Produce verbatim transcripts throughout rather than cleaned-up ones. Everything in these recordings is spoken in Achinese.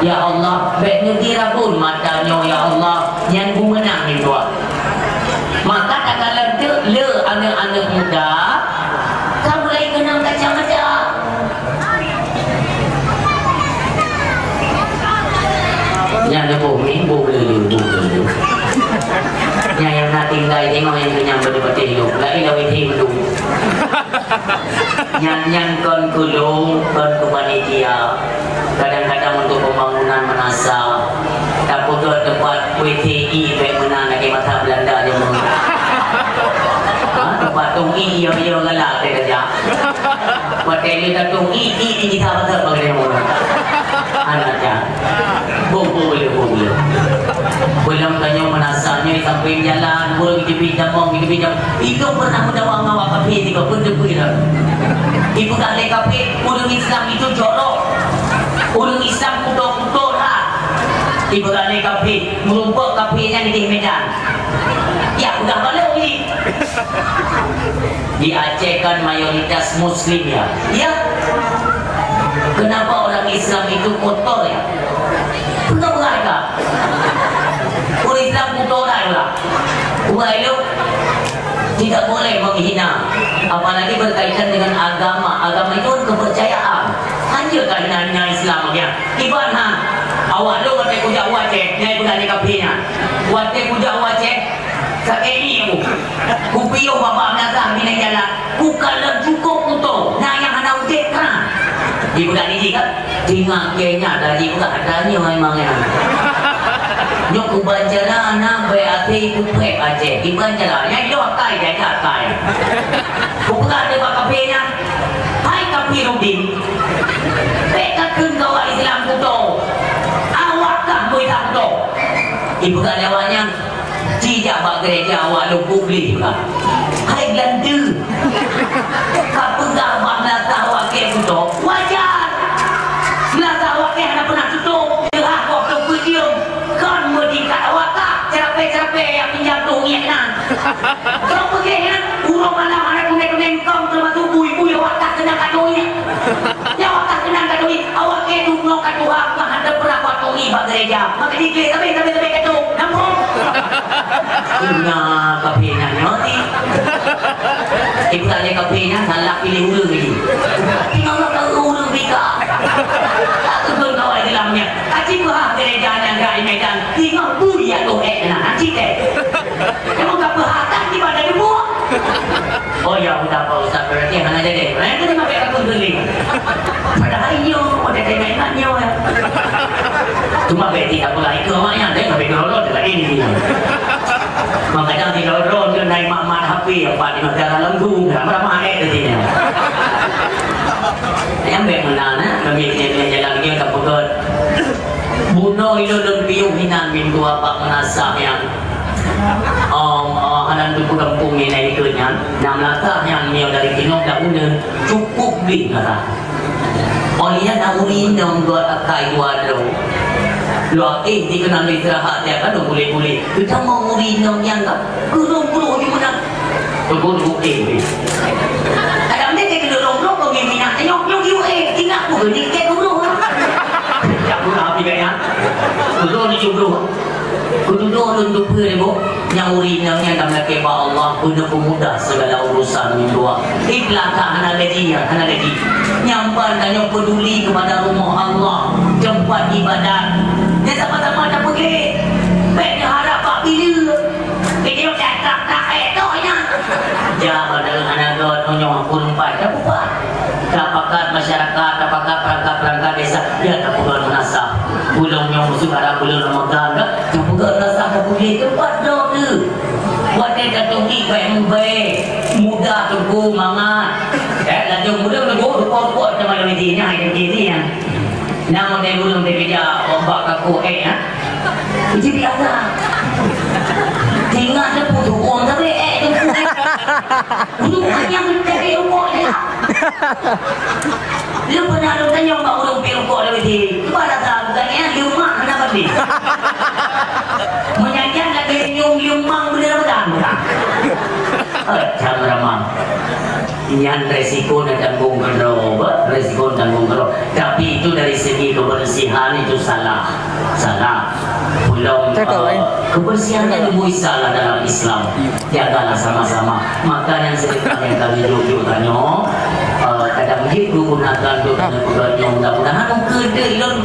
Ya Allah, bèk neugirabon mata nyoe, ya Allah, nyan beumeunang nibak. Maka takalon teuk le aneuk-aneuk muda, ka mulai keunong kacamata. Nyan leubeh minggu lelu, lelu. Nyan nyang na tinggai tengok nyang kenyang beude patéh lom. Laén lawét him lom. Nyan, nyan kon keu lôn, kon keu panitia. Kadang-kadang untuk pembangunan meunasah, tapeugöt teumpat W T I bèk meunan lagèe masa Belanda jameun. Ha, teumpat tong i, iyo-iyo galak teuh tajak. Watèe lheueh tatong i, i, i, kita beutôi bak geutanyoe. Hana that. Bôh, bôh, bôh, bôh. Beulam tanyoe meunasah nyoe sampoe jalan, ureueng geuteubiet jamong, geuteubiet jamong. Itu pernah meudawa ngon awak kafé sigoe, peuteupeu lom. Ipeugah lé kafé, ureueng Islam itu jorok. Ureueng Islam kuto-kuto that. Ipeugah lé kafé, meurumpok kafé nyan di Medan. Ya, udah balik, Umi. Di Aceh kan mayoritas muslim ya. Ya. Kenapa orang Islam itu kotor ya? Peugah-peugah ka. Ureueng Islam kotor dah ulah. Ubai lu tidak boleh menghina, apalagi berkaitan dengan agama. Agama itu kan kepercayaan. Hanjeuet ka hina-hina Islam ya. Iban ha. Awak lu watèe kujak u Aceh, nyai peugah ni kafé nyan. Watèe kujak u Aceh, Sakét ni aku. Kupiôh babah meunasah binéh jalan. Kukalon cukôp kuto. Na nyang hana udép kran. Jipeugah ni jih kan? Tingak kèe nyan dah jipeugah ata nyoe memang nyan. Nyoe kubancara na bèe até kupreh Aceh. Jibancara. Nyan ilôn akai, diajak akai. Kupeugah lé bak kafé nyan, "Hai Kafirudin, bèk kakheun keu awak Islam kuto. Awak kah beu Islam kuto." Jipeugah lé awak nyan, Ci jak bak gereja awak lôn publik juga. Hai gelandu. Ka peugah bak meunasah awak kèe kuto. Wajar. Meunasah awak kèe hana peunah tutôp. Teuhah kok keu peujeuem. Kon meutingkat awak ka. Cerapé-cerapé nyang pinjam tuh ngiek nan. Kau peugah nyan, uroe malam hana tunai-tunai engkau termasuk bui-bui awak tak kena katoi. Nyang awak ka keunan ka turi, awak kèe duek nyoe ka tuha, mah hana pernah kuat turi bak gereja. Maka diklik, tapi, tapi, tapi, kacau. Nampak? Ingat kafé nyan nyoe ti. Ibu tanya kafé nyan salah pilih ureueng ni. Tinggal lah tahu ureueng bika. Tak turun kawai dalamnya. Kaci peuhah gereja nyan gak Medan. Tinggal bui ya tu, eh, nah, nanti deh. Emang tak peuhah kan di badan ibu? Oh ya, udah Pak Ustaz, berarti hana jadi. Eh, itu mah bèk takut geuling. Padahal iyo, udah tengok ingat nyoe. Cuma bèk tidak pula itu awaknya, deh, tapi kalau dia lain ini. Makanya di lorong dia naik mak-mak H P, apa di negara lengkung, ramah-ramah eh, katanya. Yang bèk menang, eh, kami punya jalan dia tak pegot. Bunoe ilôn lôn piôh hinan minggu abak meunasah nyan. Oh, oh, hana teupeu gampông nyan ikôt nyan. Nyang meunasah nyan meunyoe dari keunoe dak uneuen, cukôp gleh meunasah. Oh, nyan na ureueng inong dua akai dua droe. Lôn éh dikeue na lôn istirahat, ya kan, lôn bulèe-bulèe. Geutamong ureueng inong nyan ka. Kurông-kurông di meunan. Teungku-teungku éh. Kadang dia kena dorong-dorong, kau main minat. Tengok, tengok, tengok, éh, tinggal pun ni, kayak guru. Tak pernah habis kayaknya. Guru ni guru. Guru dulu tu pun, ibu. Nyang ureueng inong nyan ka meulakèe bak Allah, beuna peumudah segala urusan minggu. Ikhlas tak hana gaji, ya, hana gaji. Nyang ban tanyoe peduli kepada rumah Allah, tempat ibadat. Nyan sama-sama tapeugèt. Bèk neuharap bak pileue. Keuneuk datang taék toh nyan. Jak pada aneuk geuh nyoe peurumpah tapeugah. Tapakat masyarakat, tapakat perangkat-perangkat desa, ya tapeugah meunasah. Ulôn nyoe musoh arab buleuen Ramadhan dah, tapeugah meunasah tapeugah teumpat droe teuh. Watèe tateubiet bèk mubèe, muda teungku mangat. Eh, laju muda teungku, rupa-rupa teuma lôn isi nyan, hai teungku isi nyan. Nama dia gurung dia kerja ombak kaku eh ha? Itu biasa. Tinggal dia putus uang tapi eh tu. Guru hanya mencari rumah dia. Lu pernah lu tanya ombak gurung pi rukok dari sini. Pada saat bukannya lu mak kenapa ni? Menyanyian lagi nyium-nyium mang benda Ramadan bukan? Eh, jam Ramadan. Nyan resiko na tanggung keudroe, ba? Resiko na tanggung keudroe. Tapi itu dari segi kebersihan itu salah. Salah. Belum, Cakap, eh, eh. Kebersihan kan ilmu salah dalam Islam. Jagalah sama-sama. Maka yang sedekah yang kami jujur tanya, eh, kadang dia gunakan untuk tanya peugah nyoe, mudah-mudahan muka dia ilon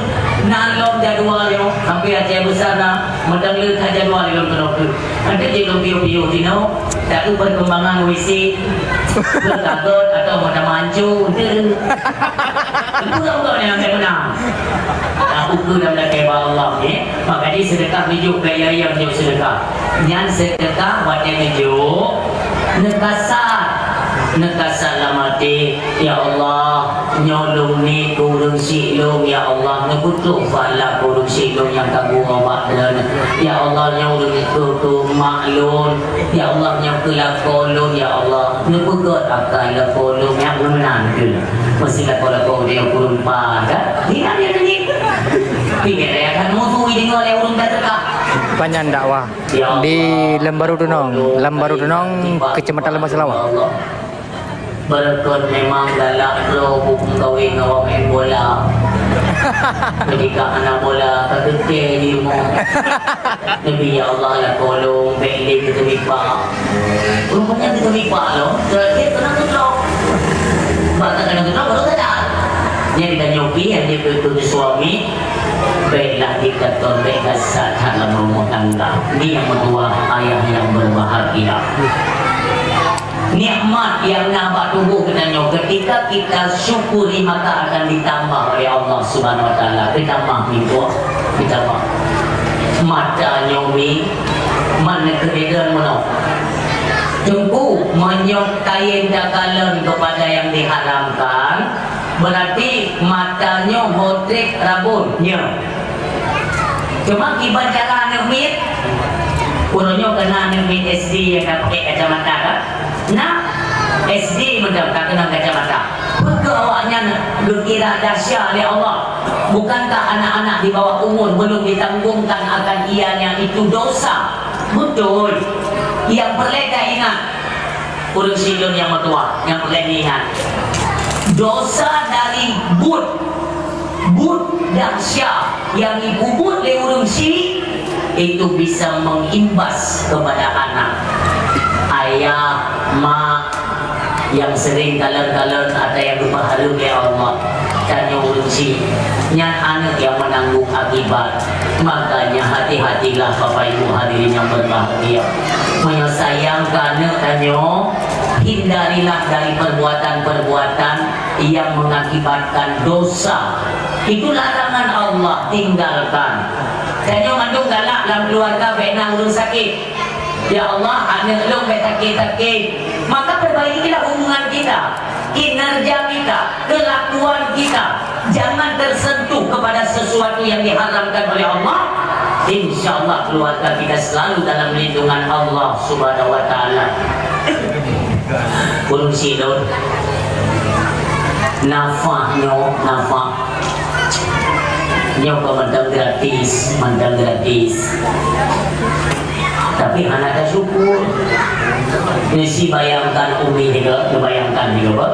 na lom jadual nyoe sampai acara besar na, mantong le ka jadual ilon kena ke. Ada je lom piu-piu dino, tak tu perkembangan W C. Berkagot atau macam mancu, ente. Ente orang kau ni yang saya menang. Aku ke dalam daki Allah ni, maka dia sedekah bijou gaya yang jauh sedekah. Nyan sedekah watèe bijou, neukasat. Neukasat lam até, "Ya Allah, nyoe lôn ni keu ureueng syik lôn, ya Allah, neupeutrok pahala keu ureueng syik lôn nyang ka geuwoe bak droeneuh. Ya Allah, nyoe ureueng keu, keu mak lôn." Ya Allah, nyang keu lakoe lôn, ya Allah, neupeugöt akai lakoe lôn nyang meunan keu. Meusti lakoe-lakoe udeb kureueng paih, kan? Ingat ya, kan? Tapi beda ya, kan? Mutu deungoe lé ureueng dah teuka. Panjang dakwah. Ya Allah. Di Lambaru Dunong, Lambaru Dunong, Kecamatan Lembah Selawa. Ya Allah. Beureukat memang galak droe buku kawin ngon awak main bola. Ketika anak bola ka teuke di rumoh. Nabi, ya Allah, lakoe lôn, bèk lé keu teumipa. Rupanya keu teumipa lom, terakhir keunan keudroe. Bak keunan keudroe baru sadar. Nyan geutanyoe pih, hana keu, keu suami, bèklah diktator, bèk gasat that lam rumah tangga. Ni nyang meutuah, ayah yang berbahagia. Nikmat nyang na bak tuboh geutanyoe, ketika kita syukuri, maka akan ditambah oleh Allah Subhanahu wa Taala. Ditambah minggu, ditambah. Mata nyoe mi, mana keudedon meunoe. Teungku, meunyoe kayém takalon kepada yang diharamkan, berarti mata nyoe ho trép rabon nyoe. Cuma kiban cara aneuk miet, uroe nyoe keunan aneuk miet S D nyang ka pakai kacamata ka? Na, S D mantong ka keunong kacamata. Peue keu awaknyan geukira dahsya lé Allah? Bukankah anak-anak di bawah umur belum ditanggungkan akan ianya itu dosa? Betul. Nyang peureulèe taingat, ureueng sidroe nyang meutuah, nyang peureulèe ingat. Dosa dari buet, buet dahsya nyang jipeubuet lé ureueng syiek, itu bisa mengimbas kepada anak. Ayah, mak, nyang sering kalon-kalon atra nyang geupeuhareuem lé Allah, tanyoe ureueng syiek, nyan aneuk nyang meunanggung akibat. Makanya hati-hatilah Bapak Ibu hadirin yang berbahagia. Meunyoe sayang keu aneuk tanyoe, hindarilah dari perbuatan-perbuatan yang mengakibatkan dosa. Itu larangan Allah, tinggalkan. Tanyoe mandum galak lam keluarga, bèk na ureueng sakét. Ya Allah, aneuk lôn bèk sakét-sakét. Maka perbaikilah hubungan kita, kinerja kita, kelakuan kita. Jangan tersentuh kepada sesuatu yang diharamkan oleh Allah. Insya Allah keluarga kita selalu dalam lindungan Allah Subhanahu wa Taala. Ureueng sidroe, nafah nyoe, nafah. Nyoe keu mantong gratis, mantong gratis. Tapi hana tasyukur. Neusi bayangkan umi juga, neubayangkan juga, bah.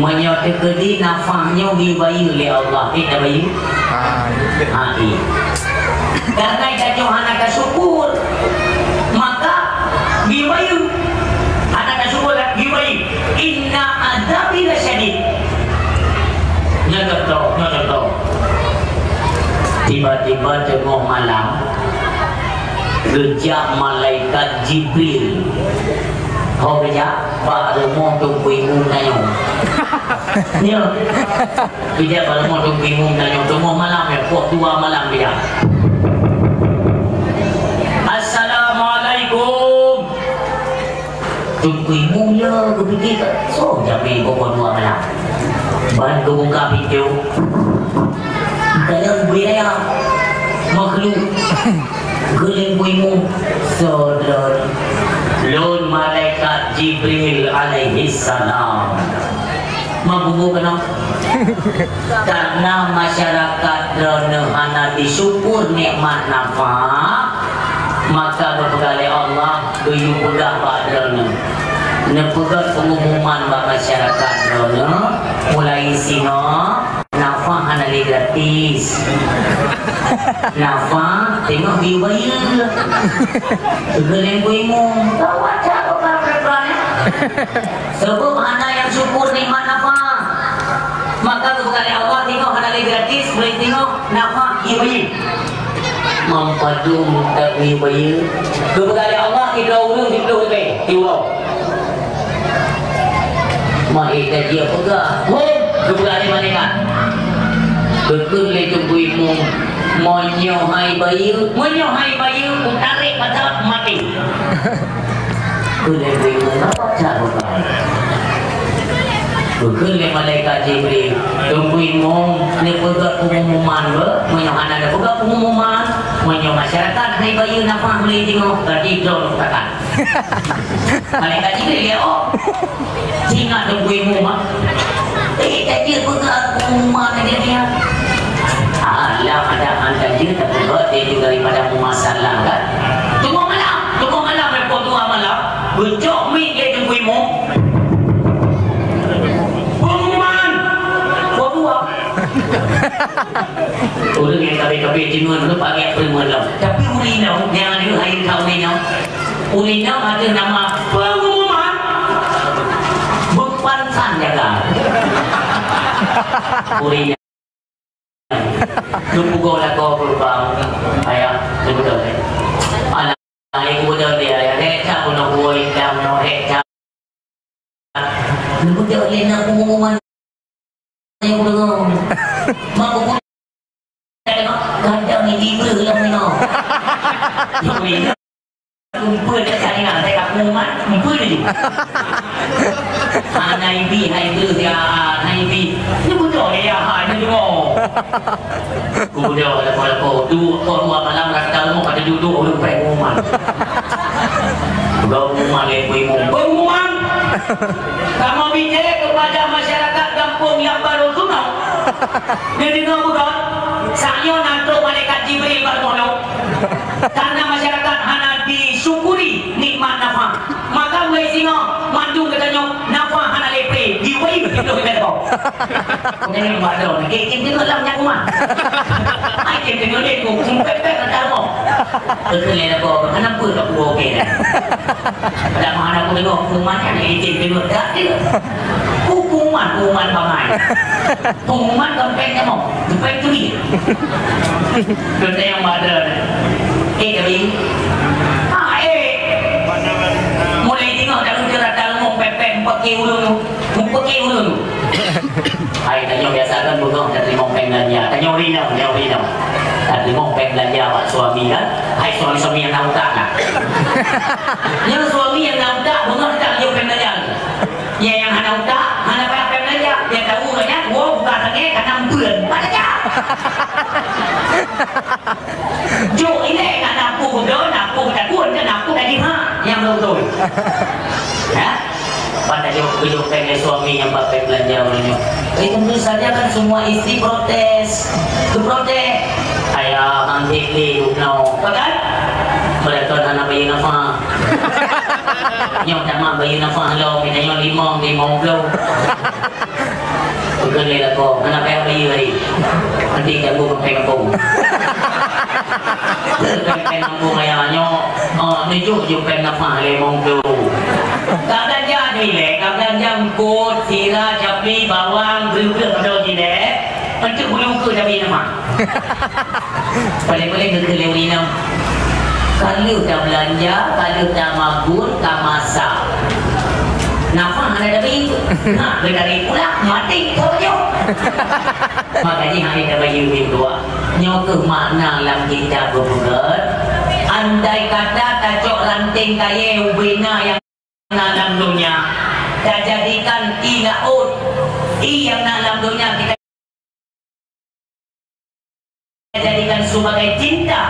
Meunyoe teukeudi nafah nyoe geuyue lé Allah, eh, tabayeue? Ah, iya. Ah, iya. Karena tanyoe hana tasyukur, maka geuyue. Hana tasyukur, geuyue. Inna adzabi lasyadid. Nyoe contoh, nyoe contoh. Tiba-tiba teungoh malam, geujak malaikat Jibril. Ho geujak bak rumoh Teungku Imum tanyoe. Nyoe. Bijak bak rumoh Teungku Imum tanyoe, teungoh malam nyan, poh dua malam bijak. "Assalamualaikum." Teungku Imum le geupike, soe jamé poh dua malam. Ban geubuka pintoe. Dalam budaya makhluk. Geuling Teungku Imum, "Saudara, lôn malaikat Jibril alaihissalam." Meububu keunoe. Karena masyarakat droeneuh hana disyukur nikmat nafah, maka geupeugah lé Allah, geuyue peugah bak droeneuh, Neupeugah pengumuman bak masyarakat droeneuh, mulai singoh, nafah hana lé gratis. Nafah teungoh geuyue bayeue. Teungoh lé bui mu, gawat that bukan peue-peue, eh? Sabab hana nyang syukur nikmat nafah. Maka geupeugah lé Allah, singoh hana lé gratis, mulai singoh nafah geuyue bayeue. Meupadum that geuyue bayeue. Geupeugah lé Allah, sidroe ureueng siplôh ribèe, siuroe. Meuék tajak peugah, "Hom!" Geupeugah lé malaikat. Geukheun lé Teungku Imum, "Meunyoe han bayeue, meunyoe han bayeue, kutarek mata maté." Kheun lé Teungku Imum, "Napa cara?" Geukheun lé malaikat Jibril, "Teungku Imum, neupeugah pengumuman beuh, meunyoe hana neupeugah pengumuman, meunyoe masyarakat han bayeue nafah mulai singoh, berarti droeneuh takat." Malaikat Jibril, ya, oh. Singoh Teungku Imum, ah. Eh, tajak peugah pengumuman lagèe nyan. Alah, ada han tajak tapeugah, dia juga daripada peumasalah, kan? Teungoh malam, teungoh malam, eh, poh dua malam, geucok mic lé Teungku Imum. Pengumuman, poh dua. Ureueng nyang kabeh-kabeh deungon tu pakai peue meunan. Tapi ureueng inong nyang ada hai ka ureueng inong. Ureueng inong ada nama pengumuman. Bukan san jaga. Ureueng inong. Lu pukul lakoe beubang. Ayah, betul. Anak, ayah, betul dia. Ayah, hek, tak pernah buat hitam, no, hek, tak. Lu betul dia nak pengumuman. Nyang kudeungoe. Mak kubu kadang ni tiba lam nyoe. Nyang ni. Kumpul dah cari nak, saya kat rumah, kumpul laju. Hana ibi, hai tu dia, hana ibi. Ni betul ya, ha, ni dengar. Kuda lakoe-lakoe, du-, poh dua malam rasa dalam rumah, kata duduk ureueng pengumuman. Pengumuman, eh, pengumuman. Pengumuman. Kamoe bri kepada masyarakat gampông nyang barô sunat. Neudeungoe beugöt, saat nyoe na trok malaikat Jibril bak rumoh nyoe. Karena masyarakat hana disyukuri nikmat nafah. Maka mulai singoh, mandum geutanyoe nafah hana lé pré, diwai beutôi lé kau. Jangan buat dong, kayak tim tengok lam nyak rumah. Ai tim tengok dia, kau kumpet-pet nak tahu. Betul ya, kau, kenapa kau buat okey dah? Pada mana aku tengok, kuman kan, kayak tim tengok dah dia. Hukuman, hukuman bangai. Pengumuman kampanye kamu, bukan curi. Kata yang ada. Eh, tapi, ah, eh. Mulai tengok dah udah datang mau pepet, pakai urung, pakai urung. Hai, tanya biasa kan, bunga dah terima peng belanja. Tanya urina, tanya urina. Dah terima peng belanja awak suami kan? Hai, suami-suami yang nak utang lah. Yang suami yang nak utang, bunga tak dia peng belanja. Nyang, nyang hana utak, hana payah pèng beulanja. Nyang tahu gobnyan, woe buka tangè ka na meubeuen. Pat aja. Jok ilèe ka na peue geudoe, na peue geutakot, na peue ka jihak. Nyang beutôi. Ya? Pat tajok, geujok pèng lé suami nyang bak pèng beulanja uroe nyoe. Eh, tentu saja kan semua istri protes. Geuprotes. Ayah, hantik lé, bunoe. Kan? Mereka hana bayeue nafah. Nyoe tamat bayeue nafah lom, kita nyoe limong, limong ploh. Bukan lé lakoe, hana payah bayeue hari. Nanti ganggu pèng kampung. Pèng kampung ayah nyoe, oh, tujuh ju pèng nafah limong ploh. Ka belanja jilè, ka belanja eungkôt, sira, capli, bawang, beureugueng, padum jilè. Untuk bulu ke tapi nafah. Paling-paling keu lewat inong. Kalau dah belanja, kalau dah magun, dah masak. Nafah ada tapi. Ha, dari pulang, mati kau nyoh. Makanya hari dah bayu bin dua. Nyoe keuh makna lam kitab geupeugah. Andai kata tacok ranting kayèe ubena nyang na lam donya, tajadikan ie laôt, ie nyang na lam donya kita jadikan sebagai tinta,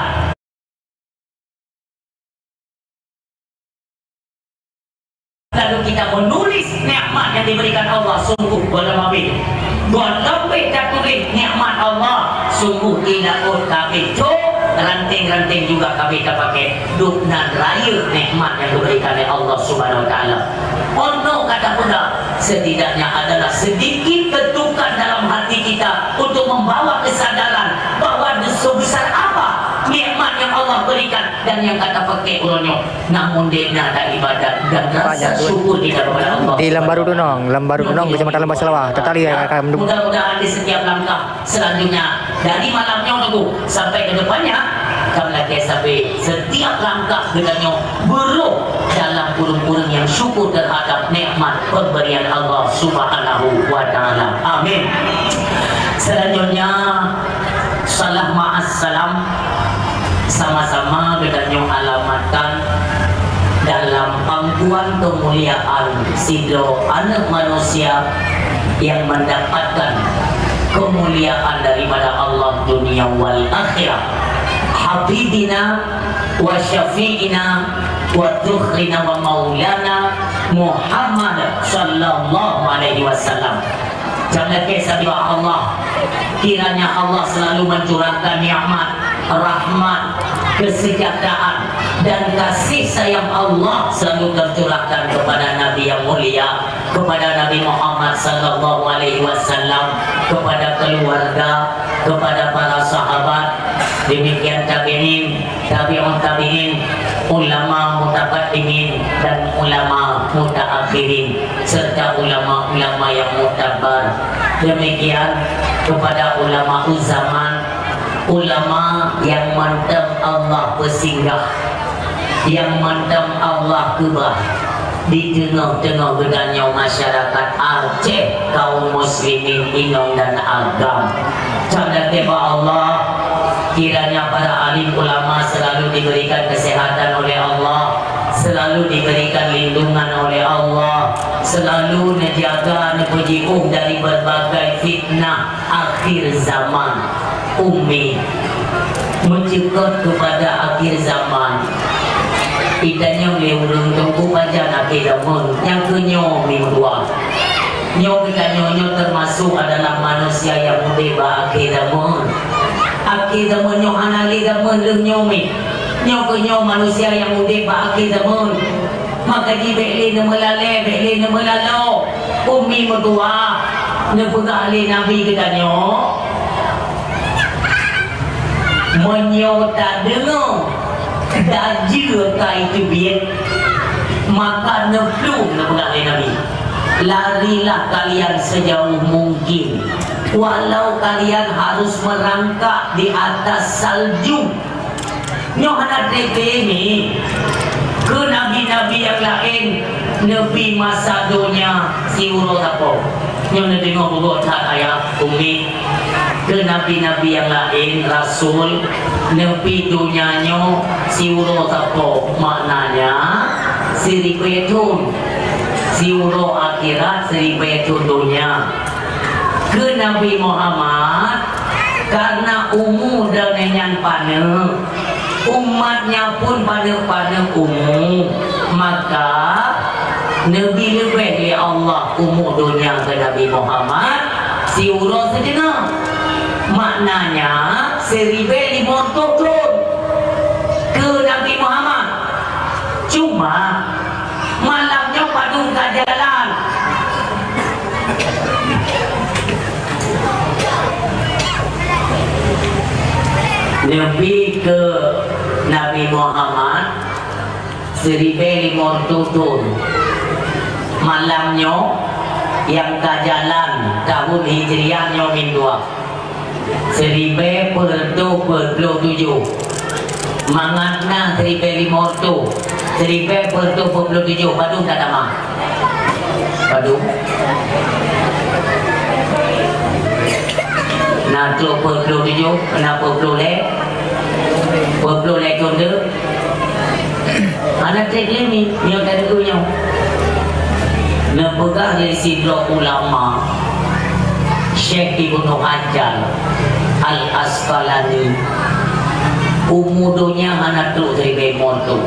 lalu kita menulis nikmat yang diberikan Allah, sungguh belum habis. Belum habis tatulis nikmat Allah, sungguh ie laôt ka habis. Cok, Ranting-ranting juga kami tapakai. Dum nan rayeuk nikmat nyang geuberikan lé Allah Subhanahu wa Taala. Untuk kata peugah, setidaknya adalah sedikit ketukan dalam hati kita untuk membawa kesadaran bahwa sebesar apa nikmat yang Allah berikan dan yang kata pakai uroe nyoe. Namun dia nak ada ibadat dan rasa syukur kita kepada Allah. Di Lambaru Dunong, Lambaru Dunong, Kecamatan Lembah Salawah. Tetap ya, akan mudah-mudahan di setiap langkah selanjutnya dari malam nyoe tunggu sampai ke depannya, kamu lagi sampai setiap langkah kita nyoe beruk dalam kurung-kurung yang syukur terhadap nikmat pemberian Allah Subhanahu wa Taala. Amin. Selanjutnya, salam ma'as salam sama-sama geutanyoe alamatkan dalam pangkuan kemuliaan sidroe aneuk manusia yang mendapatkan kemuliaan daripada Allah dunia wal akhirah. Habibina wa syafi'ina wa tukhrina wa maulana Muhammad sallallahu alaihi wasallam. Jangan kisah doa Allah. Kiranya Allah selalu mencurahkan nikmat, rahmat, kesejahteraan, dan kasih sayang Allah selalu tercurahkan kepada Nabi yang mulia, kepada Nabi Muhammad sallallahu alaihi wasallam, kepada keluarga, kepada para sahabat, demikian tabi'in, tabi'ut tabi'in, ulama mutaqaddimin dan ulama mutaakhirin, serta ulama-ulama yang mutabar. Demikian kepada ulama zaman, ulama yang mantap Allah bersinggah, yang mantap Allah keubah di teungoh-teungoh geutanyoe masyarakat Aceh, kaum muslimin inong dan agam. Cam dan teuba Allah, kiranya para alim ulama selalu diberikan kesehatan oleh Allah, selalu diberikan lindungan oleh Allah, selalu neujaga, neupeujiôh dari berbagai fitnah akhir zaman. Umi, meucukot kepada akhir zaman. Itanyong lé ureuëng teungku pajan akhé zaman, nyang keu nyoe minggu dua. Nyoe geutanyoe nyoe termasuk adalah manusia nyang udeb bak akhé zaman. Akhé zaman nyoe hana lé zaman lheueh nyoe mi. Nyoe keu nyoe manusia nyang udeb bak akhé zaman. Maka jih bék lé neumeulalé, bék lé neumeulaloe. Umi meutuah, neupeugah lé Nabi geutanyoe, meunyoe tadeungoe dajeue ka iteubiet, maka neuplueng, neupeugah lé Nabi, larilah kalian sejauh mungkin, walau kalian harus merangkak di atas salju. Nyoe hana teuntée mi. Keu nabi-nabi nyang laén, neubi masa donya siuroe sapo. Nyoe neudeungoe beugöt that ayah Umi. Keu nabi-nabi nyang laén, rasul, neubi donya nyoe siuroe sapo. Maknanya, siribée thon. Siuroe akhirat, siribée thon donya. Keu Nabi Muhammad, karena umu donya nyan paneuk, umatnya pun paneuk-paneuk umu, maka neubi leubeh lé Allah umu donya keu Nabi Muhammad siuroe sideungoe. Maknanya, siribée limong reutôh thon keu Nabi Muhammad. Cuma, malam nyoe padum ka jalan. Neubi keu Nabi Muhammad siribée limong reutôh thon. Malam nyoe nyang ka jalan tahun Hijriah nyoe min dua. Siribée peuet reutôh peuet ploh tujoh. Mangat na siribée limong reutôh. Siribée peuet reutôh peuet ploh tujoh. Padum tatamah? Padum? Na trok peuet ploh tujoh, na peuet ploh lhée. Peuet ploh lhée thon deuh. Hana treb lé mi, nyoe dan geuh nyoe. Neupeugah lé sidroe ulama, Syekh Ibnu Hajar Al-Asqalani, umu donya hana trok siribée limong reutôh.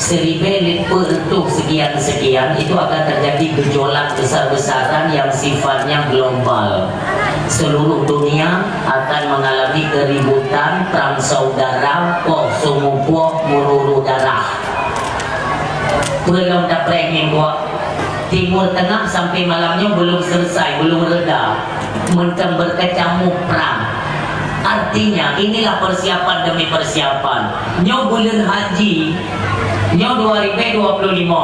Seribèe lhèe peuet reutôh sekian-sekian, itu akan terjadi gejolak besar-besaran yang sifatnya global. Seluruh dunia akan mengalami keributan, perang saudara, poh seumupoh, meururu darah. Peue lom tapreh ngieng buak. Timur Tengah sampai malam nyoe belum selesai, belum reda, mantong berkecamuk perang. Artinya, inilah persiapan demi persiapan. Nyoe buleuen haji, nyoe dua ribu dua puluh lima.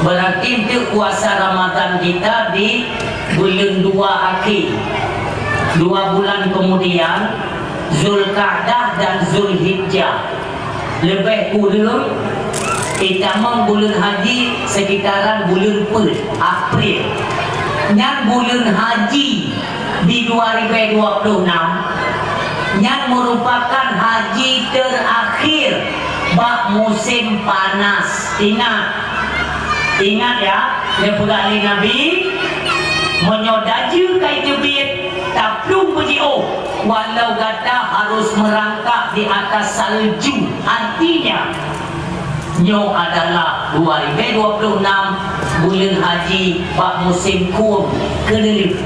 Berarti untuk puasa Ramadan kita di buleuen dua akhé. Dua bulan kemudian, Zulkaadah dan Zulhijjah. Leubeh kureueng, itamong buleuen haji sekitaran buleuen peuet, April. Nyan buleuen haji di dua ribu dua puluh enam, nyan merupakan haji terakhir bak musim panas. Ingat, ingat ya, neupeugah lé Nabi, meunyoe dajeu ka jiteubiet, taplueng beujiôh, walau gata harus merangkak di atas salju. Artinya, nyoe adalah dua ribu dua puluh enam, buleuen haji bak musim khueng keudeuh.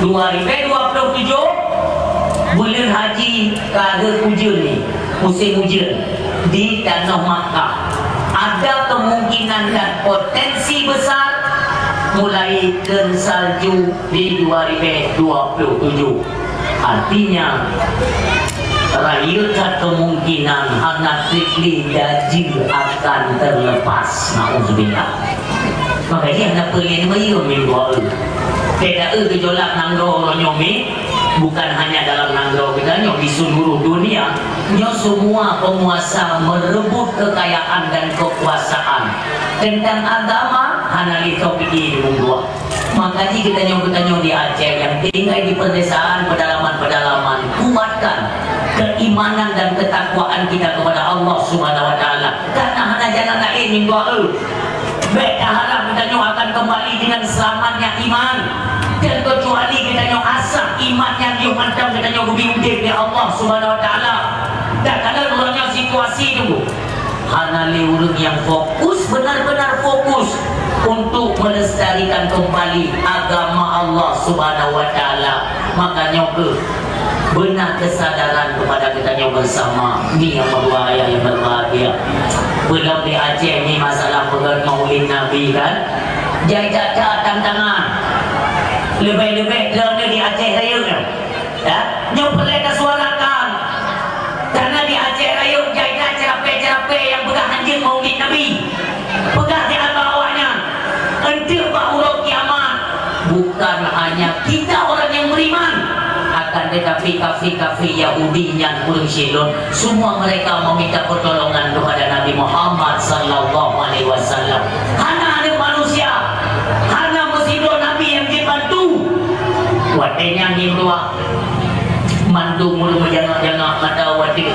Dua ribu dua puluh tujoh, buleuen haji ka rhot ujeuen ni, musim ujeuen di tanoh Makkah. Ada kemungkinan dan potensi besar mulai kheun salju di dua ribu dua puluh tujoh. Artinya, rayeuk that kemungkinan hana trép lé dajeu akan terlepas. Nauzubillah. Maka jih hana peue lé neubeuyeue minggu lalu. Beda eu gejolak nanggroe uroe nyoe mi, bukan hanya dalam nanggroe geutanyoe, di seluruh dunia. Nyoe semua penguasa merebut kekayaan dan kekuasaan. Tentang agama, hana lé soe pike di minggu. Maka jih geutanyoe-geutanyoe di Aceh yang tinggai di pedesaan, pedalaman-pedalaman, kuatkan keimanan dan ketakwaan kita kepada Allah Subhanahu wa Taala. Karena hana jalan lain, minggu eu. Bèk taharap geutanyoe akan kembali dengan selamatnya iman. Terkecuali geutanyoe asah iman nyang yoh mantong geutanyoe geubri udép lé Allah Subhanahu wa Taala. Dan kadang uroe nyoe situasi tu hana lé ureueng nyang fokus, benar-benar fokus untuk melestarikan kembali agama Allah Subhanahu wa Taala. Maka nyoe keuh beuna kesadaran kepada geutanyoe bersama, mi nyang meudua ayah nyang berbahagia. Peulom di Aceh ni masalah peugöt Maulid Nabi kan? Jai that-that tantangan. Leubeh-leubeh droeneuh di Aceh Rayeuk nyoe. Ya, nyoe peureulèe tasuarakan. Karena di Aceh Rayeuk jai that ceurapè-ceurapè nyang peugah hanjeuet Maulid Nabi. Peugah di ateueh awaknyan, enteuk bak uroe kiamat, bukan hanya kita orang yang beriman, akan tetapi kafir-kafir Yahudi nyan ureueng Sidon, semua mereka meminta pertolongan kepada Nabi Muhammad sallallahu alaihi wasallam. Hana aneuk manusia, hana meusidroe nabi nyang jeuet bantu. Watèe nyan di luwa, mandum ureueng meujangak-jangak mata watèe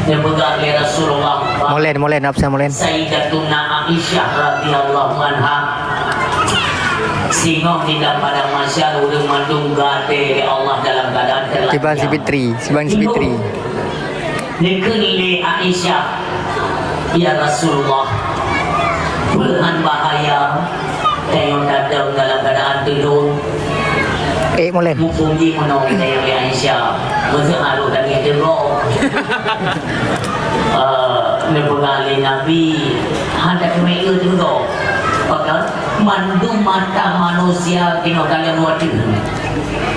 neupeugah lé Rasulullah, Molen, molen, absen molen. Sayyidatuna Aisyah radhiyallahu anha. Singoh di dalam padang mahsyar, ureueng mandum geuaté lé Allah dalam keadaan teulanjang. Siban si Fitri, siban si Fitri. Neukheun lé Aisyah, "Ya Rasulullah, peue han bahaya tanyoe datang dalam keadaan teudong?" Eh, molen. Muphom jih meunoe tanyoe lé Aisyah, meuseuharôh tangieng teungoh. Eh, neupeugah lé Nabi, "Han tateumé eu teungoh." Pakon mandum mata manusia keunoe ka lheueh watèe.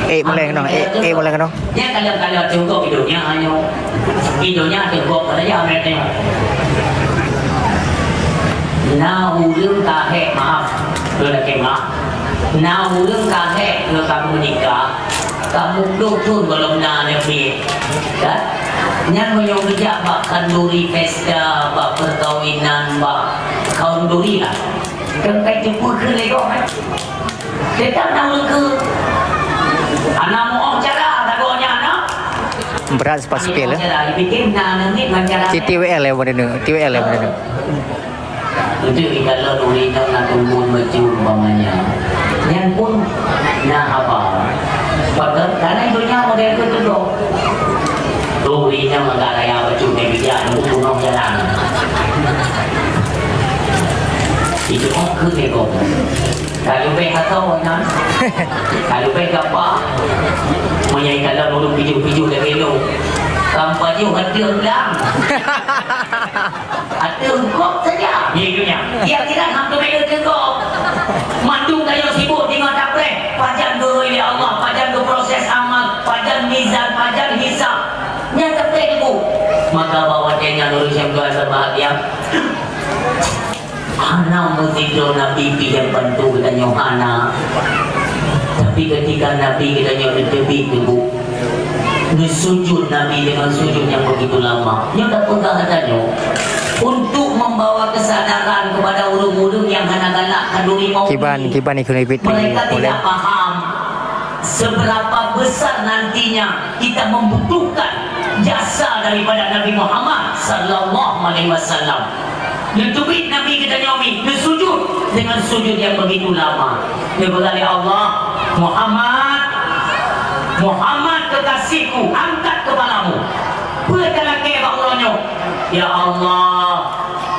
Eh, molen keunoe, eh, eh, molen keunoe. Nyan kadang-kadang teungoh di donya nyoe. Di donya teungoh pada jam nyoe. Na ureueng ka hék, maaf. Lôn lakèe maaf. Na ureueng ka hék, lôn ka meunikah. Ka muplôh thôn gohlom na aneuk miet. Kan? Nyan meunyoe geujak bak khanduri pesta, bak perkawinan, bak khanduri lah. Kan ka jipeukeue lé gob, eh? Teutab na ureueng keu. Hana muoh cara sagoe nyan, nah. Berat sepas sepil, eh. Cara dipikir na aneuk miet ngon cara. T W L ya, benda ni. T W L ya, benda ni. Untuk di dalam ureueng na tumbon bacut umpamanya. Nyan pun na haba. Padahai karena donya model tu tu. Tu ureueng na meuga raya bacut ngon bijak nunggu bunoh jalan. Itu oh ke ni kau. Kalau beh atau kan. Kalau beh apa? Menyai kalau ureueng pijuh-pijuh lagi lu. Kampanye hati ulang. Ateueh gob saja. Di dunia. Di akhirat hana teumé ateueh gob. Mandum tanyoe sibuk deungon tapreh. Pajan geuhôi lé Allah, pajan geuproses amal, pajan mizan, pajan hisab. Nyan tapreh teungku. Maka bahwa nyan ureueng nyang biasa bahagia. Hana meusidroe Nabi pih nyang bantu geutanyoe hana. Tapi ketika Nabi geutanyoe neuteubiet teungku, neusujud Nabi dengan sujud yang begitu lama. Nyoe tapeugah geutanyoe untuk membawa kesadaran kepada ureueng-ureueng yang hana galak khanduri maulid. Kiban, kiban ikut ibit. Mereka tidak paham seberapa besar nantinya kita membutuhkan jasa daripada Nabi Muhammad sallallahu alaihi wasallam. Neuteubiet Nabi geutanyoe mi, neusujud dengan sujud yang begitu lama. Neupeugah lé Allah, "Muhammad, Muhammad kekasihku, angkat kepalamu." Peue talakée bak uroe nyoe? "Ya Allah,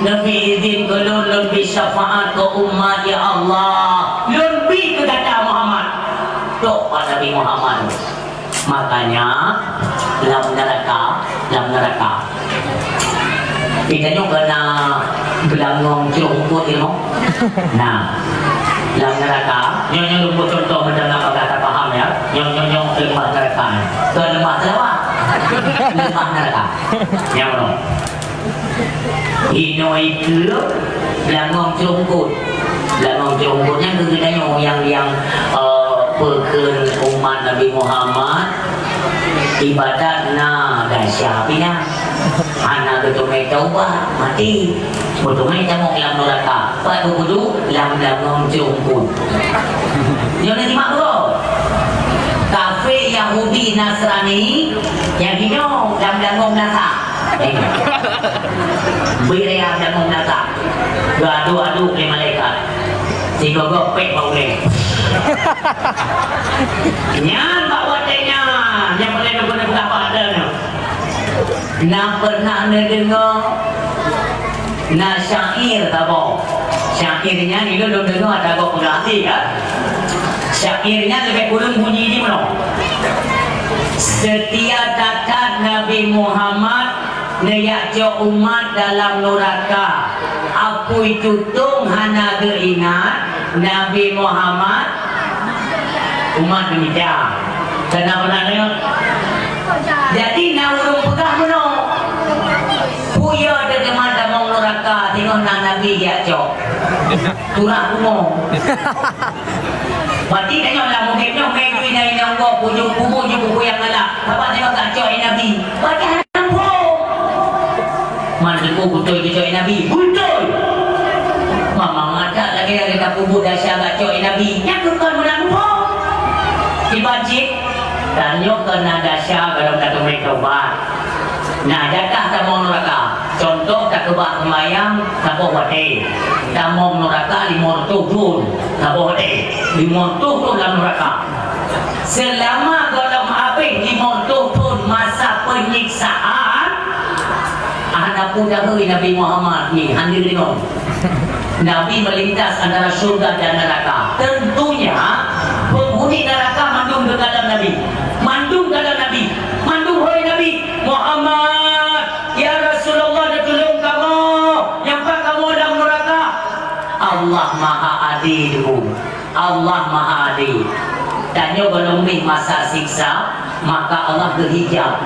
neubi idhin keu lôn, lôn bi syafaat keu umat, ya Allah. Lôn bi keu gata Muhammad." Tok bak Nabi Muhammad. Makanya lam neraka, lam neraka. Kita nyoe kena beulangong crueng eungkôt ilmu. Nah, lam neraka, nyoe nyoe lôn buet contoh meunan bagaih tapaham ya. Nyoe nyoe nyoe leumah neraka. Kon leumah seulawat. Leumah neraka. Nyang nyoe. Inoe ikeue langong crueng eungkôt. Langong crueng eungkôt nyan keu geutanyoe nyang, nyang, eh, peukheun umat Nabi Muhammad ibadat na dasya pih nyan. Hana geuteumé taubat, maté. Geuteumé tamong lam neuraka. Pat geuduek lam langong crueng eungkôt. Nyoe na jimak droe. Kafé, Yahudi, Nasrani, nyang hinoe lam langong neuraka. Bri raya dan meunasah. Geuaduk-aduk lé malaikat. Sigoe-goe pék bak ulée. Nyan bak watée nyan, nyang peureulée neupeugah bak droeneuh. Na pernah neudeungoe na syair saboh. Syair nyan ilôn lôn deungoe ata gob peugah até kan. Syair nyan leubeh kureueng bunyi jih meunoe. Seutia that-that Nabi Muhammad, neujak cok umat dalam nuraka. Apui tutong hana geuingat, Nabi Muhammad umat demikian. Kana pernah deungoe? Jadi na ureueng peugah meunoe. Peue yo teuh teuma tamong nuraka, singoh na Nabi geujak cok. Turah bumoe. Berarti tanyoe lam udeb nyoe, mé geuh inong-inong gob, bujur kubu, ju kubu nyang galak. Saban tanyoe geucok lé Nabi. Berarti hana muphom. Man teungku beutôi geucok lé Nabi. Beutôi. Mama matak lagée-lagée ka peubuet desya geucok lé Nabi. Nyan keuh kon meunan muphom. Kiban cit, tanyoe kon na desya gohlom tateumé taubat. Na jatah tamong nuraka. Contoh, takeubah seumayang saboh watée, tamong nuraka limong reutôh thon saboh watée. Limong reutôh thon lam nuraka. Seulama gohlom habéh limong reutôh thon masa penyiksaan, hana peue tahôi Nabi Muhammad nyan, hana deungoe. Nabi melintas antara syurga dan neraka. Tentunya, penghuni neraka mandum geukalon Nabi. Mandum kalon Nabi. Mandum hôi Nabi. "Muhammad, ya Rasulullah, neutulông kamoe, nyang pat kamoe lam nuraka." Allah Maha Adé, Teungku. Allah Maha Adé. Tanyoe gohlom masa siksa, maka Allah geuhijab,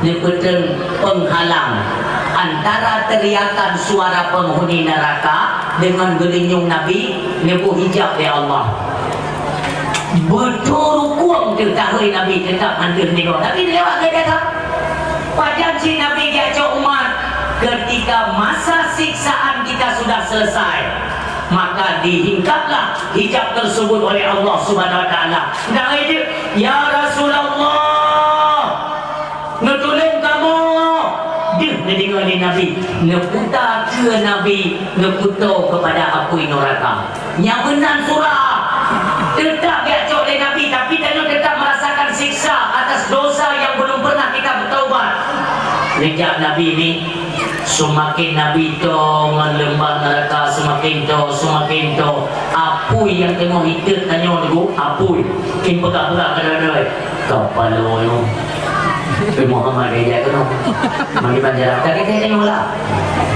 neupeuteun peunghalang antara teuriakan suara penghuni neraka deungon geulinyueng Nabi, neuboh hijab lé Allah. Beutôi rukueng teuh tahôi Nabi teutap han deuh nyoe, tapi lewat gata. Pajan cit Nabi geujak cok umat, ketika masa siksaan kita sudah selesai, maka dihingkaplah hijab tersebut oleh Allah Subhanahu wa Taala. Dan itu, "Ya Rasulullah, neutulông kamoe." Deuh neudeungoe lé Nabi, neuputa keue Nabi, neuputo keupada apui nuraka. Nyang meunan surah. Teutap geujak cok lé Nabi, tapi tanyoe teutap merasakan siksa atas dosa yang belum pernah kita bertaubat. Neujak Nabi ni, Seumaken Nabi toe ngon leumbang neuraka, seumaken toe, seumaken toe. Apui nyang teungoh itot tanyoe, Teungku, apui. Kin peugah-peugah keudroe-droe. Kapalo nyoe. Eh, Muhammad, eh, jak keunoe. Mari ban jalan. Tak kira tanyoe lah.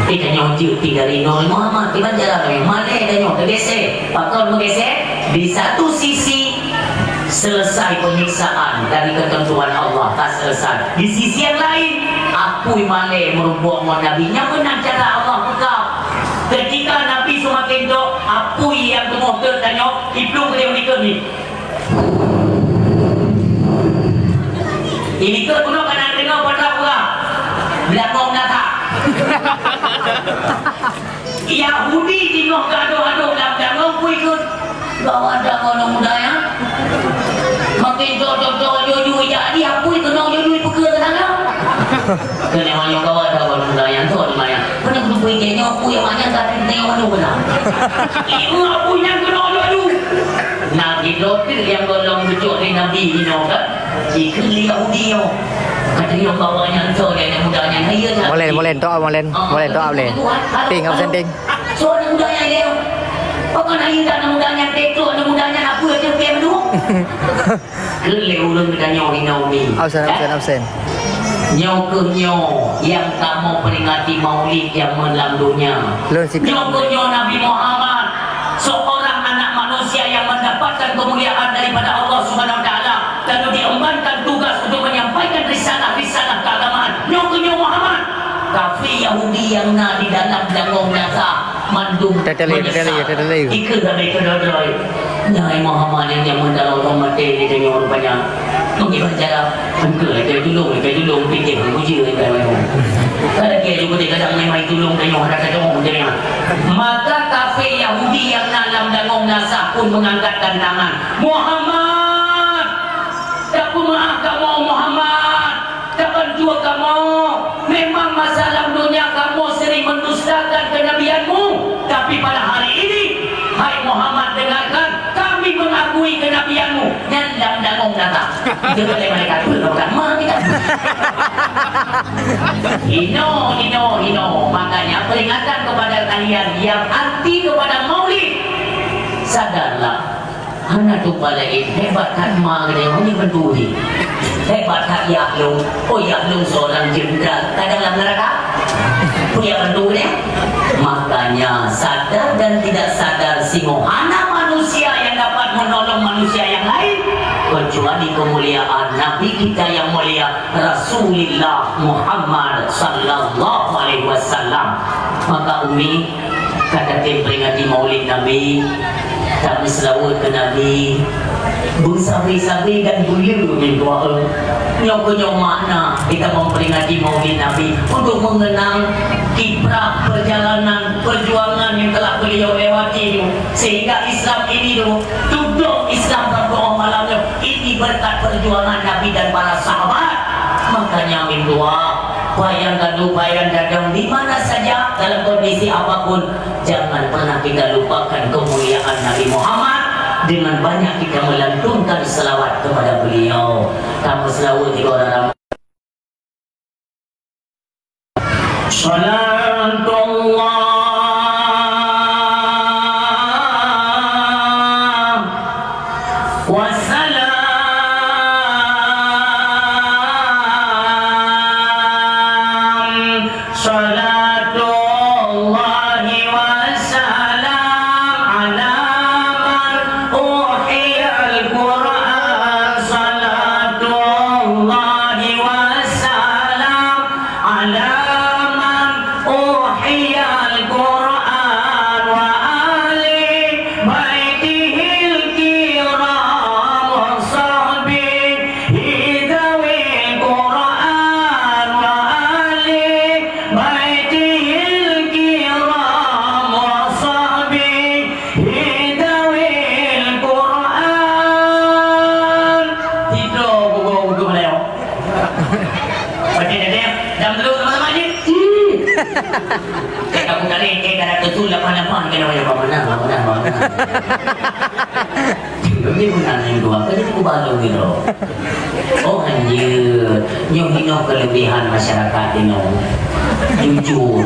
Eh, tanyoe jeuet pi dari nol Muhammad. Di ban jalan, eh. Malèe tanyoe, teugeser. Pakon meugeser? Di satu sisi, selesai penyiksaan dari ketentuan Allah, ka selesai. Di sisi yang lain, apui malèe meurumpok ngon Nabi. Nyan meunan cara Allah peugah. Ketika Nabi seumaken toe, apui nyang teungoh tot tanyoe, iplueng keudéh uneuen ni. Ini ke bunoe kana deungoe peugah-peugah. Beulangong gata. Yahudi jinoe geuadoh-adoh lam dangong pui keuh. Gawat dah keunoe muda nyan. Makin cocok-cocok juju jadi apui keunoe juju peukeuh keunan. Keunoe nyoe gawat dah keunoe muda nyan, cok di maya. Keunoe kudu pui keunoe apui awak nyan ka teuntèe keunoe keunan. Ibu apui nyan keunoe juju. Nah, di doktrin nyang gohlom geucok lé Nabi inoe kan. Dikeue lé Yahudi nyoe. Ka teurimong bahwa nyan soe lé aneuk muda nyan, hai, ya, Molen, Molen, toa, Molen. Ah, Molen, toa, Molen. Tuhan, kalau, Ting, absen, kalau Ting. Soe aneuk muda nyan lé nyoe. Pakon hai, ya, aneuk muda nyan, teuk aneuk muda nyan, apa aja dia berdua? Keu lé ureueng geutanyoe hinoe mi. Absen, absen, absen. Nyoe keuh nyoe nyang kamoe peringati Maulid nyang meulam donya. Lôn sikap. Nyoe keuh nyoe Nabi Muhammad, seorang anak manusia yang mendapatkan kemuliaan daripada Allah Subhanahu wa Taala, lalu diembankan tugas untuk menyampaikan risalah-risalah keagamaan. Nyoe keuh nyoe Muhammad. Kafé Yahudi nyang na di dalam dangong nasa mandum menyesal. Teuteli, teuteli, teuteli. Ikeue sabe keudroe-droe. Nyan Muhammad nyang, nyang meudalam maté di dunia rupanya. Mungkin cara engkau, engkau tulung, engkau tulung, pikir, bujur, engkau. Kalau dia juga dia kadang memang tulung, dia orang kata, "Oh, dia." Maka kafir Yahudi yang na lam dangong nasa pun mengangkatkan tangan. Muhammad! Tapeumaáh kamoe, Muhammad! Tabantu kamoe! Memang masa lam dunia kamoe sering mendustakan kenabianmu, tapi pada hari ini, hai Muhammad, dengarkan, kami mengakui kenabianmu. Nyan lam dangong nasa. Itu boleh malaikat pun bukan mah kita. Ino, ino, ino. Makanya peringatan kepada kalian yang anti kepada Maulid. Sadarlah. Hana tupa laén, hebat that ma geutanyoe, hana bantu lé. Hebat that yah lôn, oh yah lôn seorang jenderal, kadang lam neraka. Peue nyang bantu geutanyoe? Makanya, sadar dan tidak sadar, singoh hana manusia yang dapat menolong manusia yang lain, kecuali kemuliaan Nabi kita yang mulia, Rasulullah Muhammad sallallahu alaihi wasallam. Maka, Umi, ka tatem peringati Maulid Nabi, tameuseulaweuet keu Nabi, beusabe-sabe dan beuleue meudoa. Nyoe keuh nyoe makna kita memperingati Maulid Nabi untuk mengenang kiprah perjalanan perjuangan yang telah beliau lewati, sehingga Islam ini, dudoe Islam bak malam nyoe, ini berkat perjuangan Nabi dan para sahabat. Makanya, meudoa, bayang gadoh, bayang dadong, di mana saja, dalam kondisi apapun, jangan pernah kita lupakan kemuliaan Nabi Muhammad dengan banyak kita melantunkan selawat kepada beliau. Tameuseulaweuet tiga orang. Salatullah wassalam. Salatullahi wassalam ala man uhiyal Qur'an. Salatullahi wassalam ala man uhiyal Qur'an wa ali baitihil kiram wa sahbihi dawil Qur'an wa ali baitihil kiram wa sahbihi dawil Qur'an. Sidroe bugoe untuk lewat. Oke, jadi, dan belum teman-teman ni. Ih. Kayak kamu kali, kayak darah tutul lapan-lapan, kayak namanya Bang Menang, Bang Menang, Bang Menang. Ini pun aneh dua, kan itu baru gitu. Oh, anjir. Nyoe inoe keulebihan masyarakat inoe. Jujur.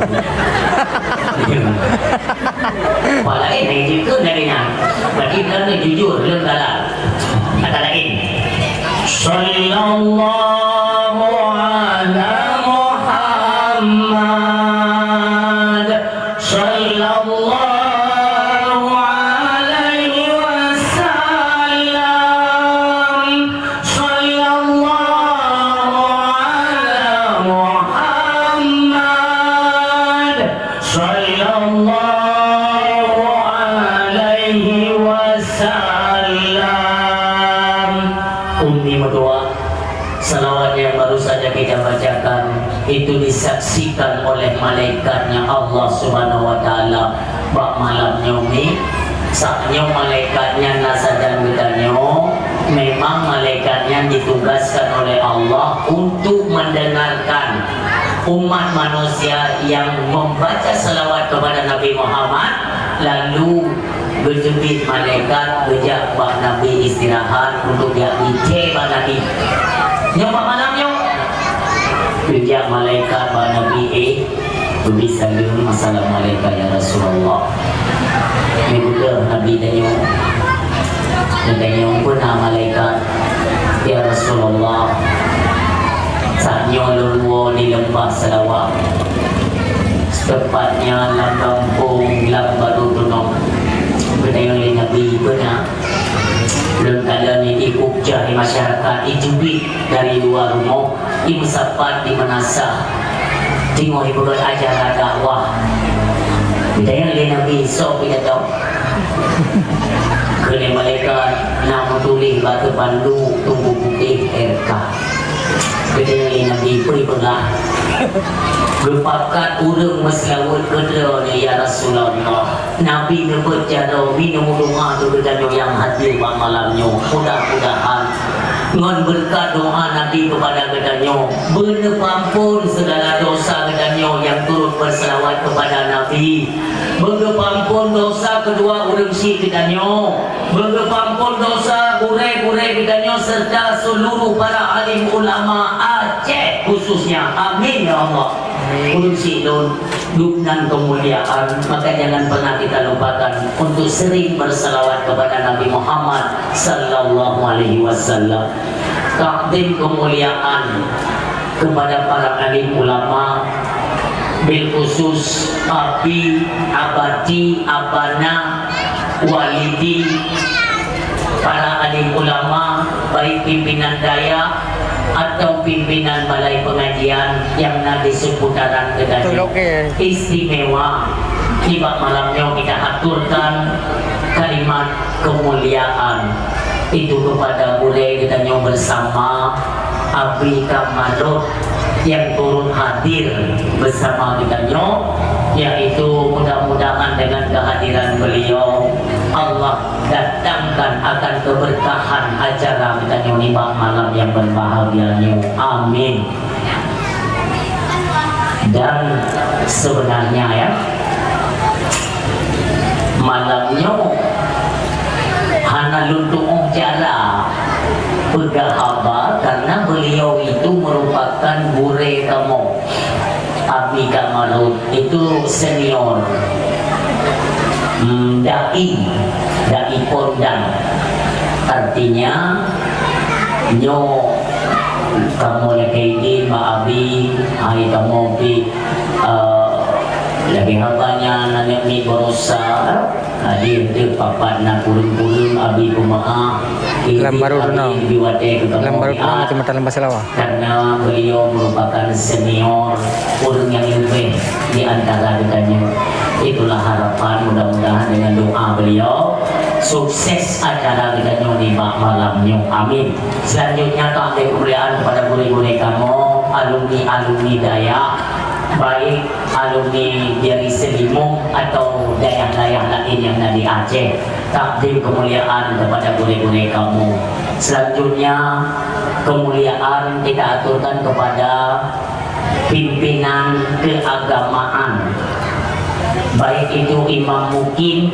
Pala eh, eh, jujur dari nyan. Berarti benar jujur, leuh galak. Kata lain. Sallallahu ala Muhammad. Sallallahu alaihi wasallam. Sallallahu ala Muhammad. Sallallahu alaihi wasallam. Ummi meutuah. Salawat yang baru saja kita bacakan itu disaksikan oleh malaikatnya Allah Subhanahu wa Ta'ala bak malam nyoe. Saat nyoe malaikatnya na sajan geutanyoe, memang malaikatnya ditugaskan oleh Allah untuk mendengarkan umat manusia yang membaca salawat kepada Nabi Muhammad, lalu geuteubiet malaikat geujak bak Nabi istirahat untuk jak icé bak Nabi. Nyoe bak malam nyoe, geujak malaikat bak Nabi, eh, teubiet saleuem, "Assalamualaikum ya Rasulullah." Nyoe beudôh Nabi tanyoe. Geutanyong, "Peue na malaikat?" "Ya Rasulullah, saat nyoe lôn woe di leumbah Seulawah, teupatnya lam gampông lam Baru Tunong." Geutanyong lé Nabi, "Peue na?" "Lôn kalon di kuh jah di masyarakat, di teubiet dari luwa rumoh, di meusapat, di meunasah, teungoh jipeugét acara dakwah." Geutanyong lé Nabi, "Soe pidato?" Kheun lé malaikat, "Na meutuléh bak teupanduk Teungku Putéh R K." Geutanyong lé Nabi, "Peue jipeugah?" "Geupakat ureuëng meuseulaweuet keudroe nyoe, ya Rasulullah." Nabi neubeuet jaroe, neumeudoá keu geutanyoe nyang hadir bak malam nyoe. Mudah-mudahan ngon beureukat doá Nabi keupada geutanyoe, beuneupeuampon seugala dosa geutanyoe nyang turut beuseulaweuet keupada Nabi. Beugeupeuampon dosa keudua ureuëng syik geutanyoe. Beugeupeuampon dosa gurée-gurée geutanyoe serta seuluruh para alim ulama Aceh khususnya. Amin ya Allah. Amin. Ureuëng syik lôn, duek nan keumuliaan, maka jangan pernah kita lupakan untuk sering bersalawat kepada Nabi Muhammad sallallahu alaihi wasallam. Takdim keumuliaan kepada para alim ulama, bil khusus abi, abati, abana, walidi, para alim ulama, baik pimpinan dayah atau pimpinan balai pengajian yang na di seputaran geutanyoe. Betul, oke. Istimewa, di bak malam nyoe kita aturkan kalimat kemuliaan itu kepada gurée geutanyoe bersama, Abi Kamarot yang turut hadir bersama geutanyoe, yaitu mudah-mudahan dengan kehadiran beliau, Allah datangkan akan keberkahan acara geutanyoe nibak malam yang berbahagia nyoe. Amin. Dan sebenarnya, ya, malam nyoe hana lôn tuoh cara peugah haba karena beliau itu merupakan gurée kamoe. Abi Kamarot itu senior. Hmm, dai, dai pondang. Artinya, nyoe kamoe lakée idin bak Abi, hai kamoe pi, eh, lagée haba nyan aneuk miet barosa, Abi, untuk papat na kureueng-kureueng Abi peumeu'ah. Lam Baru Abi Tunong. Lebih watée keu kamoe. Lam Baru Tunong, Kecamatan Lembah Seulawa. Karena beliau merupakan senior, ureuëng yang lebih di antara geutanyoe. Itulah harapan, mudah-mudahan dengan doa beliau, sukses acara geutanyoe nibak malam nyoe. Amin. Selanjutnya, kami kemuliaan kepada gurée-gurée kamoe, alumni-alumni dayah, baik alumni dari Selimong atau dayah-dayah lain yang ada di Aceh. Takdim kemuliaan kepada gurée-gurée kamoe. Selanjutnya, kemuliaan kita aturkan kepada pimpinan keagamaan, baik itu imam mukim,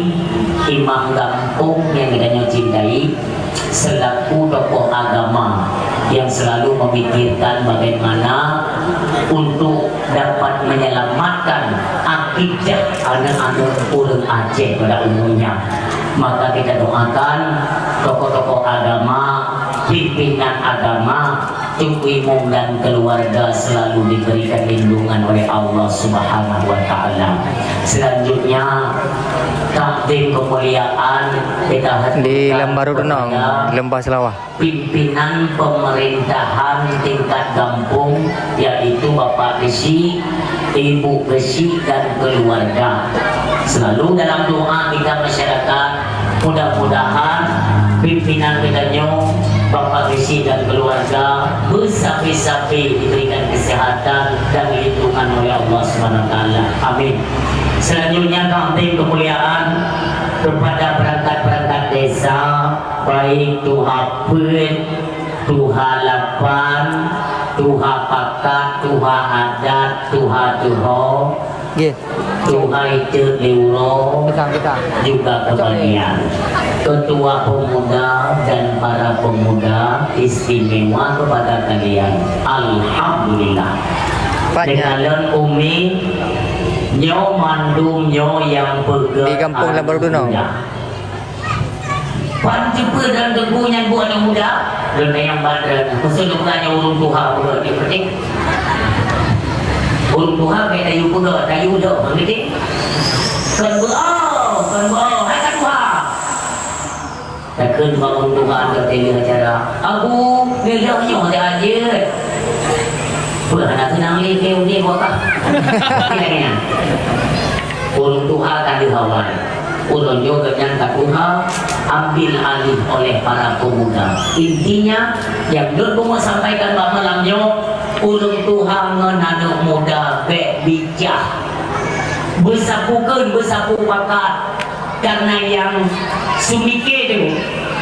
imam gampông yang geutanyoe cintai, selaku tokoh agama yang selalu memikirkan bagaimana untuk dapat menyelamatkan akidah aneuk-aneuk ureueng Aceh pada umumnya. Maka kita doakan tokoh-tokoh agama, pimpinan agama, Teungku Imum dan keluarga selalu diberikan lindungan oleh Allah Subhanahu wa Ta'ala. Selanjutnya, takdim kemuliaan kita haturkan Di Lambaru Dunong, kepada Lembah Selawah. Pimpinan pemerintahan tingkat gampông, yaitu Bapak Geuchik, Ibu Geuchik dan keluarga. Selalu dalam doa kita masyarakat, mudah-mudahan pimpinan kita nyoe, Bapak Geuchik dan keluarga, besabe-sabe diberikan kesehatan dan lindungan oleh Allah Subhanahu wa Taala. Amin. Selanjutnya, takdim kemuliaan kepada perangkat-perangkat desa, baik tuha peuet, tuha lapan, tuha pakat, tuha adat, tuha tuho, Nggih. tuha itet di uroe, Pisang, pisang. juga Cok, eh. kebagian. Ketua pemuda dan para pemuda istimewa kepada kalian. Alhamdulillah. Banyak. Dengan lôn Umi, nyoe mandum nyoe nyang peugah Di kampung Lambaru Dunong. Muda. Pan ceupeu dan teungku nyan buet aneuk muda, lôn tanyong bak droeneuh. Khusos lôn tanyong ureueng tuha peugah di peuting. Ureueng tuha bèk tayue peugah, tayue dong, ngerti? Kon beuo, kon beuo, hai ka tuha. Takheun bak ureueng tuha, ka teulieu acara. Abu, neuh nyoe teuh jeuet. Peue hana keunong lé keu udép wakah. Ureueng tuha ka deuh awai. Ulôn nyoe gobnyan ka tuha, ambil alih oleh para pemuda. Intinya, nyang lôn beumeusampaikan bak malam nyoe, ulôn tuha ngon aneuk muda bèk bijah. Beusapeue kheun, beusapeue pakat. Karena nyang seumiké tu,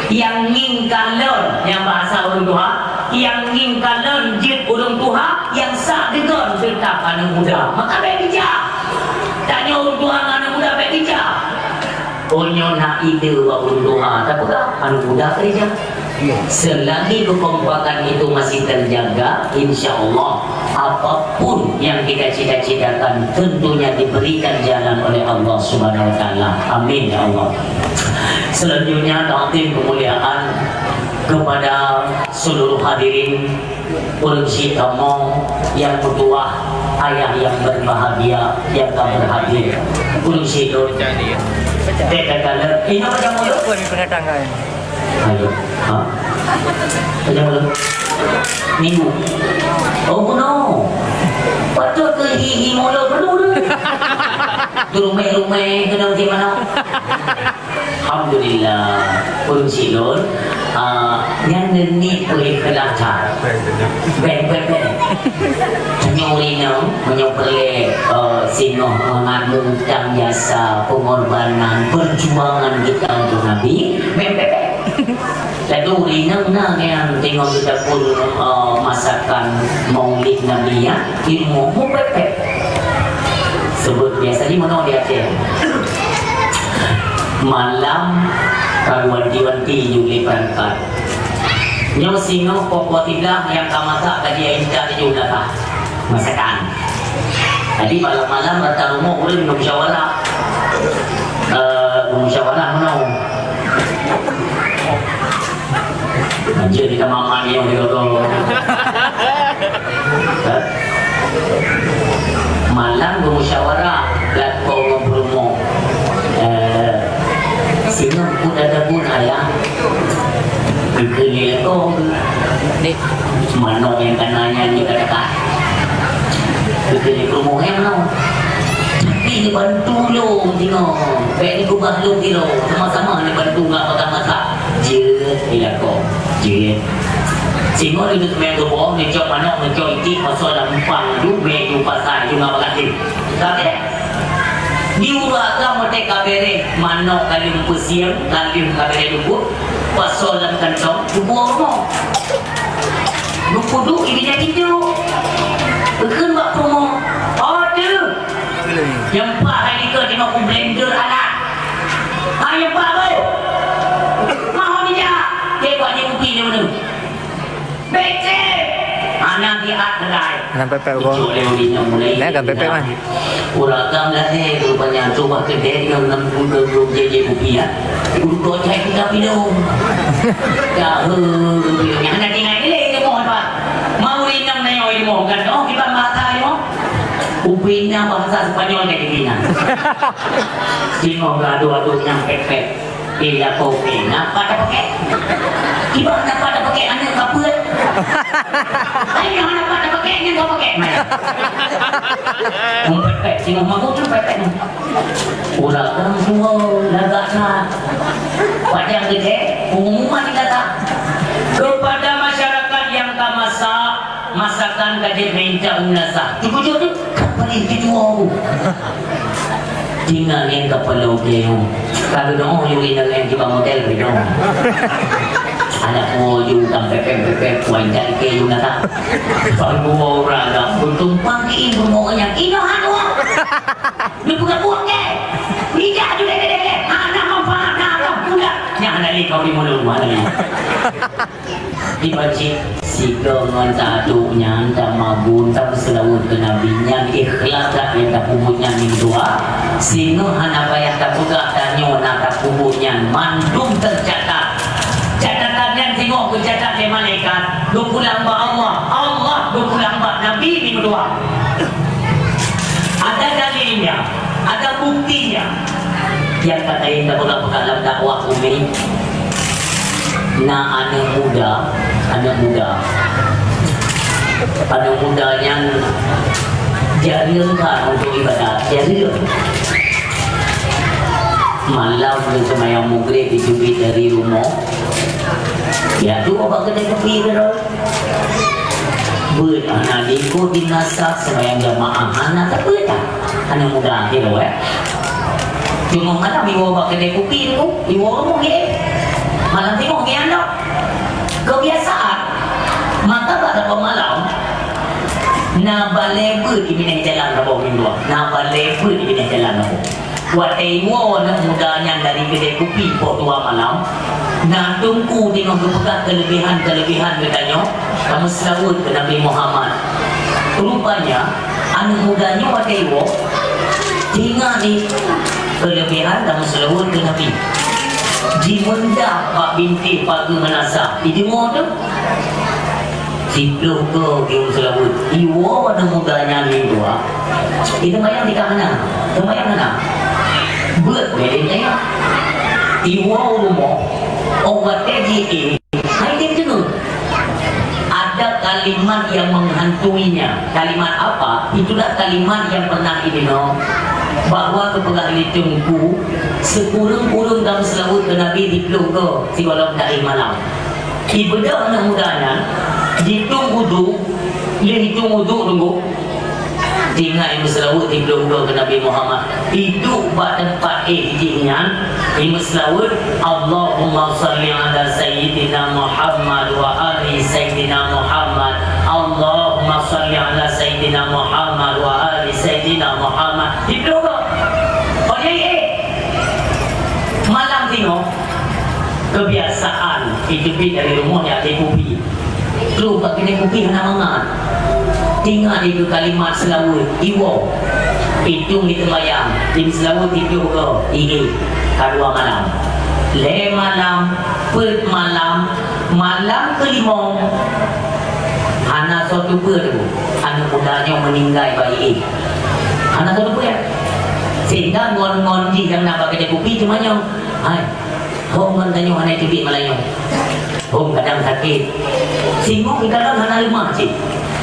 nyang ngieng kalon, nyang bahasa ulôn tuha, nyang ngieng kalon jeuet ulôn tuha, nyang sak deungon teutap aneuk muda. Maka bèk bijah. Tanyoe ulôn tuha ngon aneuk muda bèk bijah. Oh, nyoe na ide bak ulôn tuha, tapeugah aneuk muda keureuja. Selagi kekompakan itu masih terjaga, insya Allah, apapun yang kita cita-citakan tentunya diberikan jalan oleh Allah Subhanahu wa Taala. Amin, ya Allah. Selanjutnya, takdim kemuliaan kepada seluruh hadirin. Ureueng syik kamoe nyang meutuwah, ayah nyang berbahagia nyang ka berhadir. Ureueng syik lôn. Dek kata lôn, ingat macam mana? Apa ni pendatang kan? Ayo. Ha? Macam mana? Minggu. Oh, no. Patut ke hi, hi molo dulu tu. Tu rumah-rumah kena di mana? Alhamdulillah, ureueng syik lôn, ah, nyan neuniet peuikhlasan. Bèk, bèk, bèk. Tanyoe ureueng inong, meunyoe peureulèe, eh, singoh mangat meuutang jasa, pengorbanan, perjuangan kita untuk Nabi, bèk, bèk, bèk. Laju ureueng inong na nyang teungoh geutapur, eh, masakan Maulid Nabi nyan, ilmu mupèpèt. Sebut biasa jih meunoe di Aceh. Malam ka geuwanti-wanti jih lé perangkat. Nyoe singoh poh-poh tiblah nyang ka masak ka jiyue intat di jih masakan. Jadi malam-malam rata rumoh ureueng geumusyawarah. Eh, geumusyawarah meunoe. Anjir, kita mamak ni yang digogo. Hah? Malam geumusyawarah, lakoe ngon peurumoh. Eh, singoh pun ada pun ayah. Keukeulilako. Manok nyang ka na nyan nyang ka dekat. Keukeulilako mohem no. Tapi neubantu lôn singoh. Bèk neukeubah lôn sidroe. Sama-sama neubantu ngon masak-masak. Jeuet ilako. Jeuet. Singoh lôn seumayang suboh, neucok manok, neucok iték, pasoe lam umpang, duek bèk ju pasai, ju ngon bagaséh. Tapi diuroe agam watèe ka bèrèh, manok ka lheueh peusieng, ka lheueh ka bèrèh luput, pasoe lam kantong, geupuwoe rumoh. Geupeuduk di bijèh pintoe. Geukheun bak peurumoh, "Oh, teuh! Nyang pat hai likot jinoe kublender alat. Hai nyang pat, boh! Mahon ija! Pek-pek! Hana diat keudai. Hana pek-pek, Bang. Icok lé ureueng inong mulai. Nah, kan pek-pek, Man. Ureueng agam lahé rupanya, cuba keudeh ngon, ngon, ngon, ngon, jé-jé kupi, ya. Ureueng kocai kita pidong. Dah, eh, hana tinggai lé ilmu, Pak. Mau ureueng inong nyoe ilmu, kan? Oh, kita mata, ya. Kupi nyan bahasa Spanyol kayak gini, nah. Singoh gaduh-aduh nyang pek-pek. Eh, ya, kau, eh, napa dah pakai? Kiban napa dah pakai aneuk kapeuet? Ai, nyoe napa dah pakai, nyan kau pakai. Mai. Hong pepet, singoh mabuk tu pepet. Ureueng agam tua, lagak na. Padang gede, pengumuman di kata. Kepada masyarakat yang ka masak, masakan ka jeuet minta unasah. Cukup-cukup tu, ka paling ketua tu. Tinggai nyan ka peulo keu yum. Ka geudoe yum inong nyan kiban model geudoe. Aneuk buah yum ka pepeng-pepeng, kuan jak ikei yum na ka. Bang dua ureueng dah beutumpang di ibu mo nyan. Inoe hana. Neupeugah buet keu. Bijak tu deh, deh, deh. Hana manfaat, hana pula. Nyan hana lé kau di mulut, hana lé. Dibaca sigoe ngon tadok nyan, tamabun, tameuseulaweuet keu Nabi nyan, ikhlas that nyang tapeubuet nyan minggu dua. Singoh hana payah tapeugah tanyoe na tapeubuet nyan, mandum teucatat. Catatan nyan singoh geucatat lé malaikat, geupulang bak Allah, Allah geupulang bak Nabi minggu dua. Ada dalilnya, ada buktinya. Nyang ka kayém tapeugah-peugah lam dakwah umi, na aneuk muda, aneuk muda. Aneuk muda nyan jareueng that untuk ibadat, jareueng. Malam geuseumayang Maghrib, jiteubiet dari rumoh, ya, duek bak keudè kupi keudroe. Beuet hana diikot di meunasah, seumayang jamaah hana teupeu that. Aneuk muda akhé lawét. Cuma malam iwoe bak keudè kupi tu, iwoe rumoh gét. Malam timoh gét aneuk. Kebiasaan. Maka bak saboh malam, na balèe beuet di binéh jalan saboh minggu. Na balèe beuet di binéh jalan saboh. Watèe iwoe aneuk muda nyan dari keudè kupi poh dua malam, na teungku teungoh geupeugah keuleubehan-keuleubehan geutanyoe, tameuseulaweuet keu Nabi Muhammad. Rupanya, aneuk muda nyoe watèe iwoe, teuingat jih keuleubehan tameuseulaweuet keu Nabi. Jimeundah bak bintéh pageue meunasah, jideungoe teuh. Siplôh goe geumeuseulaweuet. Iwoe aneuk muda nyan minggu dua. Iteumayang di ka hana. Teumayang hana. Beuet bèk teumayang. Iwoe u rumoh. Óh watèe ji-éh, hai tem teungeut. Ada kalimat yang menghantuinya. Kalimat apa? Itulah kalimat yang pernah ideungoe bahwa geupeugah lé teungku, sikureueng-kureueng tameuseulaweuet keu Nabi siplôh goe sigohlom taéh malam. Ibeudôh aneuk muda nyan, jitueng uduk, lheueh jitueng uduk teungku. Teuingat jimeuseulaweuet siplôh goe keu Nabi Muhammad. Iduek bak teumpat éh jih nyan, jimeuseulaweuet, "Allahumma shalli ala Sayyidina Muhammad wa ali Sayyidina Muhammad. Allahumma shalli ala Sayyidina Muhammad wa ali Sayyidina Muhammad." Siplôh goe. Oh, ya, eh. Malam timoh. Kebiasaan, iteubiet dari rumoh jak até kupi. Trôh bak keudè kupi hana mangat. Teuingat jih keu kalimat seulaweuet, iwoe. Itueng jiteumayang, jimeuseulaweuet siplôh goe, iéh, ka dua malam. Lhèe malam, peuet malam, malam keulimong. Hana soe teupeue, aneuk muda nyoe meuninggai bak iéh. Hana soe teupeue. Sehingga ngon-ngon jih nyang na bak keudè kupi teumanyong, "Hai, hom ngon tanyoe hana teubiet malam nyoe? Hom kadang sakét." Singoh ikalon hana leumah cit.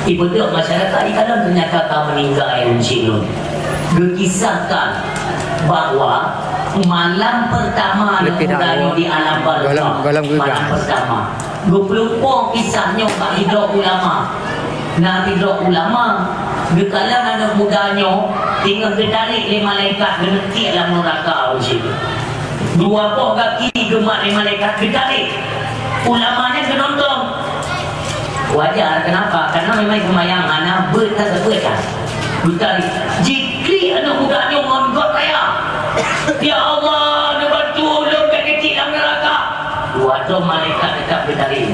Ibeudôh masyarakat ikalon teunyata ka meuninggai ureueng chik lôn. Geukisahkan bahwa malam pertama aneuk muda nyoe di alam barzakh, malam pertama. Geupeuleupông kisah nyoe bak sidroe ulama. Na sidroe ulama geukalon aneuk muda nyoe teungoh geutarek lé malaikat geuneutiek lam neuraka ureueng chik. Dua boh gaki geumat lé malaikat geutarek. Ulama nyan geunonton. Wajar, kenapa? Karena memang seumayang hana beuet that sapeue that. Geutarek. Jiklik aneuk muda nyoe ngon göt raya. "Ya Allah, neubantu ulôn bèk geucit lam neuraka." Dua droe malaikat teutab geutarek.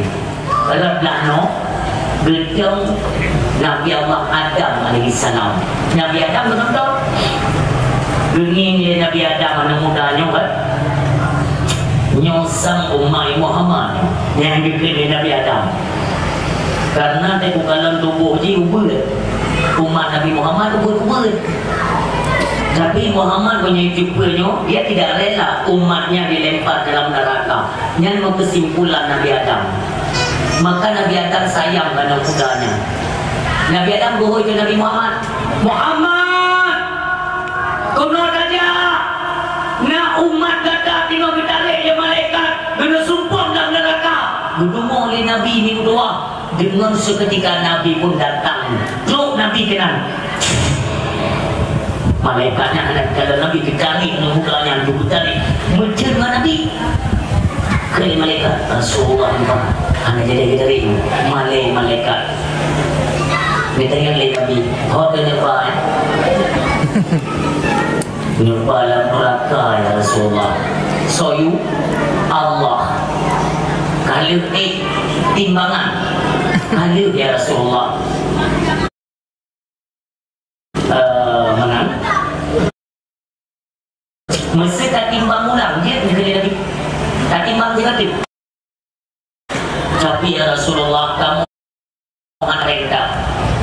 Rot blah noe, geutong Nabi Allah Adam alaihissalam. Nabi Adam geutong. Geungieng lé Nabi Adam aneuk muda nyoe kan. Nyoe sang umat Muhammad nyang geukheun lé Nabi Adam. Karena teuka kalon tuboh jih ubeuet. Umat Nabi Muhammad ubeuet-ubeuet. Tapi Muhammad meunyoe jumpa nyoe, dia tidak rela umatnya dilempar dalam neraka. Nyan meukeusimpulan Nabi Adam. Maka Nabi Adam sayang keu aneuk muda nyan. Nabi Adam geuhôi keu Nabi Muhammad, "Muhammad, keunoe tajak! Na umat gata teungoh geutarek lé malaikat, geuneusumpom lam neuraka." Geudeungoe lé Nabi nibak dua. Deungon seuketika Nabi pun datang. Trok Nabi keunan. Malaikat nyan hana geukalon Nabi, geutarek aneuk muda nyan, geutarek. Meuteun ngon Nabi. Kheun lé malaikat, "Rasulullah, hana jadi geutarek." Malée malaikat. Geutanyong lé Nabi, "Ho keuneuk ba, eh?" "Neuba lam neuraka, ya Rasulullah." "Soe yue?" "Allah." "Ka lheueh ék timbangan?" "Ka lheueh, ya Rasulullah." Eh, meunan. Meusé tatimbang ulang, jeuet keu Nabi. Tatimbang sigoe teuk. "Tapi, ya Rasulullah, kamoe hana peurintah.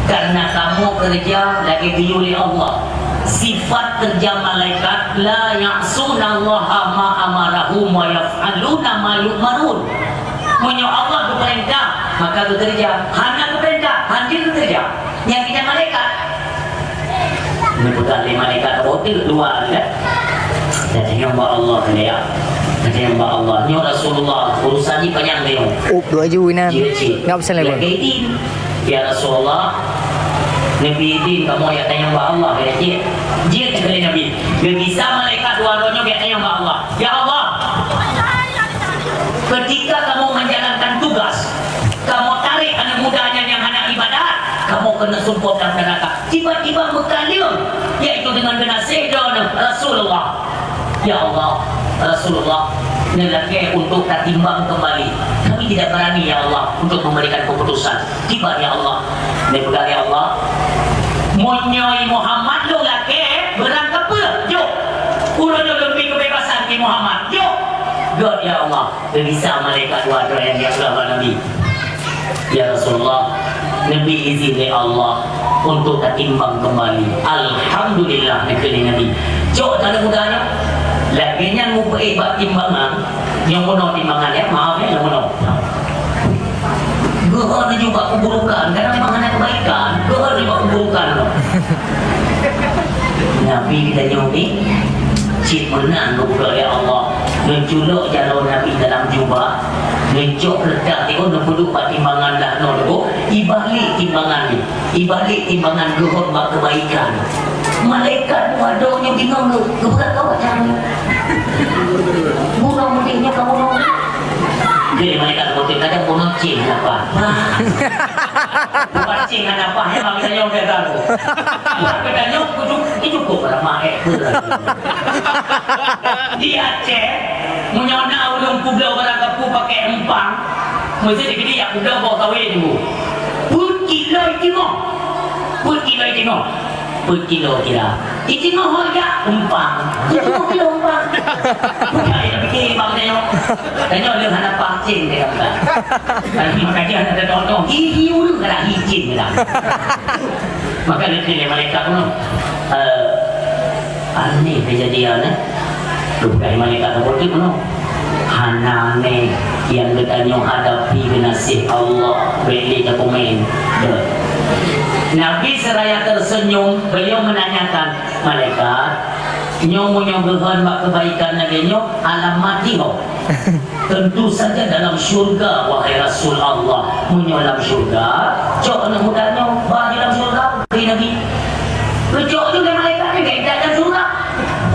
Karena kamoe keureuja lagée geuyue lé Allah." Sifat keureuja malaikat, "La ya'sunallaha ma amarahum wa yaf'aluna ma yu'marun." Meunyoe Allah geupeurintah, maka geukeureuja. Hana geupeurintah, hana geukeureuja. Nyang keunan malaikat. Neupeugah lé malaikat, "Boh teuk dua ni, kan?" Tatanyong bak Allah, ya. Tatanyong bak Allah. "Nyoe Rasulullah, urusan jih panyang nyoe." Up dua ju inan. Jeuet cit. Ngap pesan lagu. Lagée idin. "Ya Rasulullah, neubri idin kamoe jak tanyong bak Allah," ya cit. Jeuet keu Nabi. Geugisa malaikat dua droe nyoe jak tanyong bak Allah. "Ya Allah, ketika kamoe menjalankan tugas, kamoe tarek aneuk muda nyan nyang hana ibadat, kamoe keuneuk sumpom lam neuraka. Tiba-tiba meukaleueng, yaitu dengan geunaséh droeneuh Rasulullah. Ya Allah, Rasulullah, neulakée untuk tatimbang kembali. Kami tidak berani, ya Allah, untuk memberikan keputusan." Tiba, ya Allah, neupeugah, "Ya Allah, meunyoe Muhammad lôn lakée, beurang kapeue, jok. Ulôn lôn bri keubebasan keu Muhammad, jok." Gét, ya Allah. Geugisa malaikat dua droe nyan jak peugah bak Nabi, "Ya Rasulullah, neubri izin lé Allah untuk tatimbang kembali." "Alhamdulillah," neukheun lé Nabi. Cok aneuk muda nyoe, lagée nyan mupeuék bak timbangan, nyang bunoe timbangan, ya, maaf, ya, nyang bunoe. Geuhon laju bak kuburukan, kadang meuhana keubaikan, geuhon laju bak kuburukan. Nabi geutanyoe ni cit meunan geupeugah lé Allah. Neuculok jaroe Nabi dalam jubah, neucok keureutah tieb, neupeuduek bak timbangan dah noe, ibalik timbangan ni. Ibalik timbangan geuhon bak keubaikan. Malaikat bunoe nyoe bingong geu-, geupeugah kawat cara nyoe. Bunoe meudeh nyoe ka bunoe. Jadi malaikat bunoe kadang bunoe cing hana paih. Bukan cing hana paih, memang kita nyoe gagal. Bukan kita nyoe kudu, itu kok ramah, eh, berat. Di Aceh, meunyoe na ureueng peubloe barang kapeue pakai empang, meusti dikeudi jak peubloe boh kawé dulu. Peuet kilo itingoh. Peuet kilo itingoh. Peuet kilo kira. Itingoh ho jak empang. Tujoh kilo empang. Bukan dia fikir bang tengok. Tengok dia hana pancing dia kata. Tapi makanya ada tonton. Hi, hi, urut kena hi cing dah. Maka dia pilih malaikat tu. Eh, Aneh kejadian, eh. Geupeugah malaikat saboh teuk keunoe. Hana aneh nyang geutanyoe hadapi geunaséh Allah, bèk lé takomen. Deuh. Nabi seraya tersenyum, beliau menanyakan, "Malaikat, nyoe meunyoe geuhon bak keubaikan lagèe nyoe, alamat jih ho?" "Tentu saja dalam syurga, wahai Rasul Allah." "Meunyoe lam syurga, cok aneuk muda nyoe ba di lam syurga," kheun Nabi. Geucok ju lé malaikat nyan, geuintat lam syurga.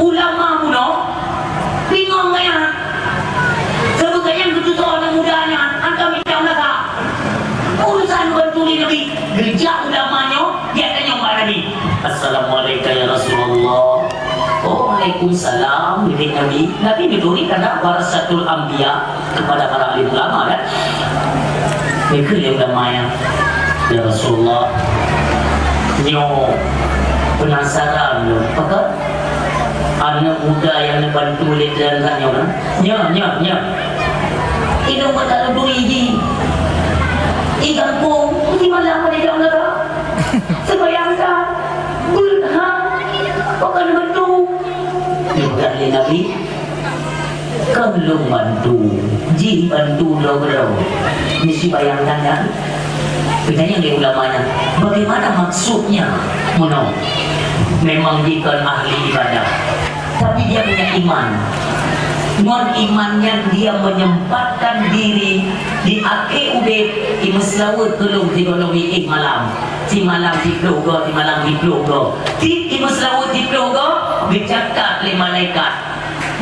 Ulama bunoe bingong gaya. Saboh gaya geututoe aneuk muda nyan, hantom mita meunasah. Urusan bantu lé Nabi, geujak ulama nyoe, geutanyong bak Nabi. "Assalamualaikum ya Rasulullah." "Waalaikumsalam," kheun Nabi. Nabi neuturi karena warasatul anbiya kepada para alim ulama, kan? Geukheun lé ulama nyan, "Ya Rasulullah, nyoe peunasaran lôn, pakon aneuk muda nyang neubantu lé teungku nyoe na?" "Nyoe, nyoe, nyoe." "Inong mata lubui jih. I gampông, di malam pada jam laba. Sembahyang sa, beuet ha, pakon neubantu." Dipeugah lé Nabi, "Kon lôn bantu, jih bantu droe-droe." Ni si bayangkan kan? Geutanyong lé ulama nyan, "Bagaimana maksudnya?" Meunoe, memang jih kon ahli ibadah, tapi dia punya iman. Ngon iman nyan dia menyempatkan diri di akhé udeb, imeuseulaweuet keu lôn sigohlom iéh malam. Simalam siploh goe, simalam siploh goe. Tiep imeuseulaweuet siploh goe, geucatat lé malaikat.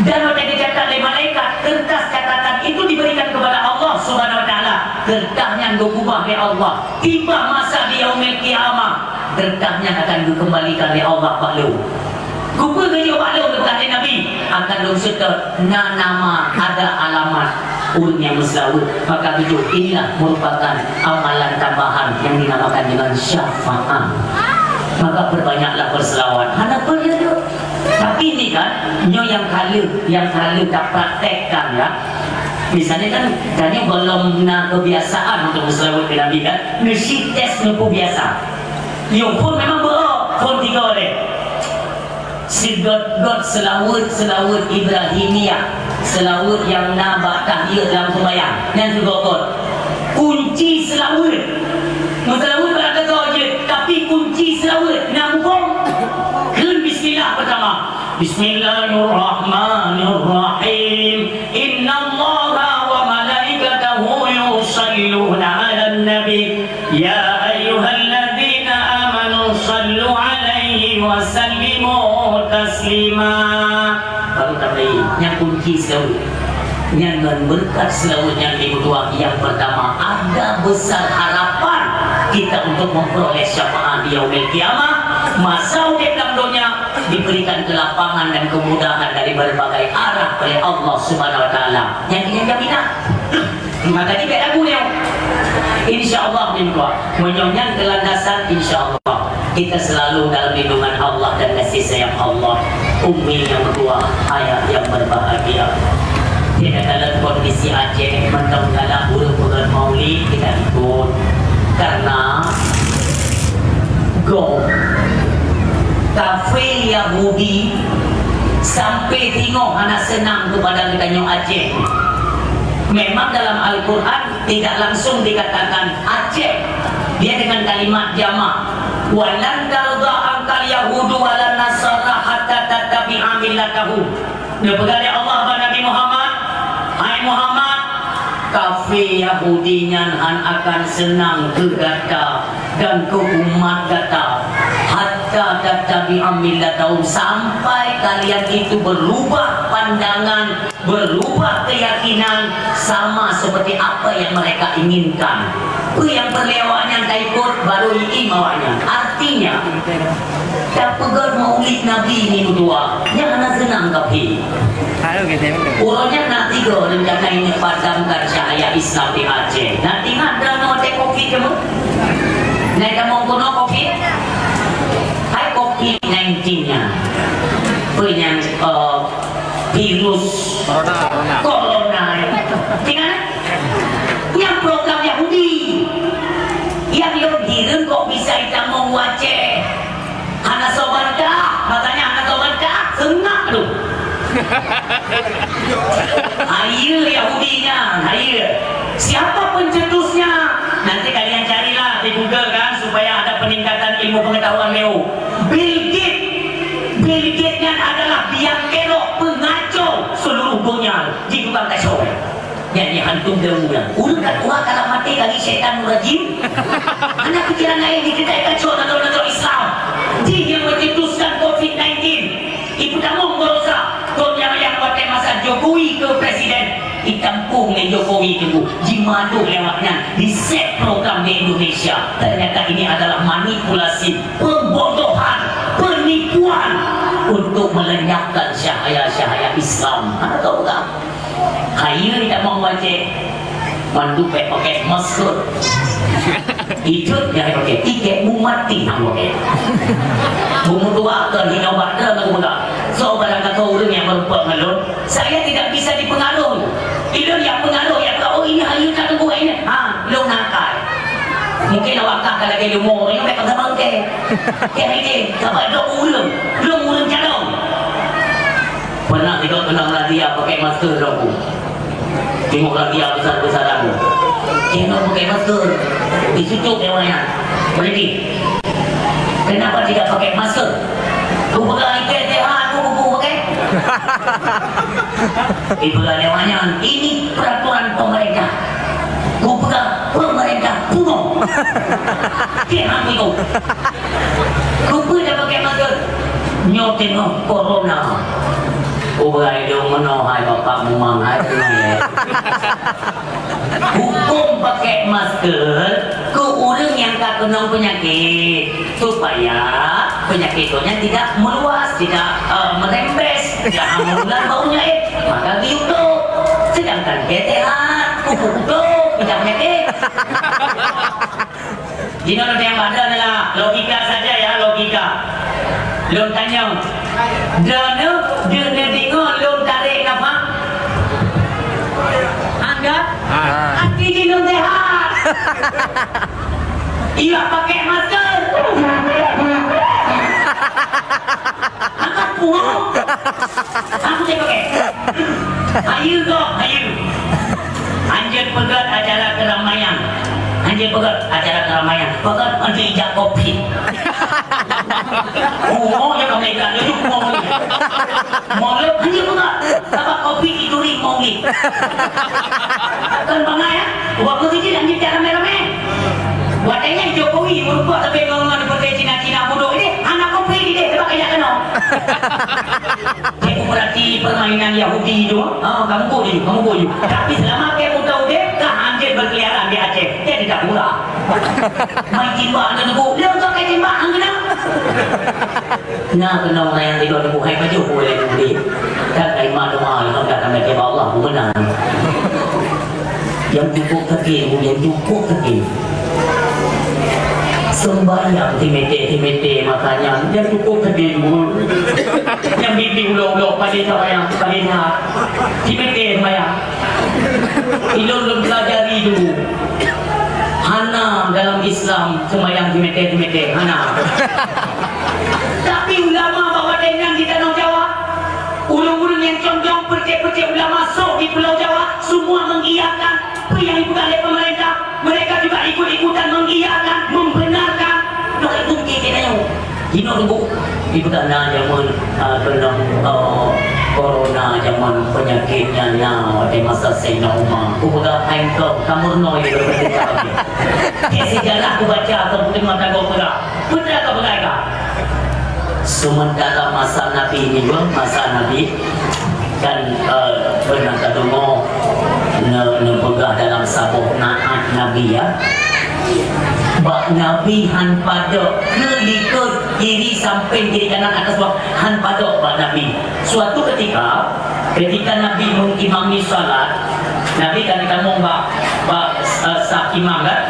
Dan watée geucatat lé malaikat, kertas catatan itu diberikan kepada Allah Subhanahu wa Taala. Kertas nyan geukeubah lé Allah. Tiba masa di Yaumil Qiyamah, kertas nyan akan geukeumbalikan lé Allah bak lôn. Keupeue geujok bak lôn, kata Nabi, akan lôn seutôt na nama, ada alamat ureuëng nyang meuseulaweuet. Maka tujuh inilah merupakan amalan tambahan yang dinamakan dengan syafaat. Maka perbanyaklah berselawat. Hana peue lé tu. Tapi ni kan, nyoe yang kali, yang kali kita praktekkan ya. Misalnya kan, tadi belum na kebiasaan untuk berselawat ke Nabi kan, mesti tes nupu biasa. Yo pun memang berok, pun tiga deh. Sigöt-göt seulaweuet-seulaweuet Ibrahimiyah, seulaweuet nyang na bak tahiyat lam sumbayang, nyan sigöt-göt. Kunci seulaweuet. Meuseulaweuet bak teuka jeuet, tapi kunci seulaweuet na muphom. Kheun bismillah peutama. Bismillahirrahmanirrahim. Innallaha wa malaikatahu yusalluna 'alan nabi. Ya ayyuhalladzina amanu sallu alaihi wa sallimu taslima. Baru tambahi, nyan kunci seulaweuet. Nyan ngon beureukat seulaweuet nyan lé meutuah. Yang pertama, ada besar harapan kita untuk memperoleh syafaat di Yaumil Qiyamah. Masa udeb lam donya diberikan kelapangan dan kemudahan dari berbagai arah oleh Allah Subhanahu wa Taala. Nyan, nyan jaminan. Maka jibek lagu nyoe. Insya Allah, minggu. Meunyoe nyan keulandasan, insya Allah. Kita selalu dalam lindungan Allah dan kasih sayang Allah. Ummi yang bertuah, ayah yang berbahagia. Kita dalam kondisi Aceh, mantong galak ureuëng peugöt maulid, kita ikut. Karena go. Kafé Yahudi sampai singoh hana seunang kepada geutanyoe Aceh. Memang dalam Al-Quran tidak langsung dikatakan Aceh. Dia dengan kalimat jamak. "Walan tarda angkal yahudu walan nasara hatta tattabi'a millatahum." Neupeugah lé Allah bak Nabi Muhammad, "Hai Muhammad, kafé Yahudi nyan hán akan seunang keu gata dan keu umat gata, hatta tattabi'a millatahum, sampai kalian itu berubah pandangan, berubah keyakinan sama seperti apa yang mereka inginkan." Peue nyang peureulée awaknyan ka ikot, baru jiim awaknyan. Artinya, tapeugöt maulid Nabi ni meutuah, nyan hana seunang kafé. Uroe nyan na tiga rencana ingin padamkan cahaya Islam di Aceh. Na ingat droeneuh watée covid teuma? Na tamong keunoe covid? Hai covid nineteen nyan. Peue nyan, eh, virus corona, corona. Ingat? Nyan program Yahudi. Nyang lôn hireuen kok bisa jitamong u Aceh. Hana soe bantah, makanya hana soe bantah, seungap lôn. Hayeue Yahudi nyan, hayeue. Siapa pencetusnya? Nanti kalian carilah di Google kan, supaya ada peningkatan ilmu pengetahuan Leo. Bill Gates. Bill Gates nyan adalah biang kerok pengacau seluruh dunia. Di tukang kacau. Nyan, nyan hantu daun nyan. Ureueng ka tuha ka maté kali syaitan rajim. Hana pikiran laén, dikeutai kacau nanggroe-nanggroe Islam. Jih nyang mencetuskan covid nineteen. Ipeutamong baroesa, kon nyang watée masa Jokowi keu presiden. Itampung lé Jokowi teungku. Jimadôh lewat nyan. Disét program di Indonesia. Ternyata ini adalah manipulasi, pembodohan, penipuan untuk melenyapkan cahaya-cahaya Islam. Hana tahu tak? Hayeue tamong u Aceh. Mandum bèk pakèk masker. Itot nyang pakèk, ikèk mumati hana pakèk. Bumudua keu hino bak droe lagu peugah. Soe barang kata ureueng nyang meurumpok ngon lôn, saya tidak bisa dipengaruhi. Ilôn nyang pengaruh, nyang kata, "Oh, ini hayeue that teungku ini." Ha, lôn nakal. Mungkin awak kah ka lagèe leumo, nyoe bèk kata bangke. Kèe hideh, sabab lôn ureueng, lôn ureueng carông. Pernah juga kena razia pakai masker, Teungku. Tengok lagi yang besar-besaran tu. Tengok pakai masker. Disucuk dia wayang. Berhenti. Kenapa tidak pakai masker? Ku pegang ikan dia, ha, aku buku pakai. Dipegang dia wayang. Ini peraturan pemerintah. Ku pegang pemerintah pungo. Dia hang itu. Ku pegang pakai masker. Nyoe teungoh corona. Ugai dong meunoe hai bapak mumang hai teungoh. Huköm pakai masker keu ureueng nyang ka keunong peunyakét, supaya peunyakét nyan tidak meuluas, tidak, eh, merembes, tidak menular baunya, eh, maka geuyue tutup. Sedangkan dia sehat, kupu tutup, tidak peunyakét. Jinoe lôn tanyong bak droeneuh lah, logika saja ya, logika. Lôn tanyong, droeneuh, droeneuh deungoe lôn tarek nafah? Hana? Hana. Arti jih lôn sehat. Iya pakai masker. Angkat pungo. Aku cek pakai. Hayu kok, hayu. Anjir peugöt acara keramaian. Anjir peugöt acara keramaian. Peugöt anjir ijak covid. Pungo je kami ikat, jadi pungo ni. Mulut anjir peugöt. Sabab covid ituri pungo ni. Kan bangai ya? Waktu kecil anjir tak ramai-ramai. Watèe nyan Jokowi meureumpok tapi ngon-ngon di peuté Cina-Cina bodoh ini, hana covid idéh, sebab kaya keunoe. Cek perhati permainan Yahudi tu, ha, kamu kok ni, kamu kok ni. Tapi selama kamu tahu deh, kah anjing berkeliaran di Aceh, jadi tak murah. Main timbak aneuk teungku, leuh kau kai timbak, hang kena. Nah, kena orang yang tidur di buhai baju, boleh nanti. Kan kaima doa, yang dah kami tiba Allah, benar. Nyang cukup sakét, nyang cukup sakét. Sembahyang timete-timete masa nyan, nyang cukup sakét, Bu. Nyang bibi ulok-ulok, padé sembahyang, padé nyan. Timete sembahyang. Ilôn lôn pelajari dulu. Hana dalam Islam sembahyang timete-timete, hana. Tapi ulama bak watèe nyan di Tanoh Jawa, ureueng-ureueng nyang condong peucék-peucék ulama sôk di Pulau Jawa, semua mengiyakan. Apa yang dipeugah lé pemerintah, mereka juga ikut-ikutan mengiyakan, membenarkan. Nah, itu mungkin kita yang jinoe bu, dipeugah na jameun, ah, keunoe, oh, corona, jameun peunyakét nyan na watèe masa Saidina Umar. Kupeugah hai kau, kamoe nyoe di pemerintah. Di sejarah kubaca atau mungkin mata kau peugah. Beutôi kah peugah ka? Sementara masa Nabi nyoe, masa Nabi, kan, eh, pernah tadeungoe ne-, neupeugah dalam saboh na'at Nabi, ya. Bak Nabi han padok keu likot kiri sampéng kiri kanan atas bawah, han padok bak Nabi. Suatu ketika, ketika Nabi mengimami salat, Nabi kan ditamong bak, bak, eh, saf imam kan?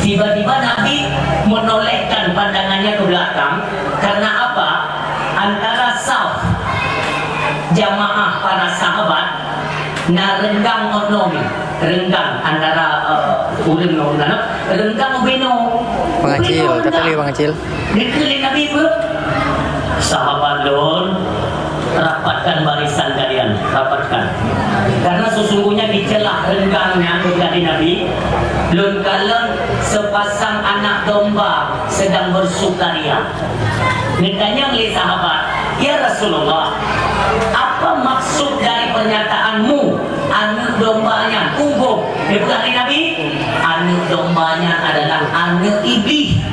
Tiba-tiba Nabi menolehkan pandangannya ke belakang. Karena apa? Antara saf jamaah para sahabat na renggang ngon nyoe, renggang antara, eh, ureueng ngon ureueng, renggang ubé nyoe. Bang Acil, kata lé Bang Acil. Dikheun lé Nabi peue? Sahabat lôn, rapatkan barisan kalian, rapatkan. Karena sesungguhnya di celah renggang nyan, kata Nabi, lôn kalon sepasang anak domba sedang bersukaria. Geutanyong lé sahabat, "Ya Rasulullah, apa maksud dari pernyataanmu, aneuk domba nyan?" Unggoh, dipeugah lé Nabi, "Aneuk domba nyan adalah aneuk iblih."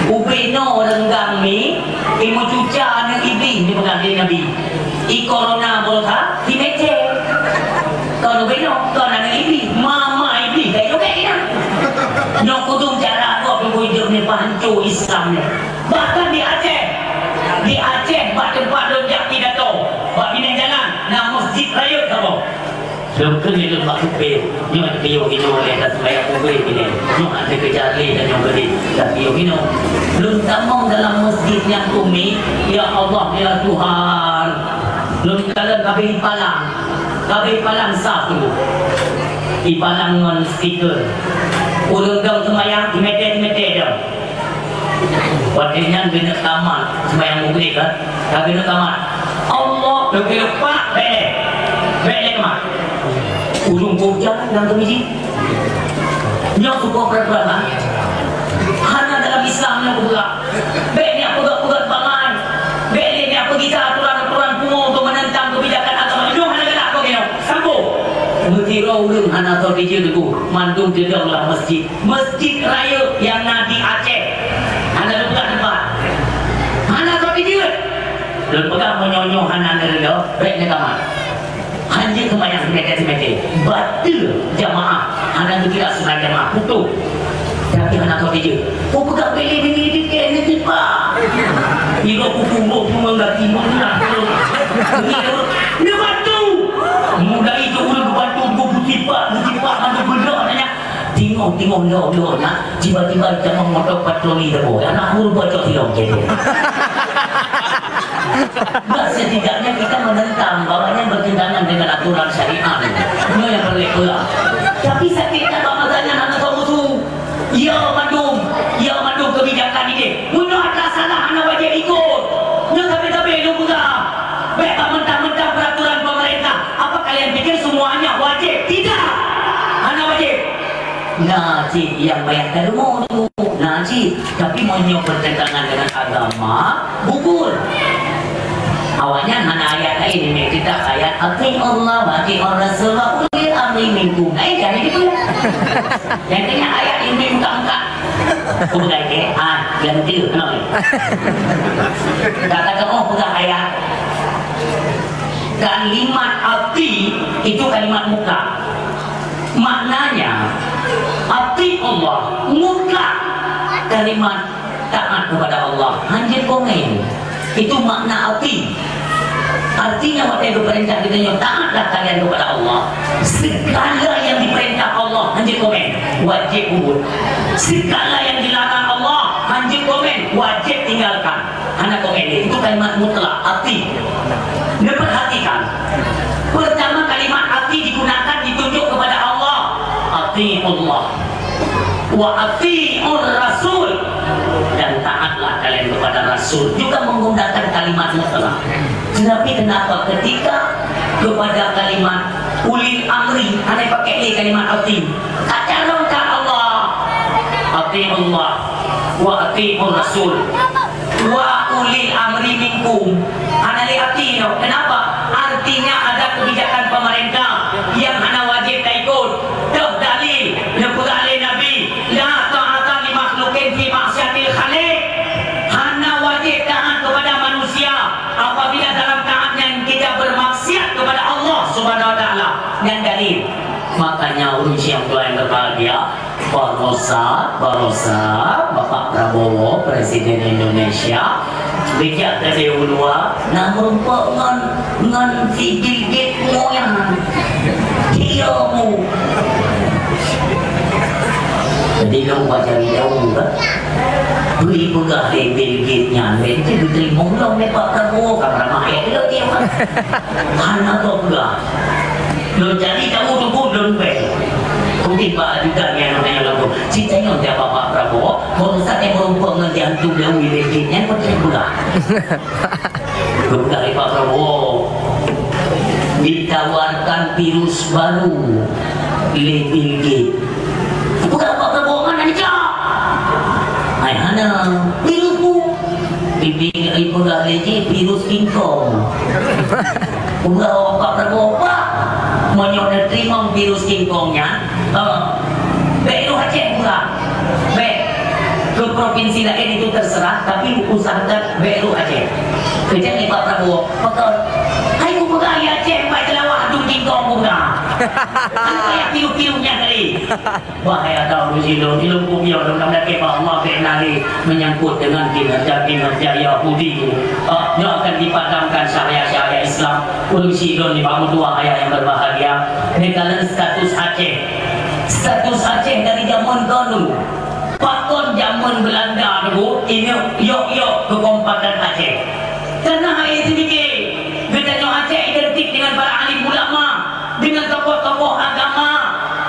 Ubé nyoe renggang mi, imeucuca aneuk iblih, dipeugah lé Nabi. I corona beureusa, timete. Kon ubé nyoe, kon aneuk iblih, mama iblih, kayak juga ini. Nyoe kudung cara gob peubuet hidup ni pahanco Islam ni. Bahkan di Aceh, di Aceh, bak teumpat lôn jak pidato, bak binéh jalan, na masjid rayeuk saboh. Lôn keuneuk lôn bak kupé, nyoe piôh inoe lé ka seumayang Maghrib ilée. Nyoe hana teukeujak lé dan nyoe Maghrib ka piôh inoe. Lôn tamong dalam masjid nyan, Umi, ya Allah, ya Tuhan. Lôn kalon ka abéh ipalang, ka abéh ipalang saf tu. Ipalang ngon stiker. Ureueng dong seumayang, imete-imete dong. Watée nyan geuneuk tamat seumayang Maghrib kan? Ka geuneuk tamat, Allah, lôn keuneuk pak, bèk lé. Bèk lé tamat. Ujong bujang nyang teumiji. Nyoe sukoh peuraturan, ha? Hana dalam Islam nyoe peugah. Bèk nyan peugah-peugah bangai. Bèk lé nyan peugisa aturan-aturan pungo untuk menentang kebijakan agama. Nyoe hana galak kok nyoe. Sambung. Meusidroe ureueng hana soe tijeuet teungku. Mandum teudong lam masjid. Masjid rayeuk nyang na di Aceh. Hana lôn peugah teumpat. Hana soe tijeuet. Lôn peugah meunyoe nyoe hana neuridho, bèk neukamat. Hanjeuet seumayang seumeter-seumeter. Bateue jamaah. Hana geukira sunat jamaah. Putôh. Tapi hana soe tijeuet. Kupeugah bèk lé bini dikèe neutipa. Iro kukumbo pungo gaki meunan. Neubantu. Muda itu ureueng geubantu, geubantu tipa, tipa, bantu beudôh nyan. Tingoh-tingoh lom-lom na, tiba-tiba jamong moto patroli teuboh. Anak guru bocor sidong jadi. Nah, setidaknya kita menentang bahwa ini bertentangan dengan aturan syariat ini. Ini yang perlu pulang. Tapi sakitnya bak masanya hana tahu musuh. Ya mandum, ya mandum kebijakan ini. Meunyoe atra salah hana wajéb ikot. Nyoe tapi-tapi lôn peugah. Bèk bak mentang-mentang peraturan pemerintah. Apa kalian pikir semuanya wajib? Tidak. Hana wajib. Na cit nyang payah tadeungoe tu, na cit. Tapi meunyoe bertentangan dengan agama, gugur. Awaknyan hana ayat laén, ini kitab ayat, "Ati'ullah wa ati'ur rasul wa ulil amri minkum." Laén kan itu? Yang kena ayat ini buka-buka. Bukan ke? Ah, ganti. Kenapa? Tak kata, oh, bukan ayat. Kalimat ati itu kalimat mutlak. Maknanya, ati Allah mutlak kalimat taat kepada Allah, hanjeuet komen. Itu makna ati. Artinya, watèe geupeurintah geutanyoe, "Taatlah kalian kepada Allah." Segala yang diperintah Allah, hanjeuet komen, wajib peubuet. Segala yang dilarang Allah, hanjeuet komen, wajib tinggalkan. Hana komen lé, itu kalimat mutlak, ati. Neupeurhatikan. Pertama kalimat ati digunakan ditunjuk kepada Allah. Ati Allah. Wa ati'ur rasul. Dan taatlah kalian kepada Rasul. Juga menggunakan kalimat mutlak. Tetapi kenapa ketika kepada kalimat ulil amri, hana pakai lé kalimat ati? Ka calon ka Allah. Ati Allah. Wa ati'ur rasul. Wa ulil amri minkum. Hana lé ati nyoe. Kenapa? Artinya ada kebijakan pemerintah yang hana wajib taikut. Toh dalil, neupeugah lé Nabi, "La ta'ata li makhluqin fi ma'siyatil khaliq." Hana wajib taat kepada manusia apabila dalam taat nyan kita bermaksiat kepada Allah Subhanahu wa Taala. Nyan dalil. Makanya, ureueng siang tuan yang berbahagia, Barosa, barosa, Bapak Prabowo, Presiden Indonesia, bijak tadi ulua, na meurumpok ngon, ngon si Bill Gates moyang. Dia mu. Jadi, lôn baca di daun, kan? Beri peugah lé Bill Gates nyan, lé, itu diterima ulông lé Pak Prabowo, kan ramah ayat dia, dia, kan? Hana kau peugah. Lôn jadi tahu tu pun lôn bèk. Mungkin bak ajudan nyang nanya lagu. Cerita nyoe dia Bapak Prabowo, baru saja merumpok ngon dia hantu dia wili nyan pun saya pula. Bukan Pak Prabowo. Ditawarkan virus baru lé Bill Gates. Bukan Pak Prabowo mana ni, Cak? Hai, hana. Virus bu. Bibi, ibu dah lagi virus King Kong. Ulah awak Pak Prabowo, Pak. Meunyoe neuteurimong virus King Kong nyan, eh, bèk rôh Aceh pulang. Bèk. Ke provinsi laén itu terserah, tapi usahakan bèk rôh Aceh. Keujeuet lé Pak Prabowo, pakon, "Hai, kupeugah di Aceh, bèk teulawah atu King Kong," kupeugah. Anu ayah pilu-pilu nyan tadi. Wahai ata ureueng silôn, ilôn kupiôh lôn, dan lakèe bak Allah bèk na lé menyangkut dengan kinerja-kinerja Yahudi. Ah, nyoe akan dipadamkan cahaya-cahaya Islam. Ureueng sidroe nibak meutuah ayah nyang berbahagia, neukalon status Aceh. Status Aceh dari jameun keunoe. Pakon jameun Beulanda dulu inong yok-yok keu kompakan Aceh? Karena hai seumiké, geutanyoe Aceh identik dengan para alim ulama, dengan tokoh-tokoh agama,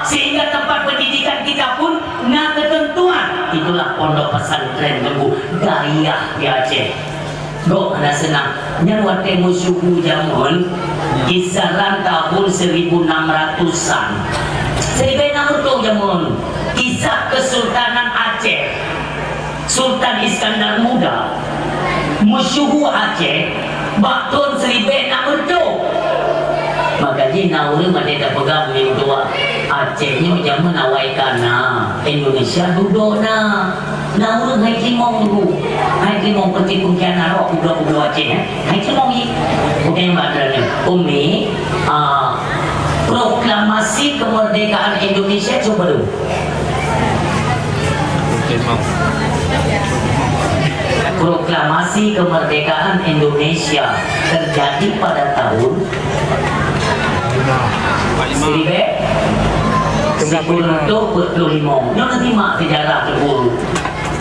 sehingga tempat pendidikan kita pun na ketentuan. Itulah pondok pesantren Teungku Dayah di Aceh. Gob hana seunang. Nyan watèe meusyuhu jameun, kisaran tahun seribu enam ratusan. Siribèe nam reutôh jameun, kisah Kesultanan Aceh, Sultan Iskandar Muda, meusyuhu Aceh bak thôn siribèe nam reutôh. Maka jih na ureueng mandé tapeugah meunyoe dua Aceh nyoe jameun awai ka na, Indonesia dudoe na. Na ureueng hai teurimong dulu. Hai teurimong peuti pengkhianat rot udoe-udoe Aceh, eh. Hai teurimong jih. Bukan yang bak ni. Umi, ah, proklamasi kemerdekaan Indonesia cuba dulu. Proklamasi kemerdekaan Indonesia terjadi pada tahun siribèe sikureueng reutôh peuet ploh limong. Nyoe neusimak sejarah teungku.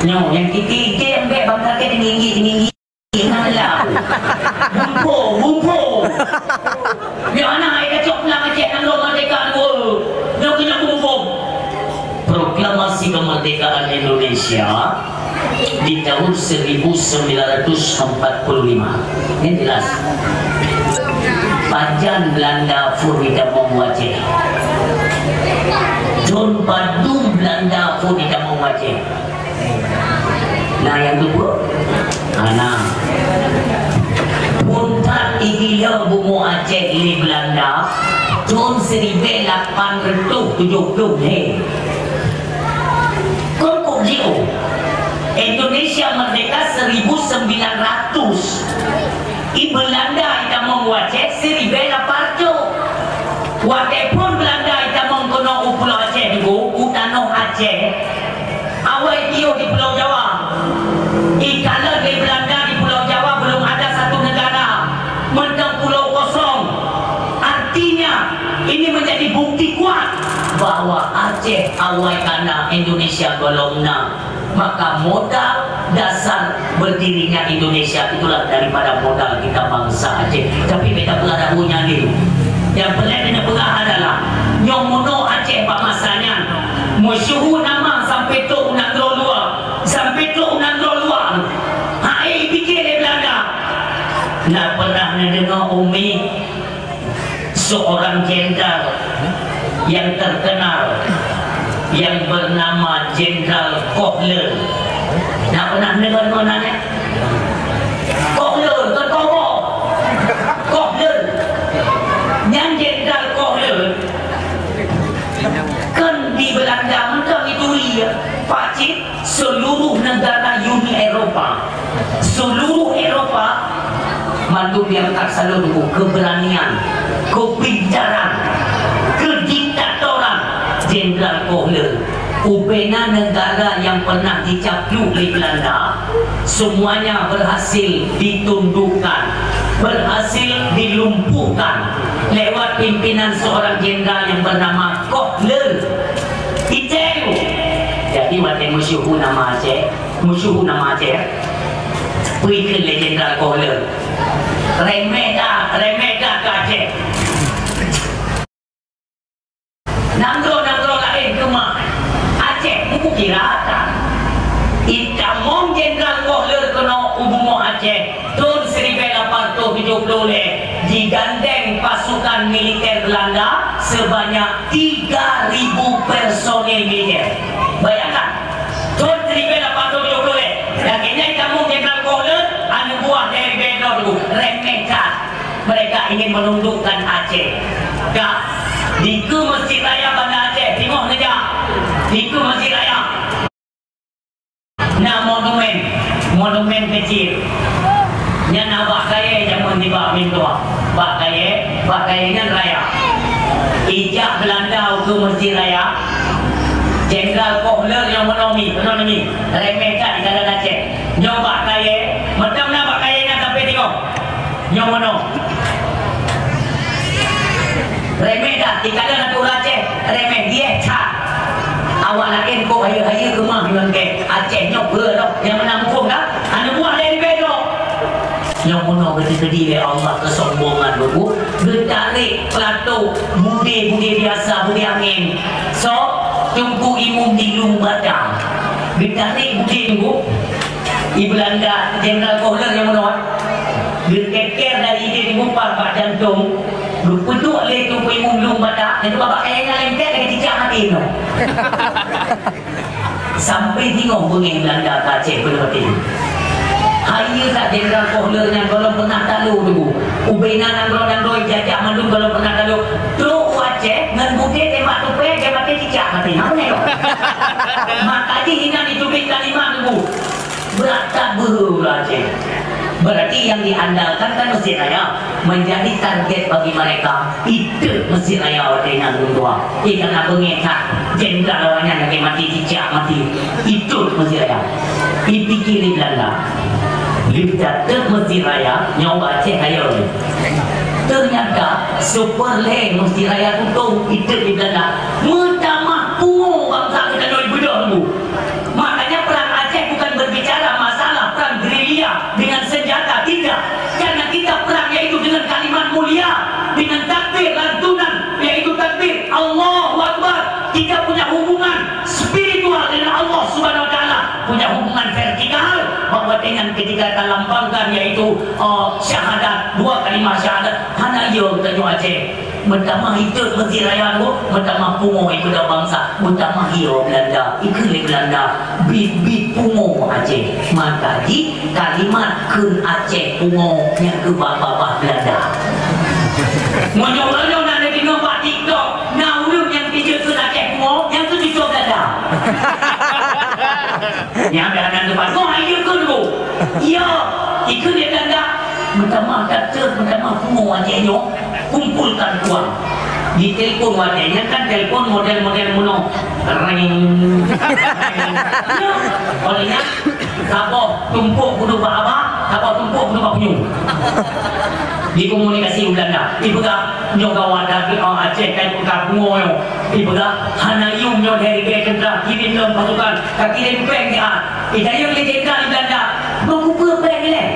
Nyoe nyang tiga-tiga nyang bèk bangsa ke tinggi-tinggi. Nala. Bumpo, bumpo. Di mana ai kacok pulang Aceh nang lom merdeka dua? Nyoe keuh nyoe bumpo. Proklamasi kemerdekaan Indonesia di tahun seribu sembilan ratus empat puluh lima. Ini jelas. Pajan Belanda phôn jitamong u Aceh. Thôn padum Belanda phôn jitamong u Aceh. Na nyang teupeu? Hana. Phôn that igiloe bumoe Aceh lé Belanda thôn siribèe lapan reutôh tujoh ploh lhèe. Kon kok jiôh? Indonesia merdeka seribu sembilan ratus. I Belanda jitamong u Aceh siribèe lapan reutôh. Watèe phôn Belanda jitamong keunoe u Pulo Aceh dulu, u tanoh Aceh, awai piôh di Pulo Jawa. Ikalon lé Belanda di Pulo Jawa belum ada satu negara, mantong pulo kosong. Artinya, ini menjadi bukti kuat bahwa Aceh awai ka na, Indonesia gohlom na. Maka modal dasar berdirinya Indonesia itulah daripada modal kita bangsa Aceh. Tapi beda pula dahulu nyan deh. Nyang peureulèe neupeugah adalah nyoe meunoe Aceh bak masa nyan meusyuhu nama sampai trok u nanggroe luwa, sampai trok u nanggroe luwa. Hai pike lé Belanda. Na pernah neudeungoe Umi seorang jenderal yang terkenal yang bernama Jenderal Kohler. Na pernah deungoe ngon nyan? Kohler, bukan Kohboh. Kohler. Nyan Jenderal Kohler kan di Belanda mantong ituri, ya. Pak Cit. Seluruh negara Uni Eropa, seluruh Eropa, mandum nyang takalon keberanian, kepintaran, kediktatoran Jenderal Kohler. Ubena negara yang pernah dicaplok lé Belanda, semuanya berhasil ditundukkan, berhasil dilumpuhkan lewat pimpinan seorang jenderal yang bernama Kohler. Iteu. Jadi watèe meusyuhu nama Aceh, meusyuhu nama Aceh, peue kheun lé Jenderal Kohler. Remeh that, remeh that keu Aceh. Nanggroe-nanggroe laén keumah, Aceh mukira that. Itamong Jenderal Kohler keunoe u bumoe Aceh. Thôn siribèe lapan reutôh tujoh ploh lhèe, jigandeng pasukan militer Belanda sebanyak tiga ribu personil militer. Bayangkan, thôn siribèe lapan reutôh tujoh ploh lhèe, lagèe nyan itamong Jenderal Kohler, aneuk buah dari Bedor tu, remeh that. Mereka ingin menundukkan Aceh. Ka, dikeue Mesjid Raya Banda Aceh, teungoh neujak. Dikeue Mesjid Raya. Na monumen, monumen kecil. Nyan na bak kayèe jameun nibak Mintoa. Bak kayèe, bak kayèe nyan raya. Ijak Belanda ukeue Mesjid Raya. Jenderal Kohler nyang meunoe mi, meunoe mi. Remeh that di dalam Aceh. Nyoe bak kayèe, mantong na bak kayèe nyan sampai teungoh. Nyoe meunoe. Lengkap, Aceh nyoe peue lom, nyang meunan muphom dah? Aneuk buah lé ribèe droe. Nyang meunoe geuteupeu lé Allah keusombongan geuh, geutarek plato budé-budé biasa, budé angén. Sok Teungku Imum di Lueng Bata. Geutarek budé geuh. Di Beulanda, Jenderal Kohler nyang meunoe. Geukeker dari idéh di mupat bak jantong. Geupeuduek lé Teungku Imum Lueng Bata, nyang babah kayèe nyang lengket lagèe cicak maté nyoe. Sampai singoh beungéh Beulanda ka Aceh peue leupah. Hai yue that Jenderal Kohler nyan gohlom peunah talo teungku. Ubena nanggroe-nanggroe jajah mandum gohlom peunah talo. Trok u Aceh ngon budé tembak tupèe, dia maté cicak maté. Hana nyoe. Maka jih inan iteubiet kalimat teungku. Brat that beuhe ureueng Aceh. Berarti yang diandalkan kan Mesjid Raya menjadi target bagi mereka. Itot Mesjid Raya watèe nyan lôn tuan. Eh, kana beungéh that, jenderal awaknyan lagèe maté cicak maté. Itot Mesjid Raya. Ipike lé Beulanda. Lheueh tatot Mesjid Raya, nyoe Aceh kaya lé. Ternyata, super lé Mesjid Raya tutong itot lé Beulanda. Meutamah pungo bansa geutanyoe ibeudôh teungku. Makanya perang Aceh bukan berbicara masalah perang gerilya dengan senjata, tidak. Karena kita perang yaitu dengan kalimat mulia, dengan takbir lantunan, yaitu takbir Allahu Akbar. Kita punya hubungan spiritual dengan Allah Subhanahu wa Taala, punya hubungan vertikal, bahwa dengan ketika kita lambangkan yaitu, eh, syahadat, dua kalimat syahadat, hana yo tanyoe Aceh. Meutamah itot Mesjid Raya tu, meutamah pungo ibeudôh bansa, meutamah yo Beulanda, ikheun lé Beulanda, bit-bit pungo Aceh. Maka jih kalimat kheun Aceh pungo nyang keu babah Beulanda. Meunyoe uroe nyoe na neudeungoe bak TikTok, na ureueng nyang jijeuet kheun Aceh pungo, nyang keu cucoe Beulanda. Nyang dah nan teumpat, "Ngoh, hai jeuet kheun dulu." Iya, ikheun lé Beulanda, "Meutamah that, meutamah pungo Aceh nyoe." Kumpulkan uang. Ditelepon watèe nyan kan telepon model-model meunoe. Ring. Ring. Ya. Oleh nyan, saboh tumpôk keuneuk bak abah, saboh tumpôk keuneuk bak punyueng. Dikomunikasi u Beulanda. Ipeugah, "Nyoe gawat that, ah, Aceh kan peugah pungo nyoe." Ipeugah, "Hana yum nyoe dari bèe teuntara, kirim lom pasukan, ka kirim pèng di a." Itanyong lé jenderal Beulanda, "Bang, keupeue pèng ilèe?"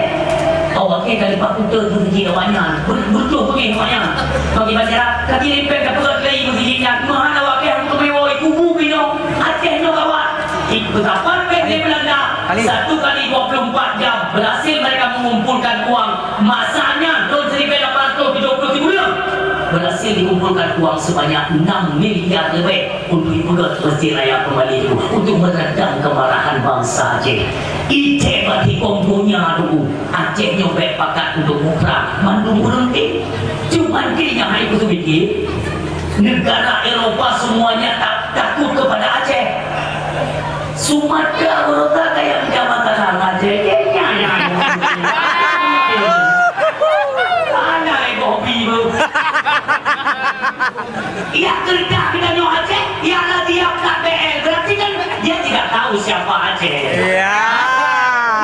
"Oh, akhé ka leupah kutot meuseujid awaknyan, beu-, beutôi beungéh awaknyan." Bagi bacara, "Ka kirim pèng ka peugöt lé meuseujid nyan, meuhana awaknyan hana meuteumé woe, kubu binoe, Aceh nyoe gawat." Ipeusapat pèng lé Beulanda, satu kali dua puluh empat jam, berhasil mereka mengumpulkan uang. Masa nyan, thôn siribèe lapan ratus tujoh puluh sikureueng, berhasil dikumpulkan uang sebanyak enam miliar lebih. Untuk ipeugöt Mesjid Raya kembali dulu, untuk meredam kemarahan bangsa Aceh. Icek bak tikong donya dulu, Aceh nyoe bèk pakat untuk muprang, mandum ureueng tém. Cuman keu nyang hai kuteupike, negara Eropa semuanya ta-, takut kepada Aceh. Sumatera beurota kaya macam makanan Aceh. Ya, ya, ya, ya. Pandai boh bi bu. Ia kerja kita nyoe Aceh, ia lagi yang tak B L. Berarti kan dia tidak tahu siapa Aceh. Ya.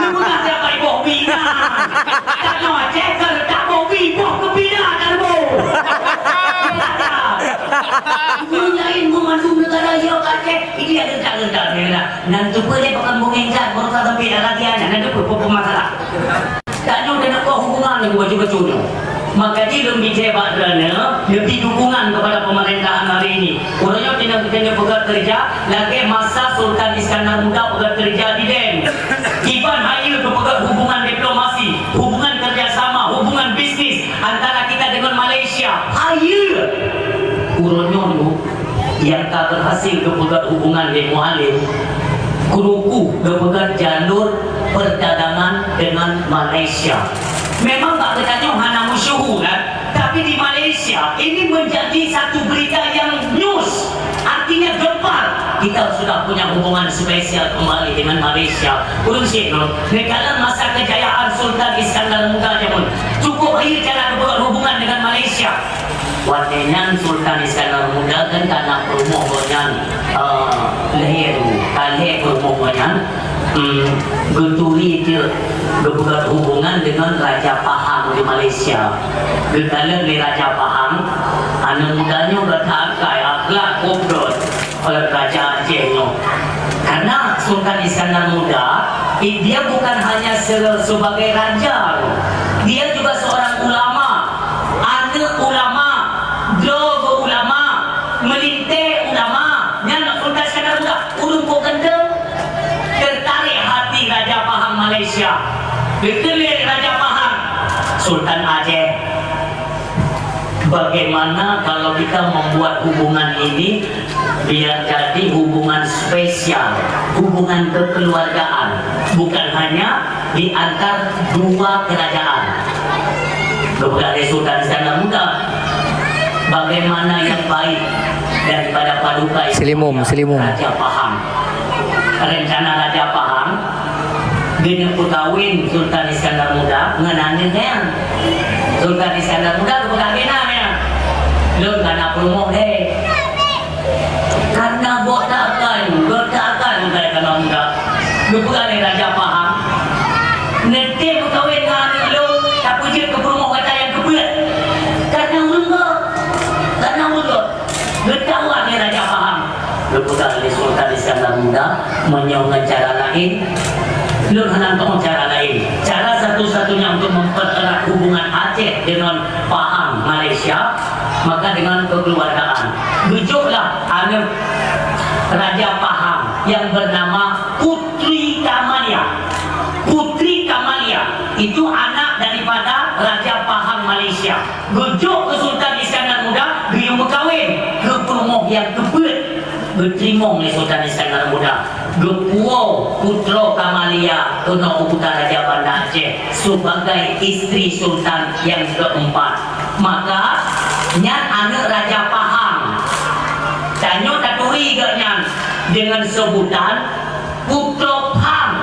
Lu pernah siapa ibu bina? Tak nyoe Aceh, kalau tak boh bi, boh kepina tak ada boh. Guru lain mengandung negara ia Aceh, ini ada tak ada. Nan teupeu lé pakon bungeng that, beurota sampai dah lagi aja. Nan teupeu peue masalah. Tanyoe dan apa hubungan dengan baju-baju nyoe? Maka di lôn bicé bak droeneuh, lebih dukungan kepada pemerintahan hari ini. Uroe nyoe tinggal kita peugah kerja, lagèe masa Sultan Iskandar Muda peugah kerja di Deng. Kiban hayeue keu peugah hubungan diplomasi, hubungan kerjasama, hubungan bisnis antara kita dengan Malaysia. Hayeue! Uroe nyoe dulu, nyang ka berhasil geupeugöt hubungan lé Mualem, keuruku geupeugöt jalur perdagangan dengan Malaysia. Memang bak geutanyoe hana meusyuhur, kan? Tapi di Malaysia, ini menjadi satu berita yang news, artinya gempar. Kita sudah punya hubungan spesial kembali dengan Malaysia. Ureueng syiek lôn, neukalon masa kejayaan Sultan Iskandar Muda jameun, cukup hayeue cara geupeugöt hubungan dengan Malaysia. Watèe nyan Sultan Iskandar Muda kan ka na peurumoh gobnyan, eh, lhèe tu, ka lhèe peurumoh gobnyan, hmm, geuturi teuk geupeugöt hubungan dengan Raja Pahang di Malaysia. Geukalon lé Raja Pahang, aneuk muda nyoe gata akai akhlak goblok oleh Raja Aceh nyoe. Karena Sultan Iskandar Muda, i-, dia bukan hanya se-, sebagai raja, dia juga seorang ulama, aneuk ulama, droe ulama, meulintèe ulama. Nyan Sultan Iskandar Muda, ureueng po ganteng, tertarik hati Raja Pahang Malaysia. Dikeulik Raja Pahang, Sultan Aceh. Bagaimana kalau kita membuat hubungan ini biar jadi hubungan spesial, hubungan kekeluargaan, bukan hanya di antar dua kerajaan. Kepada Sultan Iskandar Muda, bagaimana yang baik daripada paduka Selimum, selimum. Raja Pahang. Rencana Raja Pahang, geuneuk peukawen Sultan Iskandar Muda ngon aneuk nyan. Sultan Iskandar Muda geupeugah keunan nyan, "Lôn ka na peurumoh deh." Karena buet takan, buet takan Sultan Iskandar Muda. Geupeugah lé Raja Pahang, "Neutém meukawen ngon aneuk lôn, tapeujeuet keu peurumoh gata nyang keupeuet." Karena ulôn gét, karena ulôn gét. Geutawak lé Raja Pahang. Geupeugah lé Sultan Iskandar Muda, "Meunyoe ngon cara laén, lôn hana tong cara laén. Cara satu-satunya untuk mempererat hubungan Aceh dengan Pahang Malaysia, maka dengan kekeluargaan." Geujoklah aneuk Raja Pahang yang bernama Putri Kamalia. Putri Kamalia itu anak daripada Raja Pahang Malaysia. Geujok keu Sultan Iskandar Muda, geuyue meukawen keu peurumoh nyang keupeuet. Geuteurimong lé Sultan Iskandar Muda. Geupuwoe putroe Kamalia keunoe u Kuta Raja Banda Aceh sebagai istri sultan nyang keempat. Maka, nyan aneuk Raja Pahang. Tanyoe taturi geuh nyan deungon sebutan Putroe Phang.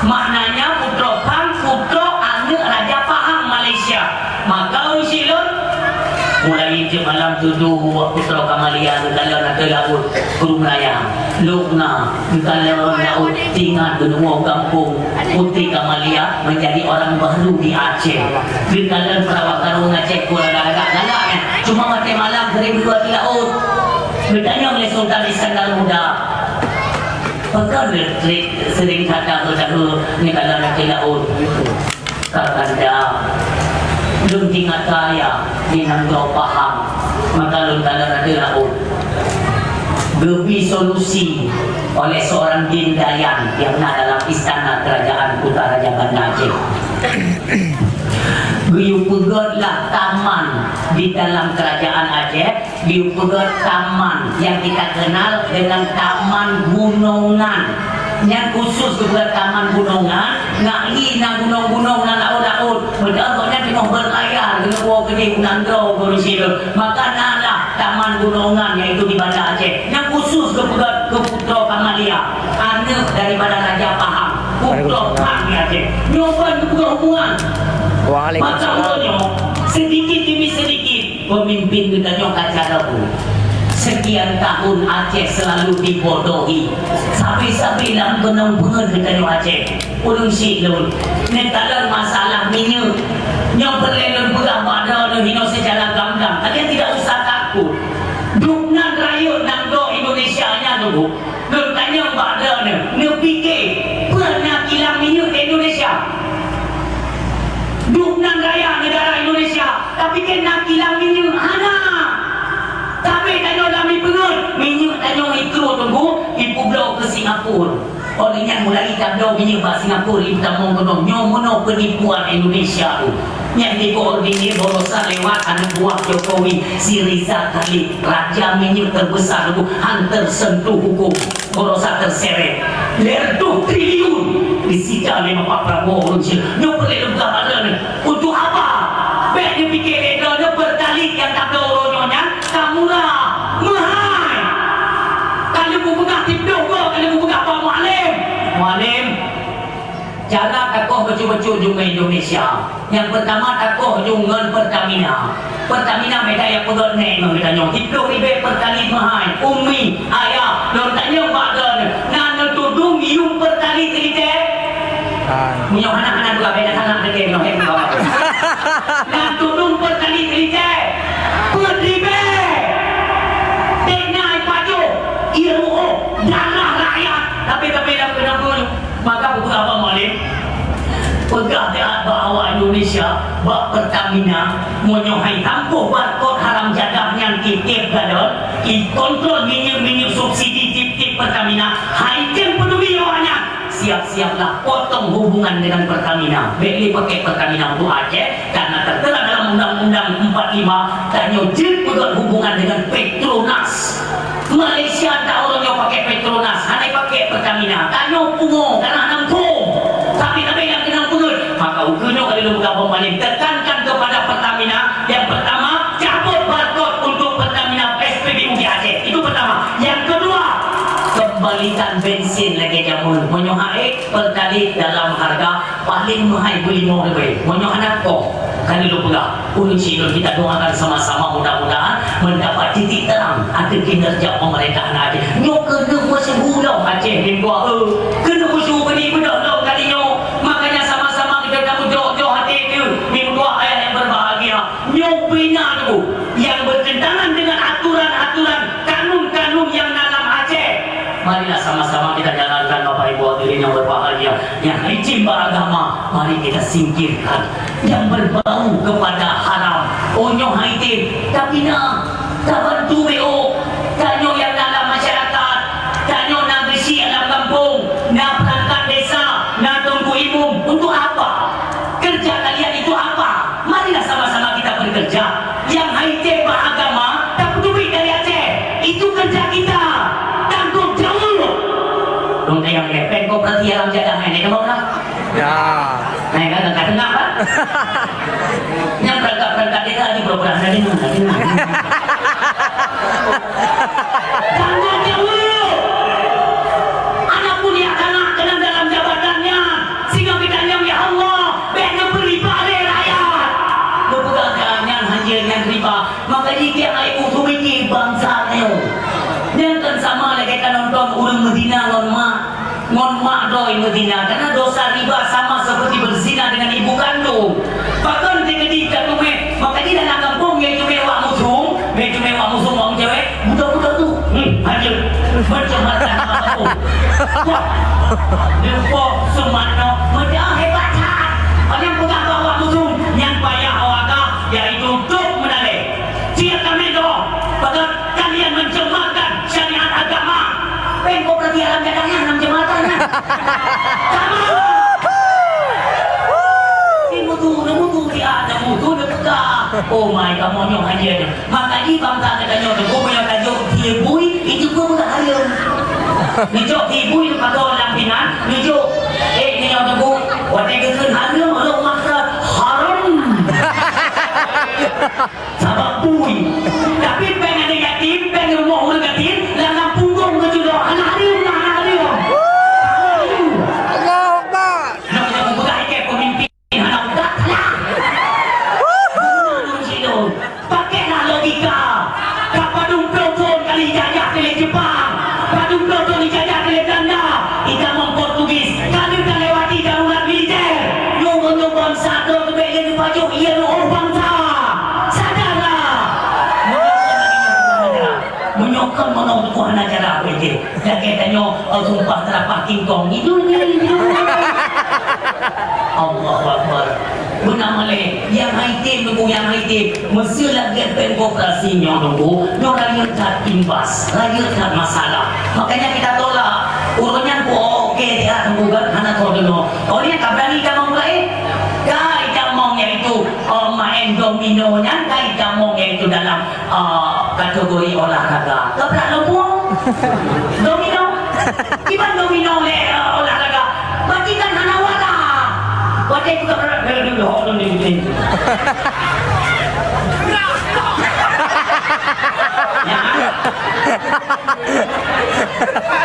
Maknanya Putroe Phang, putroe aneuk Raja Pahang Malaysia. Maka ureueng syiek lôn, mulai jeuet malam tudoe Putroe Kamalia geukalon ateueh laôt Krueng Raya. Lukna geukalon laôt, tinggai geuneuk woe gampông Putri Kamalia menjadi orang baru di Aceh. Geukalon peurawa karueng Aceh ku lagak-lagak galak nyan. Cuma watèe malam sering berdua di laôt. Geutanyong lé Sultan Iskandar Muda. Pakon lé trik sering that geudahu ngon dalam até laôt? Kakanda, lôn teuingat kaya di nanggroe Pahang, maka lôn dalam até laôt. Geubri solusi oleh seorang jin Dayan yang na dalam istana kerajaan Kuta Raja Banda Aceh. Geuyue peugötlah taman di dalam kerajaan Aceh. Di peugöt taman nyang kita kenal dengan Taman Gunongan. Nyang khusus keu peugöt Taman Gunongan, ngak li na gunong-gunong, na laôt-laôt. Padahai gobnyan teungoh berlayar, geuneuk woe keudeh u nanggroe gurée sidroe. Maka na lah Taman Gunongan, yaitu di Banda Aceh. Nyang khusus keu peugöt keu Putroe Kamalia, aneuk daripada Raja Pahang, Putroe Phang di Aceh. Nyoe ban geupeugöt hubungan. Waalaikumsalam. Maka ulôn nyoe, sedikit demi sedikit, Pemimpin geutanyoe ka cara bu. Sekian tahun Aceh selalu dibodohi. Sabe-sabe lam keunong peungeut geutanyoe Aceh. Ulôn syiek lôn, neukalon masalah minyeuk. Nyoe peureulèe lôn peugah bak droeneuh inoe secara gamblang. Kalian tidak usah takut. Dubnan rayeuk nanggroe Indonesia nyan, Teungku. Lôn tanyong bak droeneuh, neupike peue na kilang minyeuk di Indonesia? Dubnan raya negara Indonesia, tapi keu na kilang minyeuk hana. Tapi tanyoe lam ipeungeut, minyeuk tanyoe ikru Teungku, ipeubloe keu Singapura. Oleh nyan mulai tabloe minyeuk bak Singapura, itamong keunoe. Nyoe meunoe peunipuan Indonesia tu. Nyang dikoordinir baroesa lewat aneuk buah Jokowi, si Riza Khalid, raja minyeuk terbesar tu, han tersentuh hukum. Baroesa terseret. Lhèe reutôh triliun disita lé Bapak Prabowo ureueng syiek. Nyoe peureulèe lôn peugah bak droeneuh. Untuk apa? Bèk neupike lé droeneuh Pertalite nyang tabloe uroe nyoe nyan ka murah, meuhai. Ka lheueh kupeugah tiep dua, ka lheueh kupeugah bak Mualem. Mualem, cara takoh bacut-bacut ju ngon Indonesia. Nyang peurtama takoh ju ngon Pertamina. Pertamina meuda nyang peugöt nèk ngon geutanyoe. Siplôh ribèe Pertalite meuhai. Umi, ayah, lôn tanyong bak droeneuh, na neutudong minyeuk Pertalite liter? Hai. Meunyoe hana, hana dua bèe, hana dua bèe, hana dua bèe. Na tudong Pertalite liter? Peuet ribèe. Dèk na ipajoh, iru'oh, darah rakyat. Tapi, tapi, Malem, peugah that bak awak Indonesia, bak Pertamina, meunyoe hai tampoh barcode haram jadah nyan tiep-tiep galon, ikontrol minyeuk-minyeuk subsidi tiep-tiep Pertamina, hai tem peuduli awak nyan, siap-siaplah potong hubungan dengan Pertamina. Bèk lé pakèk Pertamina untuk Aceh, karena tertera dalam Undang-Undang empat lima, tanyoe jeuet peugöt hubungan dengan Petronas. Malaysia tak ureueng nyoe pakèk Petronas, hana pakèk Pertamina. Tanyoe pungo, karena hana muphom. Tapi, tapi nyang keunong peugöt. Maka ukeue nyoe ka lôn peugah bak malem, tekankan kepada Pertamina, yang pertama, cabut barcode untuk Pertamina S P B U di Aceh. Itu pertama. Yang kedua, kembalikan bensin lagèe jameun. Meunyoe hai Pertalite dalam harga paléng meuhai beulimong ribèe. Meunyoe hana kong, ka lôn peugah, ureueng syedara, kita doakan sama-sama, mudah-mudahan mendapat titik terang ateueh kinerja pemerintah Aceh. Nyoe keuneuk meusyeuhu lom Aceh, meutuah, eh. Keuneuk meusyeuhu beuni beudôh lom kali nyoe. Makanya sama-sama kita tameujok-jok até teuh, meutuah ayah yang berbahagia. Nyoe pih na teungku nyang bertentangan dengan aturan-aturan, kanun-kanun yang na lam Aceh. Marilah sama-sama kita jalankan, Bapak Ibu hadirin yang berbahagia. Nyang licin bak agama, mari kita singkirkan. Nyang berbau kepada haram, oh nyoe hai tem, tapi na, tabantu B O, tanyoe nyang na lam masyarakat, tanyoe na geusyik lam gampông, na perangkat desa, na teungku imum, untuk apa? Kerja kalian itu apa? Marilah sama-sama kita bekerja. Nyang hai tem bak agama, tapeuteubiet dari Aceh. Itu kerja kita. Tanggung jawab. Dong tayang lé, pèng koperasi alam jadah nyan, kamoe na? Ya. Nah, kan, kan, kan, kan? Nyang perangkat-perangkat desa aja pura-pura, nah, dengar, nah, dengar. Tanggung jawab. Anapun nyang kana keunong dalam jabatan nyan, singoh geutanyong, "Ya Allah, bèk neupeuriba lé rakyat." Neupeugah nyan hanjeuet nyan riba. Maka jih tiep hai muphom, bansa nyoe. Nyan kan sama lagèe ka nonton ureueng meuzina ngon mak. Ngon mak droe meuzina, karena dosa riba sama seperti berzina dengan ibu kandung. Pakon teukeudi ka teumé, maka jih dalam gampông, nyang teumé wak muphom, nyang teumé wak muphom, wak meucewek, budak-budak tu, hmm, hanjeuet, mencemarkan nama kampung. Wah, leupah seumanoe, meudah hebat that. Nyang peugah bak wak muphom, nyang payah awak ka, yaitu dok meunalèe. Siap kami dong, pakon kalian mencemarkan syariat agama. Pèng koperasi alam jadah nyan, mencemarkan nyan. Sama. Di mutu, di mutu, di mutu, di peugah. Oh my, kamoe nyoe haji aja. Maka di bangsa geutanyoe tu, meunyoe tajok di bui, itu pun bukan haram. Neujok di bui, maka lam pingan, neujok, eh, neujok di bui. Watèe geukheun haram, rhot mata haram. Sabab bui. Tapi pèng aneuk yatim, pèng rumoh ureueng yatim, lam, lam punggong geucudok, hana hareuem, hana hareuem. Allahu Akbar. Nyang, nyang peugah ikèe pemimpin hana utak, salah. Guna ureueng sidroe. Pakailah logika. Ka padum ploh thon ka dijajah lé Jepang. Padum ploh thon dijajah lé Belanda. Itamong Portugis. Ka lheueh talewati darurat militer. Nyoe, nyoe bansa droe leubeh lé neupajoh, ié nyoe bansa. Sadarlah. Meunyoe kon meunoe teungku hana cara, lagèe tanyoe, oh, sumpah seurapah kingkong. Itu, itu, itu. Allahu Akbar. Beuna malèe, nyang hai tem, Teungku, nyang hai tem. Meuseu lagèe pèng koperasi nyoe, Teungku, nyoe rayeuk that imbas, rayeuk that masalah. Makanya kita tolak. Ureueng nyan ku oke, dia, Teungku, kan, hana keuh deungoe. Oh, nyan ka beurani itamong laén. Ka itamong, yaitu, oh, maén domino nyan, ka itamong, yaitu dalam, oh, kategori olahraga. Ka brat lompoe. Domino. Kiban domino lé, eh, olahraga. Berarti kan hana wara. Watèe buka berat, eh, dulu, dulu, dulu, dulu. Ya.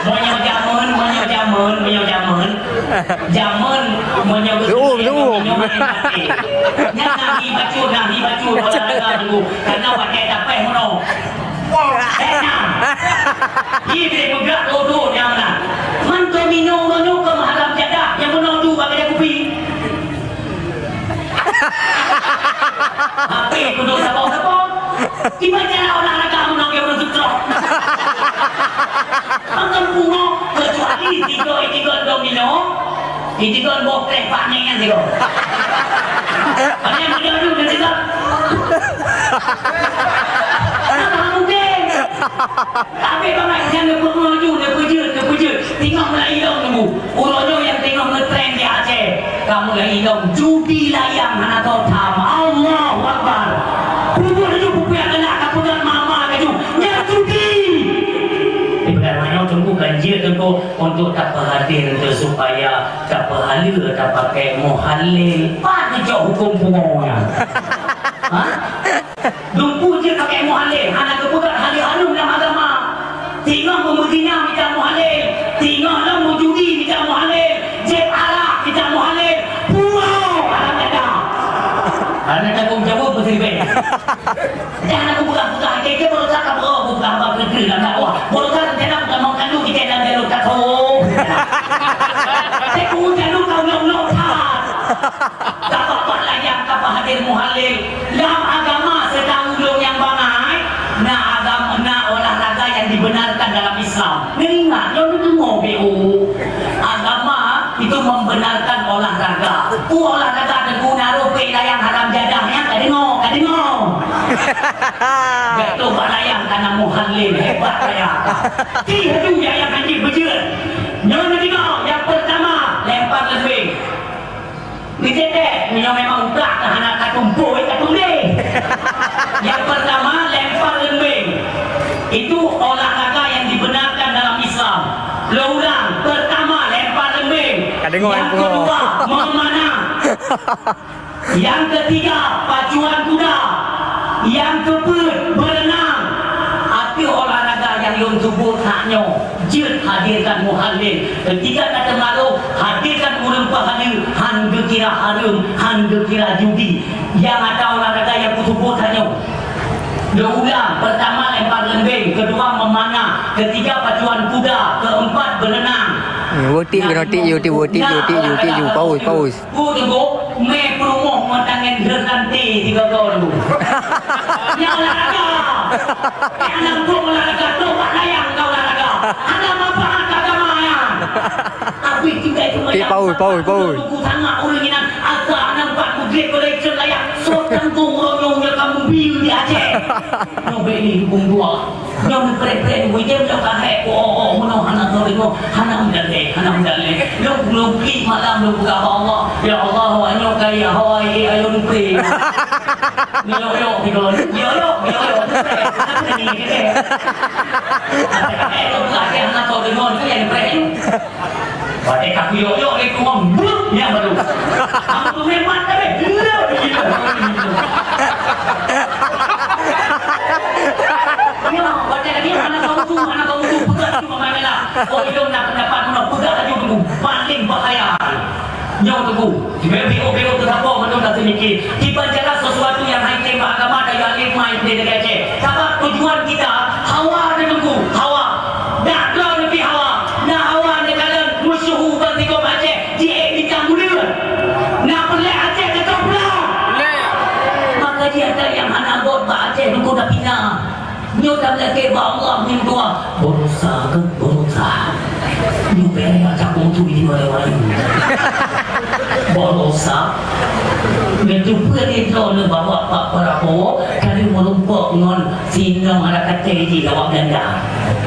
Meunyoe jameun, meunyoe jameun, meunyoe jameun. Jameun, meunyoe beutôi, betul, betul, meunyoe main hati. Nyan nahi bacut, nahi bacut, olahraga dulu. Karena watèe dapèh meunoe. Eh, nah. Ih, dia peugah bodoh nyang na. Man domino nyoe keu haram jadah, nyang meunoe tu bak keude kupi. Tapi kudu sabar-sabar. Tiba cara olahraga meunoe ke ureueng seutrok. Makan bungo, kecuali tiga-tiga domino. Ditikon boh kreh panéh nyan sigoe. Panéh muda tu, dia cakap. Mana mungkin? Tapi bangai nyan dia peungeujut, dia peujeuet, dia peujeuet. Teungoh mulai ilong nunggu. Uroe nyoe nyang teungoh ngetren di Aceh. Ka mulai ilong judi layang hana tho tham. Allahu Akbar. Pukul tujuh pukul yang kena ka peugah mama laju. Nyan judi. Di bulan Ramadan Teungku ganjil Teungku untuk tapeuhadir untuk supaya tapeuhaleue, tapakai muhallil. Pat neucok huköm pungo nyan? Ha? Dumpeue jeuet pakai muhallil, hana geupeugah haleue hareuem lam agama. Teungoh meuzina mita muhallil, teungoh lom meujudi mita muhallil, jieb arak mita muhallil, pungo alam gata. Karena tanggung jaweueb beusiribèe. Jangan aku pegang-pegang, kira-kira baru cakap, oh, aku pegang-pegang kira-kira dalam dakwah. Baru cakap, jangan aku pegang kandung kita dalam jalur kacau. Saya pun jalur kau nyok-nyok that. Dapat bak layang, dapat hadir muhallil. Lam agama sedang ulung nyang bangai, na agama, na olahraga yang dibenarkan dalam Islam. Neuingat, nyoe neudeungoe B O. Agama itu membenarkan olahraga. Peue olahraga Teungku, na rôh pék layang haram jadah nyan, ka deungoe, ka deungoe. Gak tu bak layang ka na muhallil, hebat layang. Ti haju nyang hanjeuet beujeuet. Nyoe neudeungoe, yang pertama, lempar leumbeng. Neucetek, nyoe memang utak ka hana katumpôi, katumbé. Yang pertama, lempar leumbeng. Itu olahraga yang dibenarkan dalam Islam. Lôn ulang, pertama, lempar leumbeng. Ka deungoe, Yang ka deungoe. Kedua, memanah. Yang ketiga, pacuan kuda. Yang keempat, berenang. Ateueh olahraga nyang lôn seubut that nyoe, jeuet hadirkan muhallil. Ketika na teumaloe, hadirkan ureueng peuhaleue, han geukira hareuem, han geukira judi. Nyang ata olahraga nyang kuseubut that nyoe. Lôn ulang, pertama lempar leumbeng, kedua memanah, ketiga pacuan kuda, keempat berenang. Hmm, wotik kena tik, you tik, wotik, you tik, you tik, you paus, paus. Ku teungku, mé peurumoh meutangen lheueh ranté sigoe-goe teungku. Nyan olahraga. Nyan lam buet olahraga, toh bak layang ka olahraga. Hana manfaat agama nyan. Habéh tinggai cuma Tik paus, paus, paus. Teungku sangat ureueng inan asa aneuk pat mudrek koleksi layang. Sot tanggung uroe nyoe nyang ka mubi di Aceh. Nyoe bak ni hubung dua. Nyoe preh-preh, wujém nyoe ka hék, oh, oh, meunoe hana teurimong, hana meudalé, hana meudalé. Lôn, lôn klik malam lôn peugah bak Allah, "Ya Allah, awak nyoe kaya hawa, eh, ayo nukri." Nyoe yok, nyoe yok, nyoe yok, nyoe yok, nyoe yok. Hana teurimong, nyoe yok. Hana teurimong, nyoe yok. Watèe ka kuyok-yok lé tuwang, bluk, nyan baru. Kamu tu memang tapi bluk, bluk, bluk. Nyoe, watèe lagi hana tahu tu, hana tahu tu, peugah tu, Mama Mela. Oh, idong nak pendapat mana, peugah laju dulu. Paling bahaya. Nyoe teungku. Beu-beu teusapo mandum dak seumiké. Kiban jalan sesuatu yang hai tembak agama dan yang lima yang tidak diajar. Sabab tujuan kita hawa dan teungku, hawa. Dak droe neubi hawa. Na hawa neukalon musuh ban sigom Aceh, jiék bintang buleuen. Na peureulèe Aceh teuka pulang. Maka jih ata nyang hana göt bak Aceh teungku dak pina. Nyoe tameulakèe bak Allah ngon dua. Baroesa keuh, baroesa. Nyoe bèk jak kungkui di luwa-luwa nyoe. Baroesa. Neuteupeue lé droeneuh bahwa Pak Prabowo ka lheueh meurumpok ngon si inong anak katé jih awak Belanda.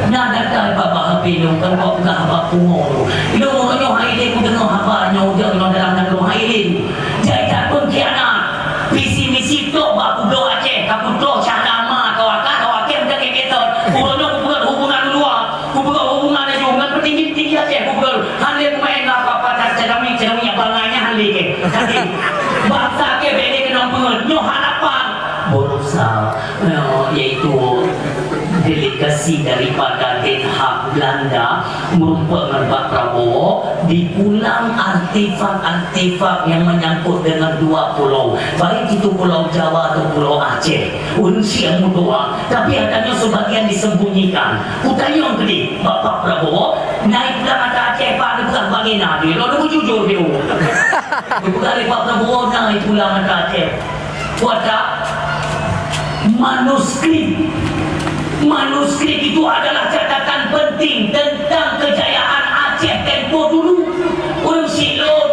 Na data bak, bak H P lôn, kon kok peugah haba pungo lôn. Lôn nyoe hai lé kudeungoe haba nyoe ujeuen ngon dalam nanggroe hai lé. Jai that pengkhianat. Visi misi tok bak Pulo Aceh, ka putôh cara ma ka wakak, ka wakèe meuteukèe meuteun. Uroe nyoe kupeugah hubungan luwa, kupeugah hubungan laju ngon peutinggi-peutinggi Aceh, kupeugah hana lé peumaén apa-apa dan cedami, cedami nyang bangai nyan hana lé kèe. Tapi bansa kèe bèk lé keunong peungeut, nyoe harapan. Baroesa, eh, yaitu delegasi daripada Den Haag Belanda, meurumpok ngon Pak Prabowo, dipulang artefak-artefak yang menyangkut dengan dua pulau, baik itu Pulau Jawa atau Pulau Aceh. Ureueng syiek meudoa, tapi agaknya sebagian disembunyikan. Kutanyong keudéh, Pak Prabowo, na ipulang ata Aceh, Pak, neupeugah bagena jih, lôn neubujur jih. Neupeugah lé Pak Prabowo, na ipulang ata Aceh. Kuatak manuskrip. Manuskrip itu adalah catatan penting tentang kejayaan Aceh tempo dulu. Ureueng syiek lôn,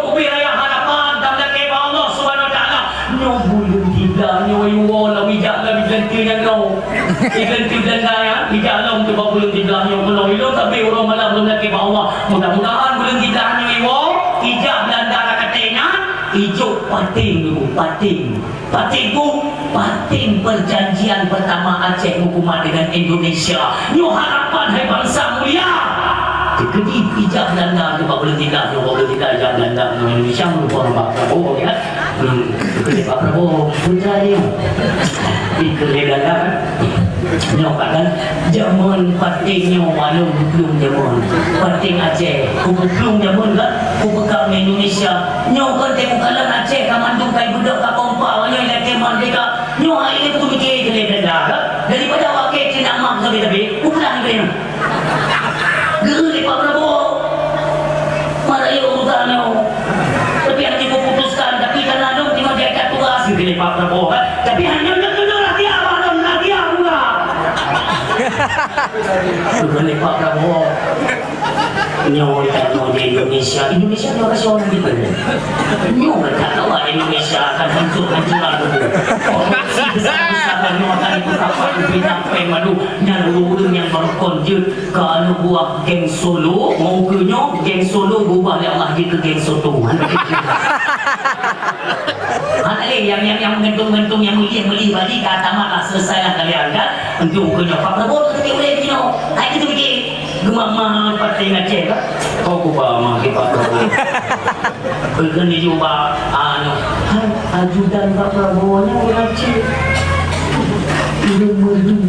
Igan ti Belanda nyan, ijak lom tu bak buleuen siblaih nyoe keunoe. Ilôn sabe uroe malam lôn lakée bak Allah. Mudah-mudahan buleuen siblaih nyoe iwoe, ijak Belanda ka katé nyan, ijok paténg dulu, paténg. Paténg bu, paténg perjanjian pertama Aceh meukumat dengan Indonesia. Nyoe harapan hai bansa mulia. Keudeh ijak Belanda tu bak buleuen siblaih nyoe, bak buleuen siblaih ijak Belanda nyoe Indonesia meulumpah bak Prabowo, ya. Hmm, keudeh bak Prabowo, putra nyoe. Ikeue lé Belanda kan. Nyoe kan, jameun paténg nyoe walaupun plueng jameun. Paténg Aceh, plueng jameun kan, kupeugah Indonesia. Nyoe kan teuka kalon Aceh ka mandum kai beudôk ka kompak, nyoe lakée merdeka. Nyoe hai lé peumiké keu lé Belanda kan. Daripada awak kée keunan mak sabe-sabe, kupulang keu nyoe. Geuh lé Pak Prabowo. Mara yo urusan nyoe. Tapi hana jiputuskan, tapi karena lôn teuma diajak tugas geuh lé Pak Prabowo kan. Tapi hana lôn keuneuk rahasia, Pak, lôn rahasia pula. Geuh lé Pak Prabowo. Nyoe tanyoe di Indonesia, Indonesia nyoe rasio lagi banyak. Nyoe tak tahu Indonesia akan hancur-hancuran dulu. Korupsi besar-besaran nyoe akan ikut apa pimpinan pemalu. Nyan ureuëng-ureuëng nyang baru kon jeuet keu aneuk buah geng Solo, mau keu nyoe geng Solo gubah lé Allah jeuet keu geng Soto. Hana lé nyang, nyang, nyang meugantung-gantung, nyang meulih-meulih bali ka tamat lah, selesai lah kalian kan. Untuk keu nyoe Pak Prabowo teuka ulée keu nyoe. Hai kita fikir, geumah-mah paténg Aceh kan. Oh, gubah mah kipak Prabowo. Beukeunijak bak, anu, hai, ajudan bak Prabowo nyan ureuëng Aceh. Ureuëng Meurdun.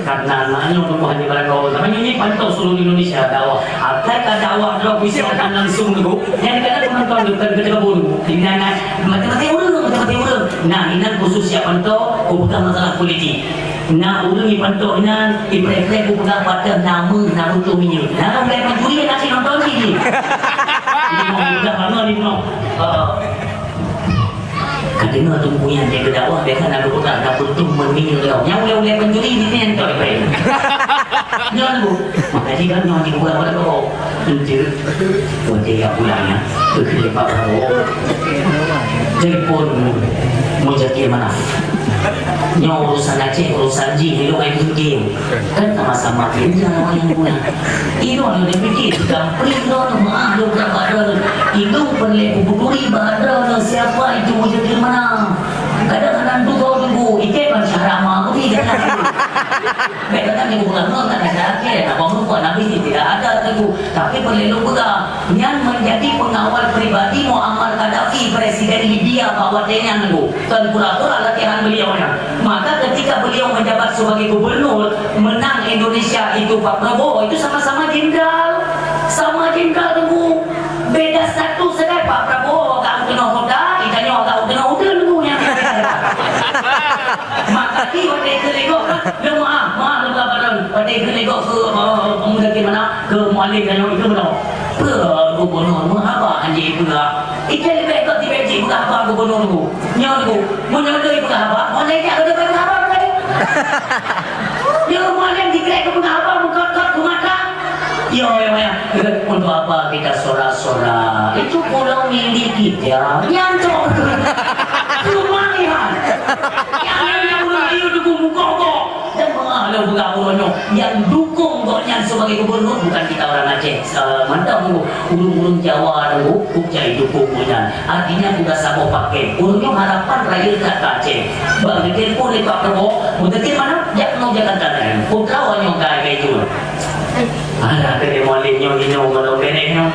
Karena na nyoe tuboh hana barang gaul. Tapi ini pantau seluruh Indonesia dakwah. Asai ka dakwah droe bisa datang langsung tu. Yang kena penonton tu kan kita kebun. Di mana macam-macam ureuëng, macam-macam ureuëng. Nah, ini khusus siap pantau, bukan masalah politik. Na ureuëng ipantok inan, ipreh-preh kupeugah patéh na meuh, na beutôi minyeuk. Na ka ulée pancuri na cit nonton cit jih. Ini mau mudah banget ini, noh. Heeh. Ka deungoe teungku nyan dia geudakwah, biasa na geupeugah na beutôi minyeuk lom. Nyang ulée-ulée pancuri di sini nyan cok ipreh. Nyan bu. Maka jih kan nyoe jih bukan pada kau. Enteuk, watée jak pulang nyan, keu Pak Prabowo. Telepon Muzakir Manaf. Nyoe urusan Aceh, urusan jih, ilôn ai peumiké. Kan sama-sama kerja awak nyang guna. Ilôn ada fikir, gampri ilôn, maah lôn ka bak droeneuh. Ilôn peureulée kuputuri bak droeneuh siapa itu Muzakir Manaf. Kadang hana dudoe teungku, ikei ban syah rama beugi dah. Bèk kata ni bukan ngon kan ada akhir, apa muka Nabi ni tidak ada teungku. Tapi perlu pegang, nyan menjadi pengawal pribadi Muammar Gaddafi, Presiden Libya bak watèe nyan teungku. Kan pura-pura latihan beliau nyan. Maka ketika beliau menjabat sebagai gubernur, menang Indonesia itu Pak Prabowo, itu sama-sama jenderal. Sama jenderal teungku. Beda status sagai Pak Prabowo agak keunoe kota, geutanyoe agak keunoe udeueng teungku nyan. Maka di watèe keuligok kan, lôn maaf, maaf lôn kata lôn. Watèe keuligok keu, eh, pemuda di mana, keu Mualem dan itu benar. Peue gubernur meuhaba anjing peugah. Ikei leubeh gèt tibèe cit peugah haba gubernur tu. Nyoe tu, meunyoe lôn peugah haba, Mualem jak keuneuk peugah haba tadi. Nyoe Mualem dikrek keu peugah haba, meukot-kot keu mata. Yo, yo, yo. Untuk apa kita sorak-sorak? Itu pulau milik kita. Nyan cok. Lumayan. Jangan yang ureueng ayu tu mukok-kok. Dan mengalah berapa orang yang dukung gobnyan sebagai gubernur bukan kita orang Aceh. Eh, mantap tu. Ureueng-ureueng Jawa tu, kok jadi dukung gobnyan. Artinya udah saboh paket. Ureueng nyoe harapan raya that ka Aceh. Bang, ditelepon lé Pak Prabowo, meuteukén mana? Jak keunoe Jakarta kan. Putra awak nyoe gai-gai tu. Alah, keu Mualem nyoe, nyoe, nyoe, malam beréh nyoe.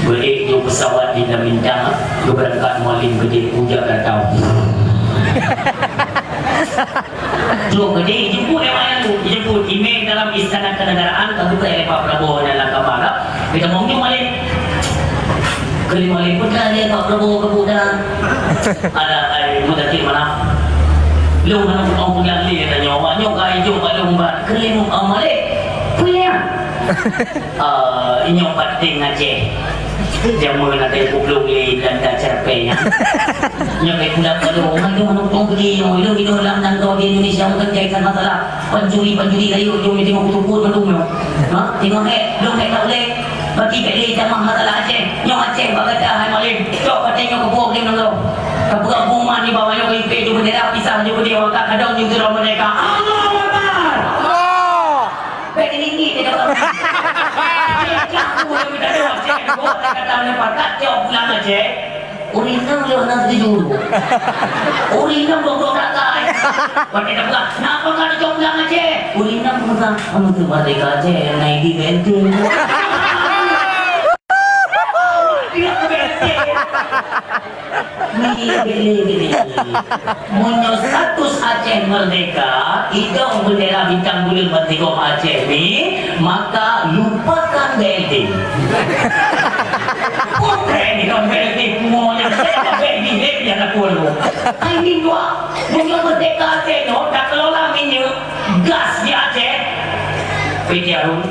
Beuék nyoe pesawat di Minang, geubeurangkat Mualem keudéh u Jakarta. Trok keudéh, jemput lé Mualem tu, jemput. Imé dalam istana kenegaraan, ka geupeugah lé Pak Prabowo dalam kamar. Kita mau jumpa Mualem. Kali Mualem putra dia Pak Prabowo kebut dah. Ada ai mudakir mana? Lôn hana meu'oh peugah lé, tanyoe awak nyoe ka ijok bak lôn bat. Kali Mualem. Punya. Ah, inyoe paténg Aceh. Jameun ada ibu belum lé Belanda cerpe nya. Nyoe kai pula kalau orang tu mana tong beli, orang tu hidup dalam tangga di Indonesia bukan jadi masalah. Pancuri-pancuri kayu, jom tengok tukut mandum nyoe. Ha? Tengok, eh, dong, eh, tak boleh. Bagi bèk lé tamah masalah Aceh. Nyoe Aceh bak gata hai Mualem. Cok paténg Nyoe keubuek di nanggroe. Keubuek bunga di bawah nyoe keuimpé ju bendera pisah ju bendera angkat kadang ju sidroe merdeka. Allahu Akbar. Allah. Bèk ninggi di dalam. Cek aku boleh minta doa cek. Buat kata mana pakat cek pulang aja. Ureueng inong lôn na tuju. Ureueng inong goblok that-that. Watèe tapeugah, "Napa ka neucok lam Aceh?" Ureueng inong peugah, "Kamoe teuh merdeka Aceh, nyang na di benteng." Di benteng. Ni bele-bele. Meunyoe status Aceh merdeka, idong bendera bintang buleuen ban tigong Aceh ni, maka lupakan B L T. Putrèe ni kan B L T, pungo nyang B L T, nyang aku lu. Hai ni dua, meunyoe merdeka Aceh nyoe, dak kelola minyeuk, gas di Aceh. P J Harun.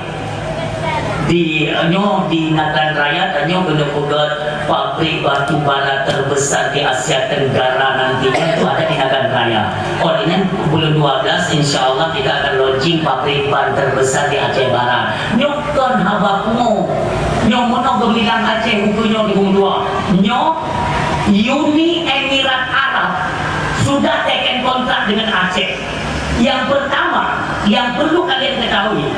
Di, nyoe di Nagan Raya, tanyoe keuneuk peugöt pabrik batu bara terbesar di Asia Tenggara nantinya itu ada di Nagan Raya. Oh, dengan bulan dua belas, insya Allah kita akan launching pabrik ban terbesar di Aceh Barat. Nyoe kon haba pungo. Nyoe meunoe geubilang Aceh ukeue nyoe di Bung Dua. Nyoe Uni Emirat Arab sudah teken kontrak dengan Aceh. Yang pertama, yang perlu kalian ketahui,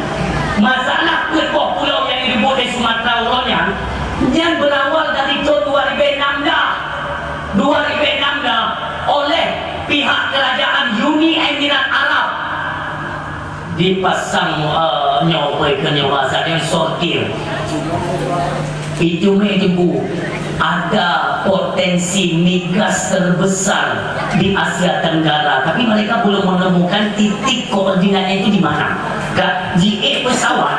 masalah peuet boh pulau nyang direubot di Sumatera uroe nyan, nyan berawal dari tahun dua ribu enam belas. Dua ribu enam belas oleh pihak kerajaan Uni Emirat Arab dipasang, eh, nyoe, apa ke nyoe, bahasa dia sortir. Itu meh teungku, ada potensi migas terbesar di Asia Tenggara, tapi mereka belum menemukan titik koordinatnya itu di mana. Ka jiék pesawat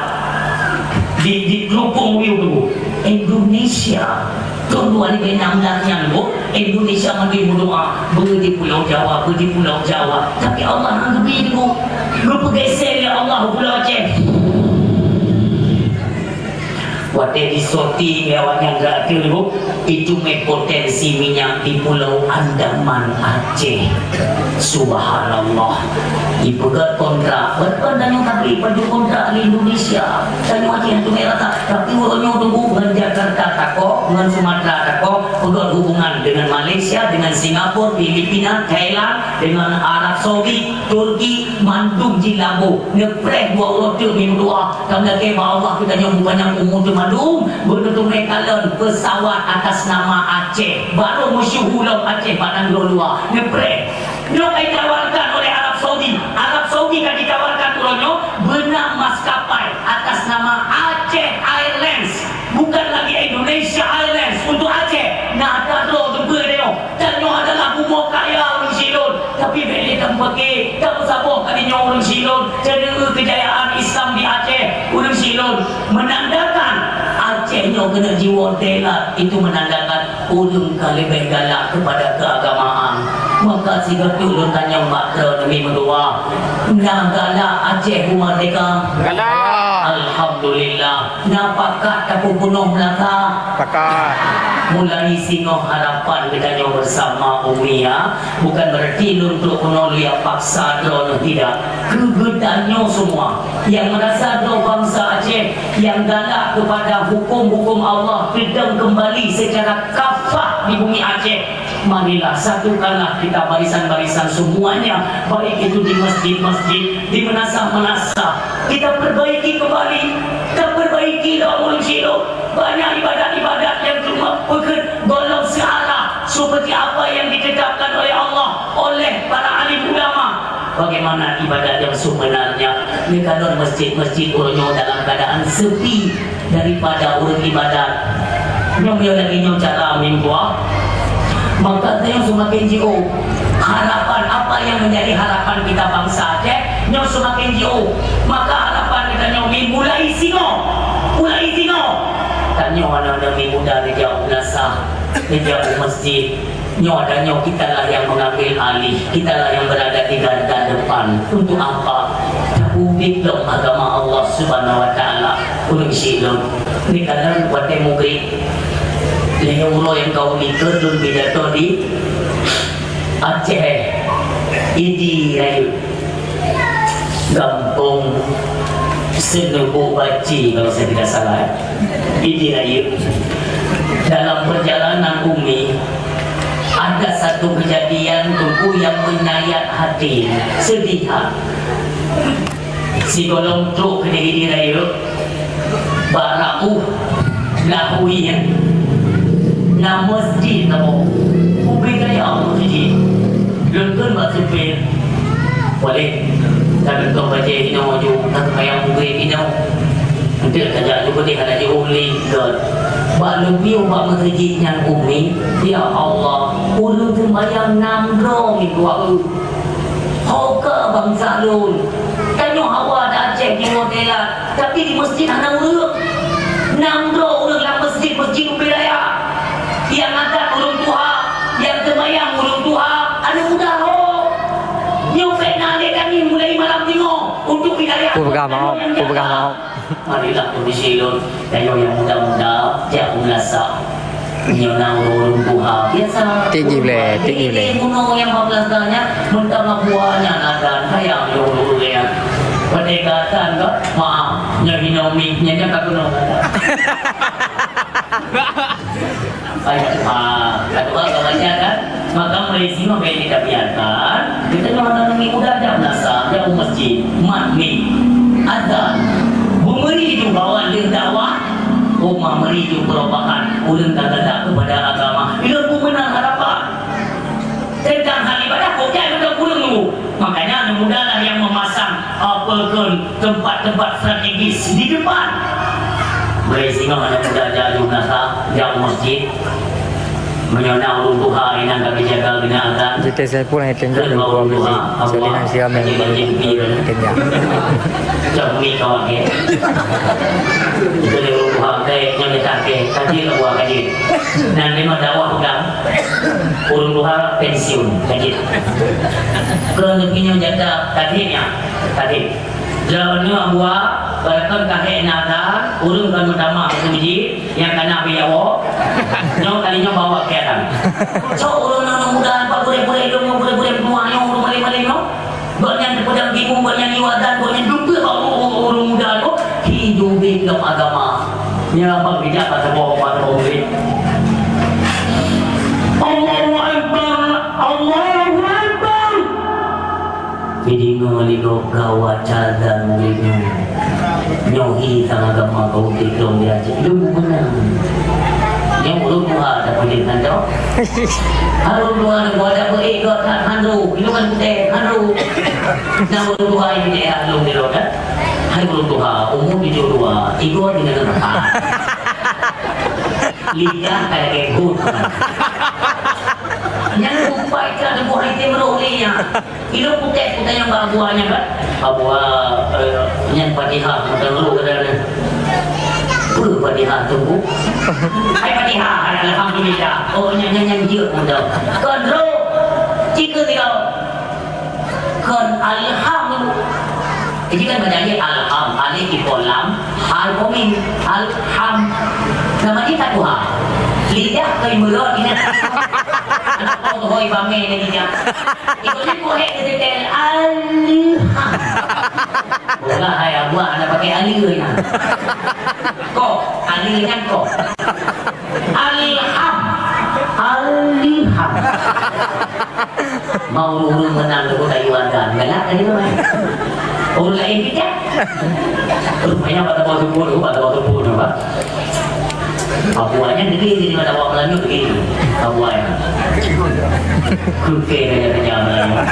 di, di Klungkung Wiew tu, Indonesia. Tahun dua ribu enam belas nyan, Bu, Indonesia mandum meudoa, beu di Pulau Jawa, beu di Pulau Jawa. Tapi Allah hana geubri, Bu. Geupeugeser lé Allah Pulau Aceh. Watèe di sortir lé awak nyan geuteupeue, Bu, itu meh potensi minyak di Pulau Andaman Aceh. Subhanallah. Dipeugöt kontrak, bukan tanyoe tabri paju kontrak di Indonesia. Tanyoe Aceh tu meh rata. Tapi uroe nyoe teungku ngon Jakarta tako, ngon Sumatera tako, peugöt hubungan dengan Malaysia, dengan Singapura, Filipina, Thailand, dengan Arab Saudi, Turki, mandum jilabo. Neupreh dua uroe teuk meudoa. Ka meulakèe bak Allah geutanyoe beupanyang umu teumandum, beuneuteumé kalon pesawat atas nama Aceh. Barô meusyeuhu lom Aceh bak nanggroe luwa. Neupreh. Nyoe ka ditawarkan oleh Arab Saudi. Arab Saudi ka ditawarkan uroe nyoe beuna maskapai atas nama Aceh Airlines. Bukan lagi Indonesia Airlines untuk Aceh. Nah, ata droe teupeue nyoe. Tanyoe adalah bumoe kaya ureueng Silon. Tapi bèk lé tameupake, tameusaboh kali nyoe ureueng Silon. Ceuneuh keujayaan Islam di Aceh, ureueng Silon. Menandakan Aceh nyoe keuneuk jiwoe telat. Itu menandakan Ulôn ka leubeh galak keupada keuagamaan. Maka sigoe teuk lôn tanyong bak droe neumi meudoa, na galak Aceh beumeurdeka? Galak. Alhamdulillah. Na pakat tapeubunoh Melaka? Pakat. Mulai singoh harapan geutanyoe bersama Umi, ya. Bukan berarti lôn trok keunoe lôn jak paksa droeneuh, tidak. Keu geutanyoe semua nyang meurasa droe bansa Aceh nyang galak keupada huköm-huköm Allah teudong keumbali seucara kafah di bumi Aceh. Marilah satukanlah kita barisan-barisan semuanya, baik itu di masjid-masjid, di meunasah-meunasah. Kita perbaiki kembali, kita perbaiki lom ureueng sidroe. Banyak ibadat-ibadat nyang cuma peukeut golom seuarah seperti apa yang ditetapkan oleh Allah, oleh para alim ulama. Bagaimana ibadat yang sebenarnya? Neukalon masjid-masjid uroe nyoe dalam keadaan sepi daripada ureueng ibadat. Nyoe meunyoe lagèe nyoe cara meuimbua, maka tanyoe seumaken jiôh. Harapan, apa yang menjadi harapan kita bangsa Aceh, nyoe seumaken jiôh. Maka harapan geutanyoe mi mulai singoh. Mulai singoh. Tanyoe aneuk-aneuk mi muda neujak u meunasah, neujak u masjid. Nyoe dan nyoe kitalah yang mengambil alih, kitalah yang berada di garda depan. Untuk apa? Tapeubit lom agama Allah Subhanahu wa Taala. Ureueng sidroe, neukalon watèe mugrib, lhèe uroe nyang ka u likot lôn pidato di Aceh, Idi Rayeuk, gampông Seuneubok Baci, kalau saya tidak salah, eh. Idi Rayeuk. Dalam perjalanan Umi, ada satu kejadian, Teungku, yang menyayat hati, sedih hati. Sigohlom trok keudeh di rayeuk, bak laôt, laôt nyan, na masjid saboh. Ubé gaya masjid. Lôn kheun bak supir, "Walid, ka teuntông bajèe inoe ju, ka seumayang Maghrib inoe." Enteuk tajak ju keudeh hana jiôh lé, gèt. Bak lôn miyueb bak masjid nyan, Umi, ya Allah, ureueng seumayang nam droe meutuah. Ho keuh bansa lôn. Tanyoe hawa di Aceh Timur Teulat, tapi di masjid hana ureueng. Nam droe ureueng lam masjid, masjid ubé raya. Nyang azan ureueng tuha, nyang seumayang ureueng tuha, aneuk muda ho. Nyoe pih na lé tangieng mulai malam singoh untuk hidayah. Peugah maaf, peugah maaf. Marilah kondisi lôn, tanyoe nyang muda-muda, jak meulasa. Nyoe na ureueng tuha, biasa. Tik jih boleh, tik jih boleh. Bunoe nyang bablah nyan, meuntang buah nyan akan sayang lôn ureueng nyan. Padahai gata kan, maaf, nyoe hinoe mi, nyan ka keunoe gata. Ayat, ah, ka dua ka baca kan? Maka mulai singoh bèk tabiasakan, geutanyoe hana neumi muda jak meulasa, jak u masjid, mat mi, azan, beumeuri ju bahwa lheueh dakwah, umat meuri ju perubahan, ureueng ka geudak keupada agama. Ilôn peue meunan harapan. Teuntang hal ibadah, kok jai beutôi ureueng nunggu. Makanya, aneuk muda lah nyang meumasang, apa kheun, teumpat-teumpat strategis di depan. Mulai singoh aneuk muda jak ju meulasa, jak u masjid. Meunyoe na ureueng tuha nyang ka geujaga geunak akan. Jiteuk Saiful hai teuntang ureueng tuha, jadi nang siram nyang keujak. Jam ni kawan dia. Jadi ureueng tuha, kayak nyang dia tak, kaji lah buah kaji. Dan memang dakwah udah. Ureueng tuha pensiun, ka jeuet. Keu neupinyoe jatah tadhim nyan, tadhim. Droeneuh Abuwa, barokon ka hék na that, ureueng kon meutamah u masjid, nyang kana beuyawo. Nyoe kali nyoe bawa keu adan. Cok ureueng nyang muda, bak gurée-gurée lôn, gurée-gurée meutuah nyoe, ureueng malém-malém nyoe. Gobnyan teupeudong timu, gobnyan iwadan, gobnyan dupeue bak ureueng, ureueng muda nyoe, hi jubé lam agama. Nyan abang bijak bak saboh, bak saboh murit. Allahu Akbar, Allahu Akbar. Dideungoe lé gob gawat azan murit nyoe. Nyoe hi sang agama ka udeb lom di Aceh. Lôn meunan. Nyoe ureueng tuha tapeudeuh nyan, cok. Ureueng tuha nyoe buat dak beu-ék gobnyan han ru, inong kan putéh han ru. Nah, ureueng tuha nyang di daerah lôn di lôn, kan? Hai ureueng tuha, umu tujoh dua, igoe tinggai teumpat. Lidah ka lagèe got. Nyan rupa ikat leumoh item roh lé nyan. Ilôn putéh, putéh nyang bak Abuwa nyan kan? Abuwa, eh, nyan Fatihah, mantong roh kata dia. Peue Fatihah tu, Bu? Hai Fatihah, alhamdulillah. Oh, nyan, nyan, nyan jeuet mantong. Kon roh, cit keu sidroe. Kon alham. Jadi kan baca je alham, alif ipon lam, ha ipon mim, alham. Nama dia tak tuha. Lidah keu meurot ingat. Anak kau tu hoi bamé ni lidah. Ikut ni kau hek dia tetel alham. Bola hai Abuwa anak pakai alih ni. Kok, alih kan kok. Alham. Alham. Mau ureueng meunang leumo tayue adan. Galak tadi tu, eh. Ureueng laén pih jak. Rupanya bak saboh teupeu tu, bak saboh teupeu tu, Pak. Abuwa nyan deungö di mana awak Meulayu deungö. Abuwa nyan. Keuke gaya-gaya Meulayu.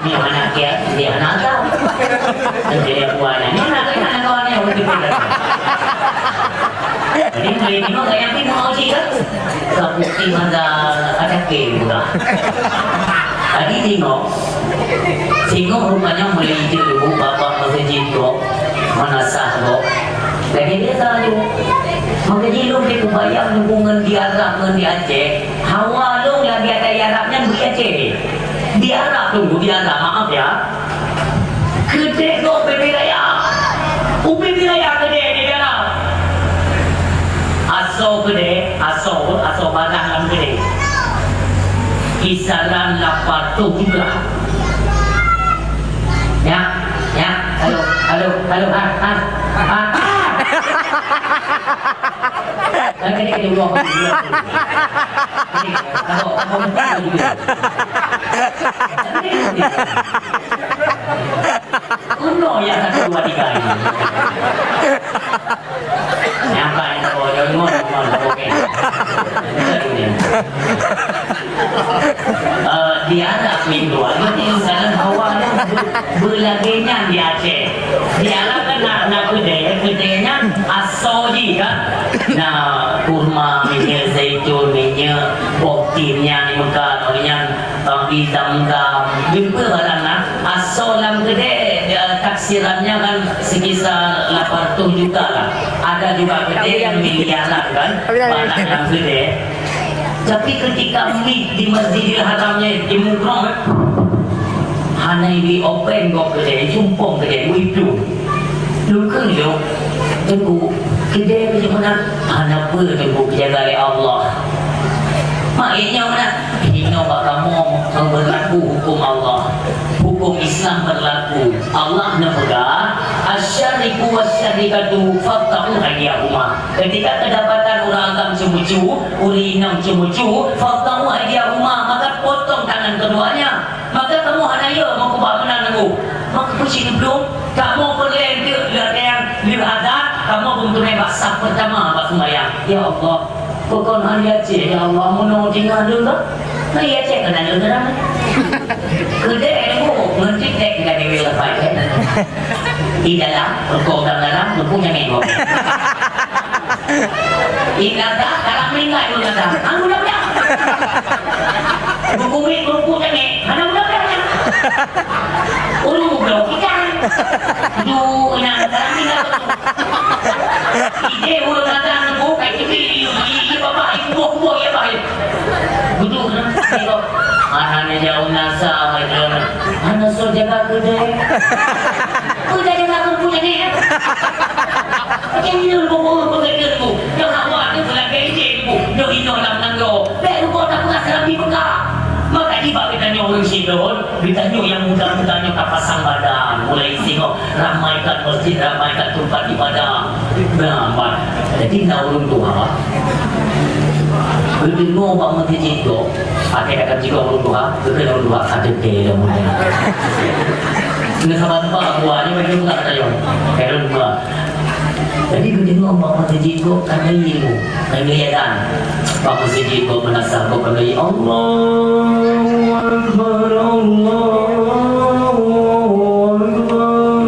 Ni anak dia, dia anak kau. Jadi Abuwa nyan. Ni anak kau, anak kau ni, orang tu. Jadi, mulai nyoe gaya pih mau cik kan? Ka putih mata ada pih pula. Tadi tengok, tengok rupanya mulai ijak dulu bapak masjid tu, manasah tu. Lagi biasa tu. Maka jilong dia kubayang hubungan di Arab dengan di Aceh. Hawa long lagi ada di Arab nyan beri Aceh. Di Arab tu, di Arab, maaf ya. Keudeh gob ubé raya. Ubé raya keudeh di dalam. Asoe keudeh, asoe, asoe barang lam keudeh. Kisaran lapan ratus juta. Ya, ya. Halo, halo, halo, ha, ha, ha, ha. Kan kena kena buang. Uno ya satu dua tiga ini. Nyampai itu, ngon, ngon, ngon, oke. Eh, di Arab minggu, ada di dalam hawa yang be-, berlagainya di Aceh. Di Arab kan nak, nak kedai, kedai nyan asoe jih kan. Nah, kurma, minyak zaitun, minyak, boh tin nyan, meukat, nyan, eh, idam-dam. Jumpa barang nah, asoe lam kedai, eh, taksirannya kan sekitar lapan ratus juta lah. Ada juga kedai yang miliaran kan, barang lam kedai. Tapi ketika mit di Masjidil Haram nyan jimugrong, eh, hana ibi open gop keudè, jumpong keudè, wih plueng. Lôn kheun lom, "Teungku, keudè keuh meunan?" "Hana peue, Teungku, geujaga lé Allah." Mak lé nyoe meunan, "Hinoe bak kamoe, meubeulaku huköm Allah. Huköm Islam beurlaku. Allah neupeugah, 'Asy-syariku wasy-syarikatu faqta'u aidiyahuma.'" Ketika kedapatan ureuëng agam ceumeucue, ureuëng inong ceumeucue, "Faqta'u aidiyahuma," maka potong tangan keduanya. Maka kamoe hana yö meukeubah meunan Teungku. Maka peucit neupeulom, kamoe peureulée enteuk lagée lheueh azan, kamoe beumeuteumé bak saf peurtama bak sumbayang. Ya Allah, peue kon han Aceh, ya Allah, meunoe tinggai lôn ka? Nah, Aceh keunan lôn keunan. Keudeh Teungku, ngon titek ka dewe lepai, eh. Di dalam, rukok dalam dalam, rukok nyang nengok. Di dalam, dalam meninggai pun dalam. Anggu dalam. Buku mit, buku nyang nengok. Mana budak-budak nyan? Ulu budak ikan. Du, ina, dalam meninggai. Ide ureuëng datang nunggu kai TV, i, i, i, babah, i, kuboh, kuboh, ya, bah, ya. Duduk, nah, tengok. Hana jauh nasa, hana so jaga keudè. Peue jaga keudè ni, ya? Macam ni, lu, lu, lu, lu, lu, lu. Yang awak ni, pelanggai ide, lu. Yang ino lam nanggo. Bek, lu, kau tak pernah serambi Mekah. Maka, tiba kita nyoh ureuëng sidon, kita nyoh yang muda-muda nyoh ka pasang badan. Mulai tengok. Ramaikan masjid, ramaikan tempat ibadah. Nah, bah. Jadi, na ureuëng tuha, geudeungoe bak meuseujid gob, akhé ka jigob ureuëng tuha, geukheun ureuëng tuha, ka teuntée dah mulia. Kena sabar-sabar, buahnya macam tak ada yang. Keren buah. Jadi, geudeungoe bak meuseujid gob, ka lheueh ilmu, ka lheueh adan. Bak meuseujid gob, meunasah gob, ka lheueh, "Allahu Akbar, Allahu Akbar."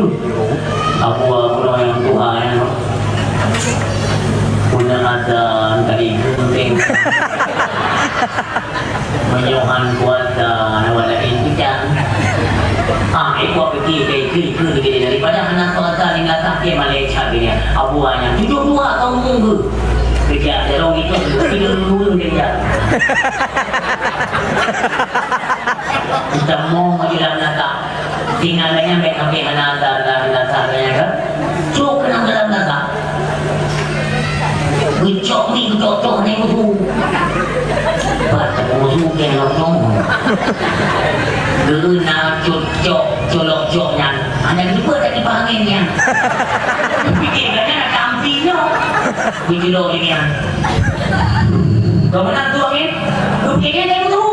Abu, abu, nyang tuha nyan. Puna azan tadi gunting. Meunyoe han kuasa, na wala intikan. Ah, ikut fikir, fikir, fikir, fikir. Daripada hana kuasa, ni latah dia malah cak dia. Abu, nyan tujuh dua tahun munggu. Kerja, dia orang itu, tiga dulu dia. Kita mau maju dalam latah. Tinggai gobnyan bèk sampai hana asa, hana asa gobnyan kan. Cok keunan dalam nasa. Geucok mi, geucok-cok hana musu. Pat musu keu locong. Geuna cok-cok, colok-cok nyan. Hana geupeu tadi pangén nyan. Pikir gobnyan ada ampi nyoe. Geucok di nyan. Kau menang tu angin. Lu pikir dia tu.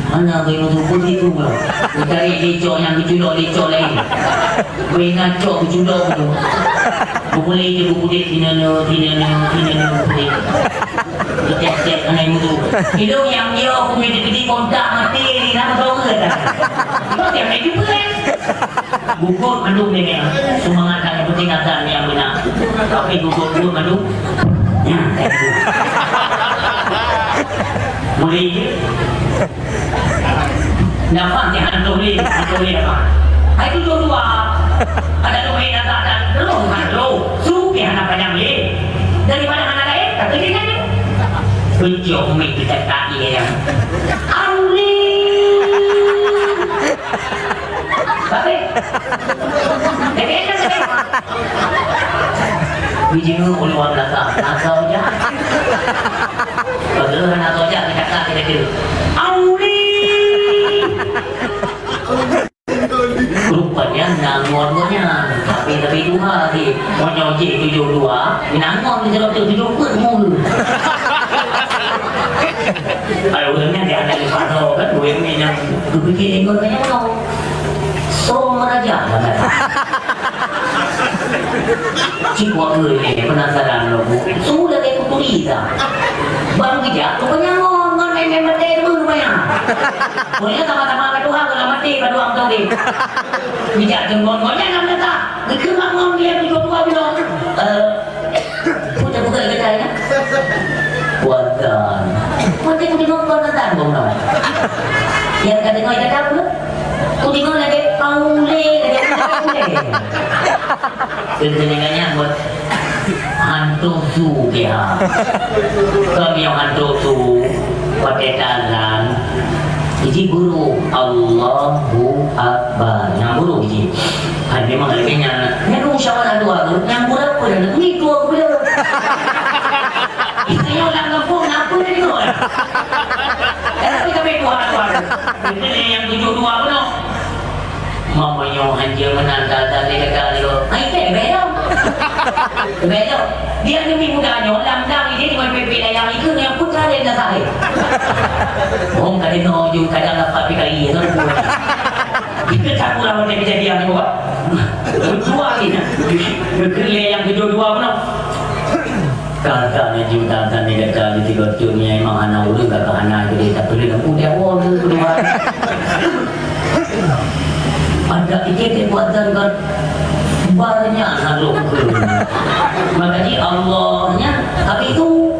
Hana geuh meusumput itu meunan. Geutarek licok nyang geuculok licok laén. Beuingat cok geuculok tu. Bubulé je bubulé tinene, tinene, tinene bubulé. Geutek-tek hana mutu. Ilong nyang yo kumi dikedi kontak mati ni nama tau ke dah. Kau tiap hari jumpa kan? Gugut mandum ni memang. Semangat dan penting azan yang benar. Tapi gugut-gugut mandum. Ya, boleh je. Nafas yang ada boleh, ada boleh apa? Hai tu dua. Ada tu boleh datang dan terus kan terus. Su pih hana panyang lé. Daripada hana lain, kata dia kan. Tunjuk mik kita kaki ya. Amin. Tapi, jadi enak kan? Bijingeue uluan belakang, atau jak. Padahal atau jak, kita tak kita kira. Auri. Rupanya Ngon gobnyan, tapi lebih dua lagi. Meunyoe jih tujoh dua, ngon di seratus tujoh peuet mulu. Ai, ureueng nyan di atas pado kan, ureueng nyan geupike ngon nyan. So meraja lah kata. Cik Wak Geuh ni penasaran lom. Su lagèe kuturi dah. Bang bijak tu penyangon ngon main-main mata dulu banyak. Pokoknya sama-sama berdoa kalau mati berdoa betul deh. Bijak jenggon-gon jangan letak. Geukeumak ngon dia tujoh dua bulan. Eh, Puja buka kedai ya. Kuatan. Kuatan di nonton nonton bang no. Yang kata kau kata apa? Ku dengar lagi paule lagi paule. Kena kena nyambut. Hantu su dia. Kami yang hantu su pakai tangan. Iji guru Allahu Akbar. Yang guru iji. Hai, memang lagèe nyan. Nyan musyawarah dua tu, nyang gura peue dah, ni dua gula. Istilah orang kampung, apa dia dengar? Eh, tapi kami dua, dua. Ini yang tujuh dua pun. Mama nyoe hanya menanda tadi kata dia. Hai, tak beda. Beda. Dia demi muda nyoe, lam-lam ini dengan P P dayang itu, yang putra dia dah sahih. Oh, kadang no, kadang dapat P K I, ya, kan? Kita tak pulang macam kejadian ni, Pak. Dua ni, nah. Geukheun lé nyang keudua-dua pun, nah. Kata ni, juta, kata ni, kata ni, tiga tu ni, memang hana ureueng, kata hana, jadi tak boleh dah. Udah, oh, tu keudua. Ada ikit dia buat dan kan. Banyak harus ke. Makanya Allahnya, tapi itu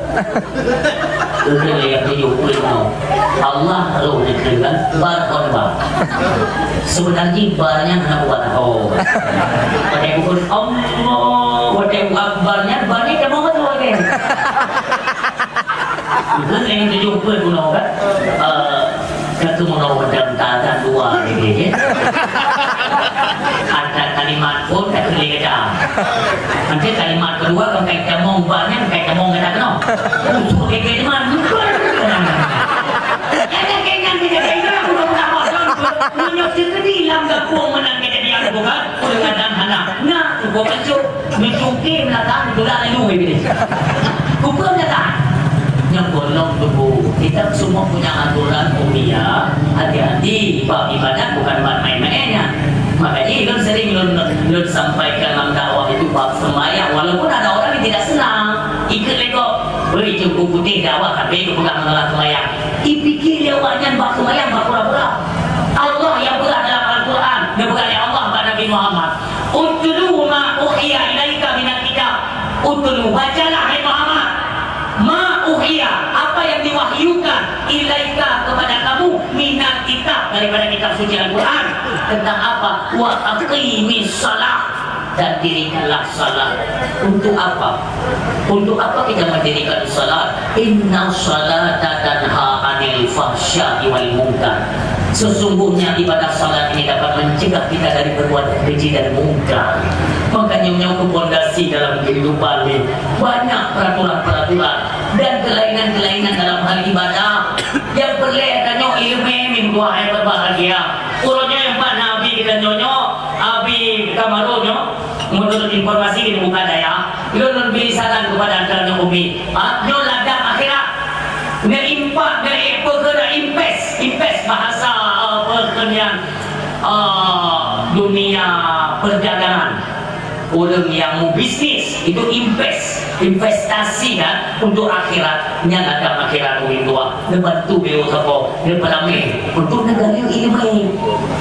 Geukheun lé nyang tujoh peuet lima. Allah roh neukheun kan, bar kon ba. Sebenarnya barnya hana buat ho. Pada pukul Allah, pada Akbar nyan, bar ni dah mau betul kan? Geukheun lé nyang tujoh peuet lima kan. Eh, Ka keumeunong padang ta-, ta dua lagèe, ya. Ada kalimat pun tak boleh kata. Nanti kalimat kedua, kan kai tamong banyak, kai tamong kata kena. Usul lagèe teman. Ada kaitan dengan kaitan, aku dah pernah faham. Meunyoe teukeudi lam gampông meunan kejadian bukan, peungadaan hana. Nah, cukup kecut. Neucungké meunatang, neupeugah laju Iblih. Kupeue meunatang? Nyang gohlom tuboh, kita semua punya aturan umiyah. Hati-hati, bab ibadat bukan bab main-main nyan. Makanya, lôn sering lôn, lôn sampaikan lam dakwah itu bab sembahyang. Walaupun ada orang yang tidak senang, ikut lego. Hei, Teungku Putéh dakwah, tapi itu pegang masalah sembahyang. Ipikir lé awak nyan bab sembahyang, bab pura-pura. Allah yang peugah dalam Al-Quran, neupeugah lé Allah bak Nabi Muhammad. Utlu ma uhiya ilaika minal kitab. Utlu, bacalah, hai Muhammad. Ma uhiya, apa yang diwahyukan, ilaika, kepada kamu, minal kitab, daripada kitab suci Al-Quran. Tentang apa? Wa aqimis shalah, dan dirikanlah salat. Untuk apa? Untuk apa kita mendirikan salat? Inna salata tanha anil fahsya'i wal munkar. Sesungguhnya ibadah salat ini dapat mencegah kita dari berbuat keji dan mungkar. Makanya nyoe pondasi dalam kehidupan ni banyak peraturan-peraturan dan kelainan-kelainan dalam hal ibadah. Yang perlu tanyoe ilmu, meutuah yang berbahagia. Uroe nyoe empat Nabi kita nyoe, Abi Kamarul nyoe. Menurut informasi di bukan daya, lôn, lôn beri saran kepada antara nyoe umi. Ha, nyoe ladang akhirat. Nyoe impak dari apa ke dah invest, invest bahasa, eh, apa ke nian, eh, dunia perdagangan. Orang yang mau bisnis itu invest, investasi kan untuk akhirat. Nyan ladang akhirat umi tuah. Neubantu beu sapo, neupeuramé untuk neugayue ileumèe.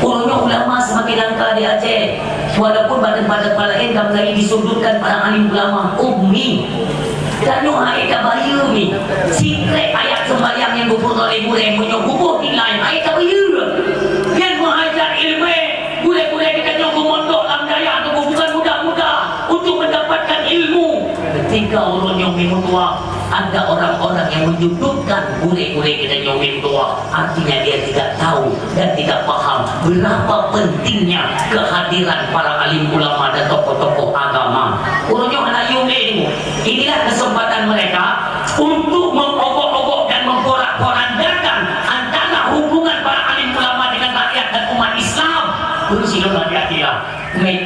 Uroe nyoe ulama seumaken langka di Aceh. Walaupun bak teumpat-teumpat laén ka mulai disudutkan para alim ulama, ummi. Tanyoe hana tabayeue mi. Sikrek ayat seumbahyang nyang geupeurunoe lé gurèe, meunyoe geuboh nilai, hana tabayeue. Nyan meuhajat ileumèe, gurèe-gurèe geutanyoe geumondok lam dayah teungku bukan mudah-mudah untuk mendapatkan ilmu. Ketika uroe nyoe mi meutuah, ada orang-orang yang menyudutkan gurèe-gurèe geutanyoe mi meutuah. Artinya dia tidak tahu dan tidak paham berapa pentingnya kehadiran para alim ulama dan tokoh-tokoh agama. Uroe nyoe hana yum lé ilmu. Inilah kesempatan mereka untuk mengobok-obok dan memporak-porandakan antara hubungan para alim ulama dengan rakyat dan umat Islam. Berusi lagi hati-hati lah.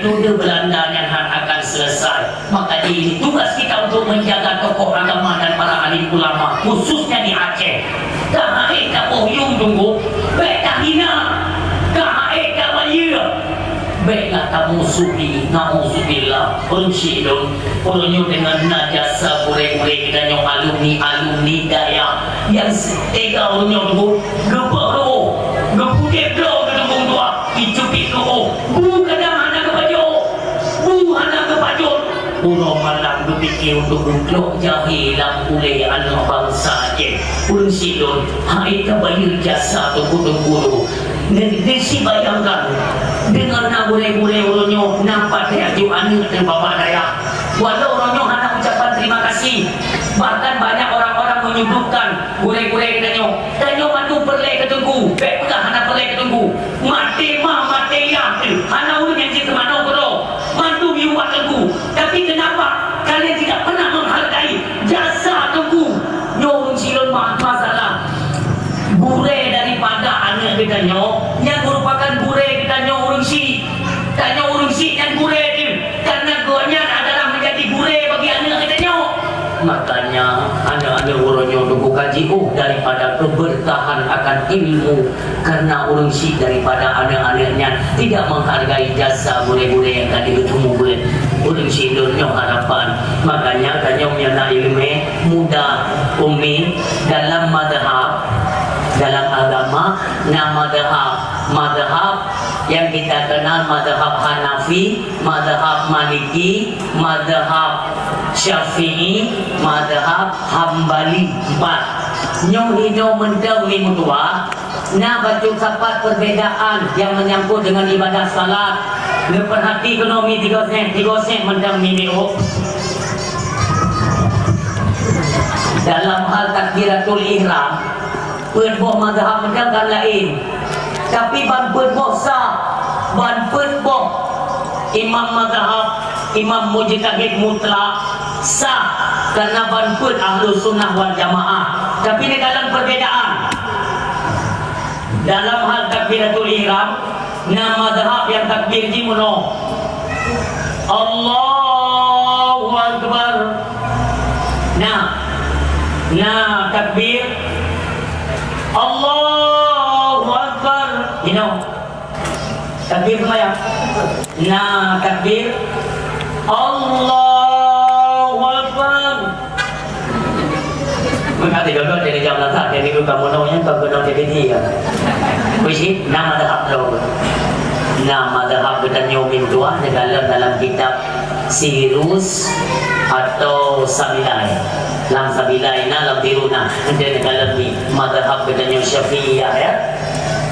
Periode Belanda nyan han akan selesai. Maka ini tugas kita untuk menjaga tokoh agama dan para alim ulama, khususnya di Aceh. Ka hek ka boh yuem Teungku, bèk tahina. Ka hek ka bayeue, bèk gata musuhi. Nauzubillah. Ureueng syik lôn, ureueng nyoe deungon na jasa gurèe-gurèe geutanyoe, alumni-alumni dayah nyang teuga ureueng nyoe Teungku, geupeuruôh, geupudép bloe keu Teungku Tuha, jicubiet keu ôh. Bu kadang hana geupajoh. Bu hana geupajoh. Uroe malam geupike untuk geuklok jahé lam ulèe aneuk bansa Aceh. Ureueng syik lôn, hai ka bayeue jasa Teungku-teungku. Di, di si bayangkan, deungon na gurèe-gurèe ureueng nyoe na patéh aju aneuk teuh bapak dayah. Walau ureueng nyoe hana ucapan terima kasih, bahkan banyak orang-orang menyudutkan gurèe-gurèe geutanyoe. Tanyoe mandum peureulèe keu Teungku, bèk peugah hana peureulèe keu Teungku. Maté ma, maté yah teuh, hana ureueng nyang jeuet keu manoe keudroe, mandum yue bak Teungku. Tapi kenapa kalian tidak pernah menghargai jasa Teungku? Nyoe ureueng syik lôn ma-, masalah. Gurèe daripada aneuk geutanyoe, nyan meurupakan gurèe geutanyoe ureueng syik. Tanyoe ureueng syik nyan gurèe teuh, karena gobnyan adalah menjadi gurèe bagi aneuk geutanyoe. Makanya, aneuk-aneuk uroe nyoe Teungku ka jiôh daripada keberkahan akan ilmu, karena ureueng syik daripada aneuk-aneuk nyan tidak menghargai jasa gurèe-gurèe nyang ka geuteumu beuet. Ureueng syik lôn nyoe harapan. Makanya, tanyoe meunyo na ileumèe muda, umi, dalam mazhab, dalam agama, na mazhab, mazhab yang kita kenal mazhab Hanafi, mazhab Maliki, mazhab Syafi'i, mazhab Hambali. Empat. Nyoe hinoe mantong mi meutuah, na bacut sapat perbedaan nyang menyangkut dengan ibadah salat. Neupeurhati keunoe mi tigo sép, tigo sép mantong mi miôh. Dalam hal takbiratul ihram, peuet boh mazhab mantong kan laén. Tapi ban peuet boh sah, ban peuet boh imam mazhab, imam mujtahid mutlak sah, karena ban peuet ahlu sunnah wal jamaah. Tapi neukalon perbedaan. Dalam hal takbiratul ihram, na mazhab nyang takbir jih meunoe. Allahu Akbar. Nah, nah takbir. Allahu Akbar. Inoe. Takbir seumayang. Nah takbir. Allahu Akbar. Meukat didodot dari jam lasak, dari dulu kamu nong yang kau kenal dari dia. Kuisi nama mazhab lo. Nama mazhab geutanyoe mintuah dalam, dalam kitab Sirus atau Sabilai. Lam Sabilai na, lam Tiru na. Ente dalam ni mazhab geutanyoe Syafi'iyah ya.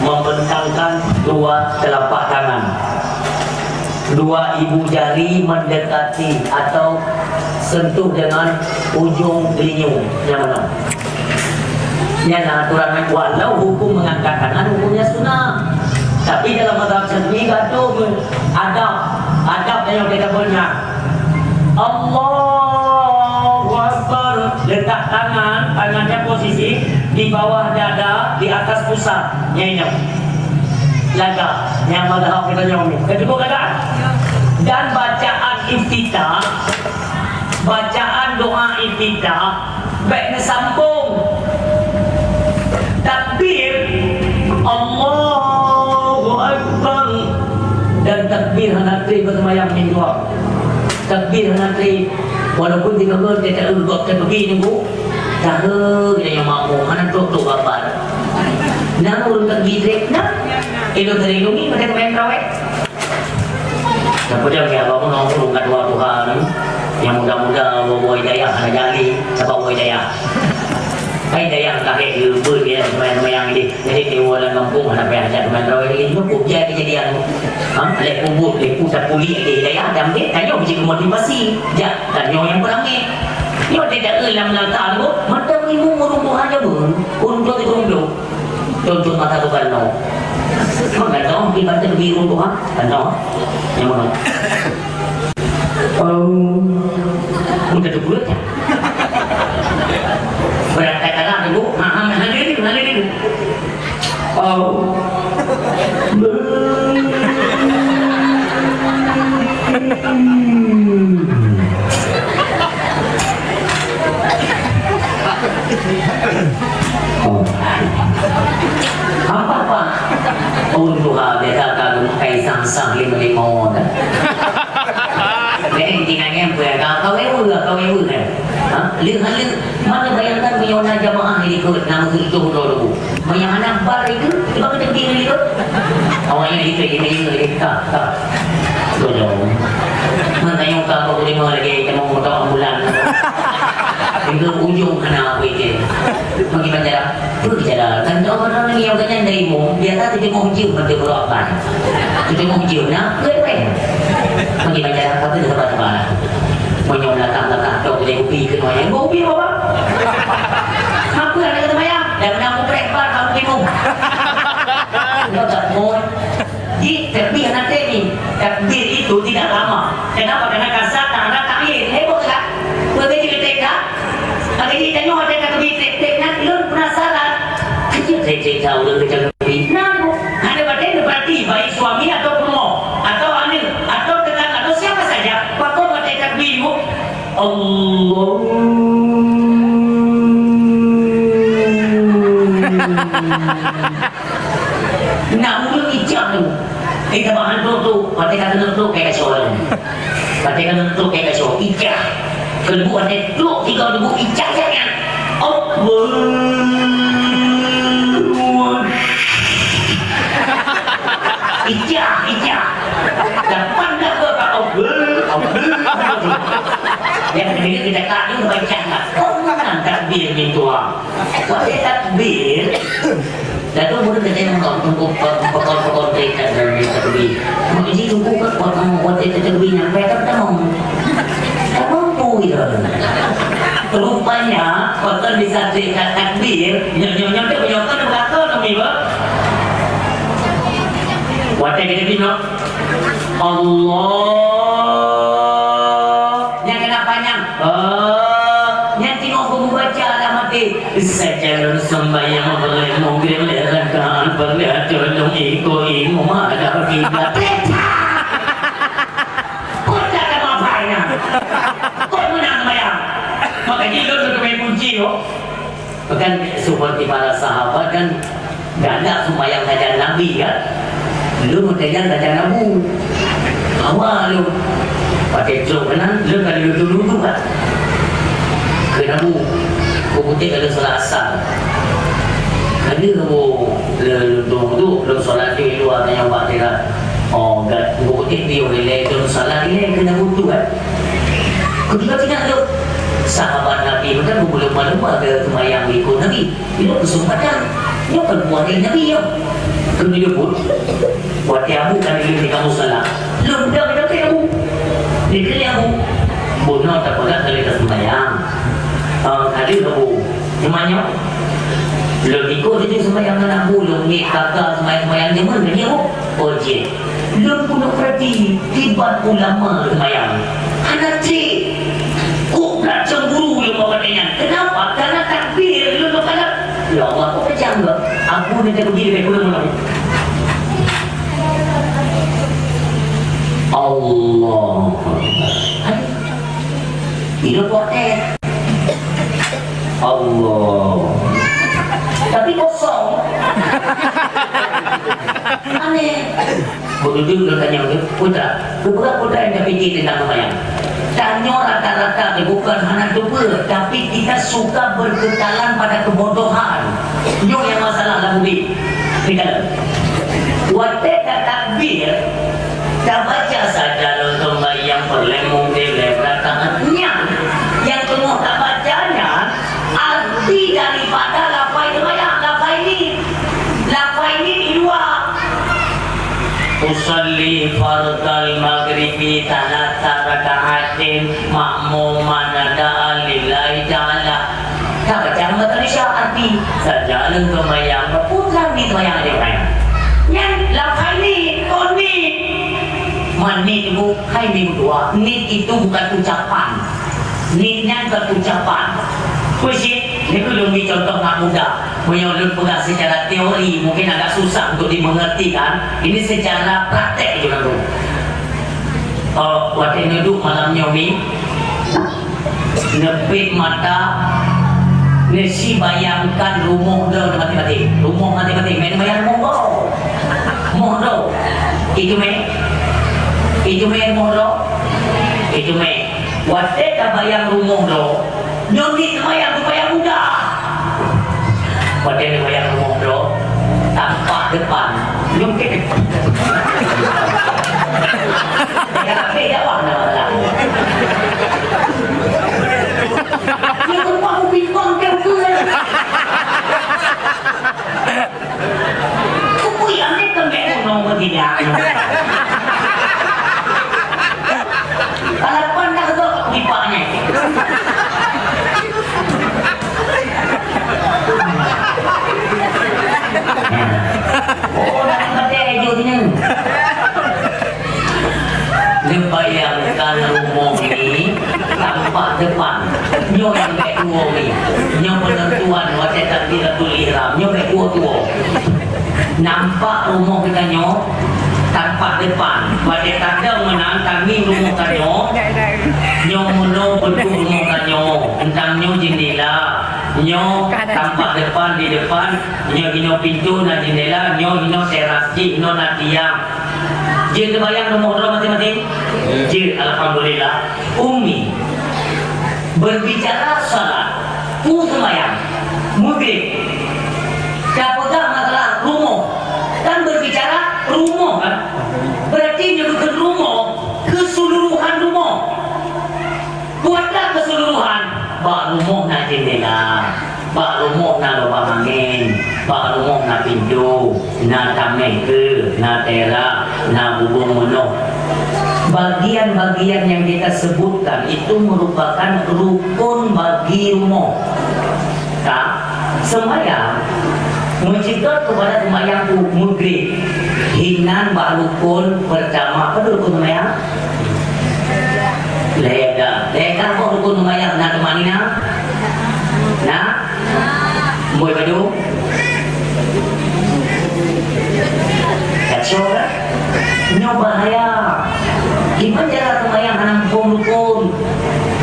Membentangkan dua telapak tangan. Dua ibu jari mendekati atau sentuh dengan ujung geulinyueng. Nyang mana? Nyan aturan, walau hukum mengangkat tangan hukumnya sunnah. Tapi dalam mazhab Syafi'i gadoh adab, adab yang kita punya. Allahu Akbar. Letak tangan, tangannya posisi di bawah dada, di atas pusat. Nyan. Lagak, nyang mazhab geutanyoe ni. Ka cukup lagak? Dan bacaan iftitah, bacaan doa iftitah, bèk neusambong. Takbir, Allahu Akbar. Dan takbir hana trép beuseumayang minggu. Takbir hana trép. Walaupun tiga bulan kita urut waktu pergi nunggu, tahu kita yang mampu, hana trok-trok kabar. Nah, urut takbir trép, nah. Ilo dari lungi, macam main rawat. Tapi dia punya apa pun orang urut kat luar Tuhan. Yang muda-muda, bawa hidayah, hana jali, sebab bawa hidayah. Hai hidayah, kahek, lupa dia, semayang-semayang ni. Jadi, di awal kampung hana payah jak teman rawai lagi. Nyoe kok jadi kejadian tu. Ha? Lek kubur, lek pusat kulit lagi. Daya adam deh, tanyoe biji motivasi. Jak, tanyoe yang perangai. Nyoe tidak lam langkah tu, mata ilmu meruntuh aja pun. Urung tu urung tu. Contoh mata tu kan no. Mana tahu di mata lebih runtuh ha? Kan no. Yang mana? Oh. Mudah tu bulat ya? Berat tak kalah tu. Ha, ha, ha, dia ni, ha, dia ni. Oh. Em, peue ka, ka wewe, ka wewe, kan? Ha? Leuh, leuh. Mana bayangkan meunyoe na jamaah ikot, na meuseujid droe tu. Meunyoe hana bar itu, tiba ke teubiet ikot. Awaknyan ikot, ikot, ikot, ikot. Ka, ka. Tolong. Mana yang ka, ka boleh lagi, kita mau motor ambulan. Hingga ujung hana apa itu. Bagi bendera. Peue jalan? Kan ureueng nyang gobnyan dari mu, biasa teudeungoe jeuem, teudeungoe apa? Teudeungoe jeuem, na, peue, peue? Bagi bacaan apa tu, sabar-sabar. Meunyoe lakah-lakah, tok, boleh kupi keunoe, ya, kupi apa? Apa ada kata bayang? Dan menang kupreh, bar, kamu bingung. Lo tak pun. Di takbir nanti ni, takbir itu tidak lama. Kenapa? Karena kasar, tak ada takhir. Heboh tak? Begitu kita tak? Bagi kita nyoh ada takbir, tak, tak, nak, lun penasaran. Kecil, tak, tak, tak, udah kita takbir. Nah, ada batin berarti baik suami atau pemoh, atau anak, atau tekan, atau siapa saja. Pakon batin takbir, bu. Allah. Nak urut ijak tu. Eh, tabah hantu tu. Pakai kata tu, kayak kacau orang. Pakai kata tu, kayak kacau. Ijak. Kedua, ada tu, tiga, dua, ijak, ijak, ijak. Allah. Ijak, ijak. Dapat dah ke, Pak? Allah, Allah. Yang kedua, kita tak ada baca. Kau mana takbir ni, tuan? Watèe takbir, Datuk Guru teuka ngon peuko-, peukontèk dan takbir. Maka jih Teungku ka kuat ngon watèe takbir nyang payah tamong. Tamong pui tu. Rupanya, waktu di saat takbir, nyoe, nyoe, nyoe, nyoe, nyoe, nyoe, nyoe, nyoe, nyoe, nyoe, watèe takbir, nyoe, Allah, nyang keunan panyang. Oh, nyang teungoh geubaca lam até. Sajan lôn seumbahyang peureulèe meugrib lhèe rakaat, peureulèe até lôn iko imum hadap kiblat. Peugah! Peugah ka mapai na. Kon meunang seumbahyang. Maka jih lôn keuneuk kunci, oh. Bahkan seperti para sahabat kan, galak sembahyang sajan Nabi kan. Lôn meusajan sajan Abu. Hawa lôn. Pakai trok keunan, lôn ka lôn tuduh kan. Keu Abu, bukeuti ka lôn salat asar. Ka lheueh Abu, lôn tuduh, lôn salat di luwa tanyong bak tira. Oh, gat, bukeuti piôh ilèe, lôn salat ilèe keu Abu tu kan. Keutiga tinggai lôn, sahabat Nabi meunan beulumba-lumba keu seumayang ikot Nabi. Nyoe keuseumpatan. Nyoe kan buah dari Nabi nyoe. Keu lheueh buet, watèe Abu ka lheueh di kamoe salat. Lôn dong di Abu. Dikeue Abu. Bunoe tapeugah kali ka seumayang. Ah, ka lheueh Abu. Teuma nyoe, lôn ikot laju seumayang ngon Abu, lôn ngieng kaka seumayang-seumayang jameun ka nyoe. Oh, jeuet. Lôn peunoh peurati, kiban ulama seumayang. Hana trép. Kok brat cemburu lôn bak watèe nyan. Kenapa? Karena takbir lôn meukalap. Ya Allah, kok kejam ke? Abu ni takbir, baik ulama. Allah. Aduh. Hidup watèe. Allah. Tapi kosong. Aneh. Beududuk lôn tanyong tu, putra. Beberapa putra yang terpikir tentang sembahyang. Tanyoe rata-rata tu bukan hana tupeue, tapi kita suka berkekalan pada kebodohan. Nyoe nyang masalah lam udép. Kita watèe ka takbir, tabaca saja lôn sembahyang peureulèe meugrib lhèe rakaat nyan. Nyang teungoh tabaca nyan, arti daripada lafai sembahyang, lafai nit. Lafai nit di luwa. Usalli fardal maghribi thalatha raka'atin ma'muman adaan lillahi ta'ala. Tabaca matan Isya arti saja lôn seumayang, putra ni seumayang aja orang. Nyan lafai nit, kon nit. Man nit bu, hai minggu dua. Nit itu bukan ucapan. Nit nyan bukan ucapan. Peue cit, ni lôn bri contoh anak muda. Meunyoe lôn peugah secara teori, mungkin agak susah untuk dimengerti kan. Ini secara praktek je kan tu. Oh, watèe neuduek malam nyoe mi, Neupék mata, neusi bayangkan rumoh droe maté-maté. Rumoh maté-maté, meubayang rumoh droe. Rumoh droe. Itu mè? Itu mè rumoh droe? Itu mè. Watèe tabayang rumoh droe, nyoe ni tabayang supaya mudah. Watèe tabayang rumoh droe, tampak depan, nyoe ke depan. Tapi jawab nama lah. Nyoe rumah bimbang ke betul. Kupui aneh kembali nong bergila. Kalau pun dah tu pipanya. Oh, dah mati aja ni. Neubayangkan rumoh ni tampak depan. Nyoe nyang bèk tuwoe ni. Nyoe penentuan watèe takbiratul ihram. Nyoe bèk tuwoe-tuwoe. Nampak rumoh geutanyoe tampak depan. Watèe tadong meunan, tangieng rumoh tanyoe. Nyoe meunoe beutôi rumoh tanyoe. Teuntang nyoe jendela. Nyoe tampak depan, di depan. Nyoe inoe pintoe na jendela. Nyoe inoe teras, jih inoe na tiang. Jeuet neubayang rumoh droe maséng-maséng? Jeuet, alhamdulillah. Umi, berbicara salat, peue seumayang, Maghrib. Tapeugah masalah rumoh, kan berbicara rumoh, kan? Berarti nyoe bukon rumoh, keseluruhan rumoh. Buatlah keseluruhan. Bak rumoh na jendela, bak rumoh na lubang angén, bak rumoh na pintoe, na tamèh keue, na teras, na bubông meunoh. Bagian-bagian yang kita sebutkan itu merupakan rukun bagi rumoh. Ka, seumayang, meucukôp keupada seumayang u-, Maghrib, hinan bak rukun pertama. Apa tu rukun seumayang? Lhèe ka. Lhèe ka boh rukun seumayang na tumakninah? Na? Amboi padum? Kacau kan? Nyoe bahaya. Kiban cara seumayang hana muphom rukun.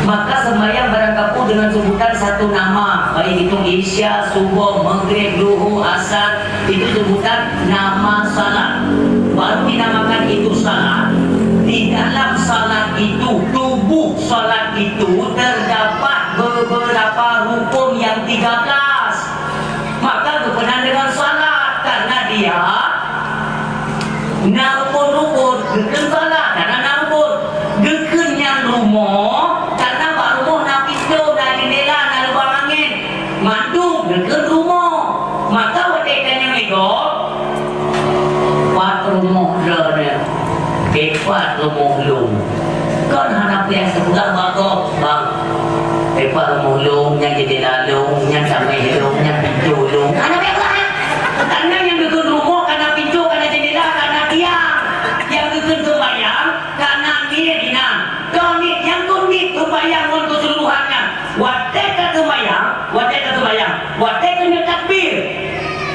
Maka seumayang barangkapeue dengan sebutan satu nama, baik itu Isya, Suboh, Maghrib, Duhur, Asar, itu sebutan nama salat. Baru dinamakan itu salat. Di dalam salat itu, tubuh salat itu terdapat beberapa rukun yang tiga belas. Maka geupeunan dengan salat, karena dia na rukun-rukun, geukheun salat, karena na rukun. Geukheun nyan rumoh, karena bak rumoh na pintoe, na jendela, na lubang angén. Mandum geukheun rumoh. Maka watèe tanyong lé gob, "Pat rumoh droeneuh?" "Dipat rumoh lôn?" Kon hana piah teupeugah bak gob, "Bang, dipat rumoh lôn, nyan jendela lôn, nyan tamèh lôn, nyan pintoe lôn." Hana piah peugah, eh? Karena nyang geukheun rumoh, ka na pintoe, ka na jendela, ka na tiang. Nyang geukheun seumayang, ka na niet inan. Kon niet, nyang kon niet seumayang ngon keuseuluruhan nyan. Watèe ka seumayang, watèe ka seumayang, watèe keuneuk takbir.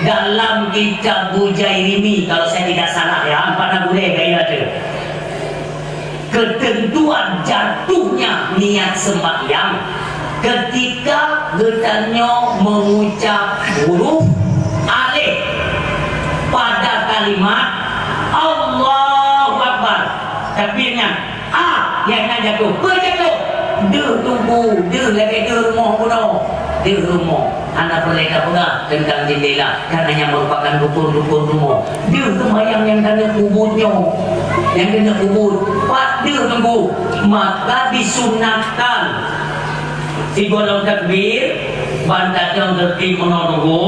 Dalam kitab Bujairimi, kalau saya tidak salah ya, empat na gurèe kaya tu. Ketentuan jatuhnya niat sembahyang ketika geutanyoe mengucap huruf alif pada kalimat Allahu Akbar. Takbir nyan. Ah, nyang na jatuh. Peue jatuh? Deuh teungku, deuh lagèe deuh rumoh bunoe. Deuh rumoh. Hana peureulèe tapeugah teuntang jendela, karena nyan merupakan rukun-rukun rumoh. Deuh seumayang nyang keuneuk ubit nyoe. Nyang keuneuk ubit. Pat deuh teungku. Maka disunatkan. Sigohlom takbir, ban tatong teurtib meunoe teungku.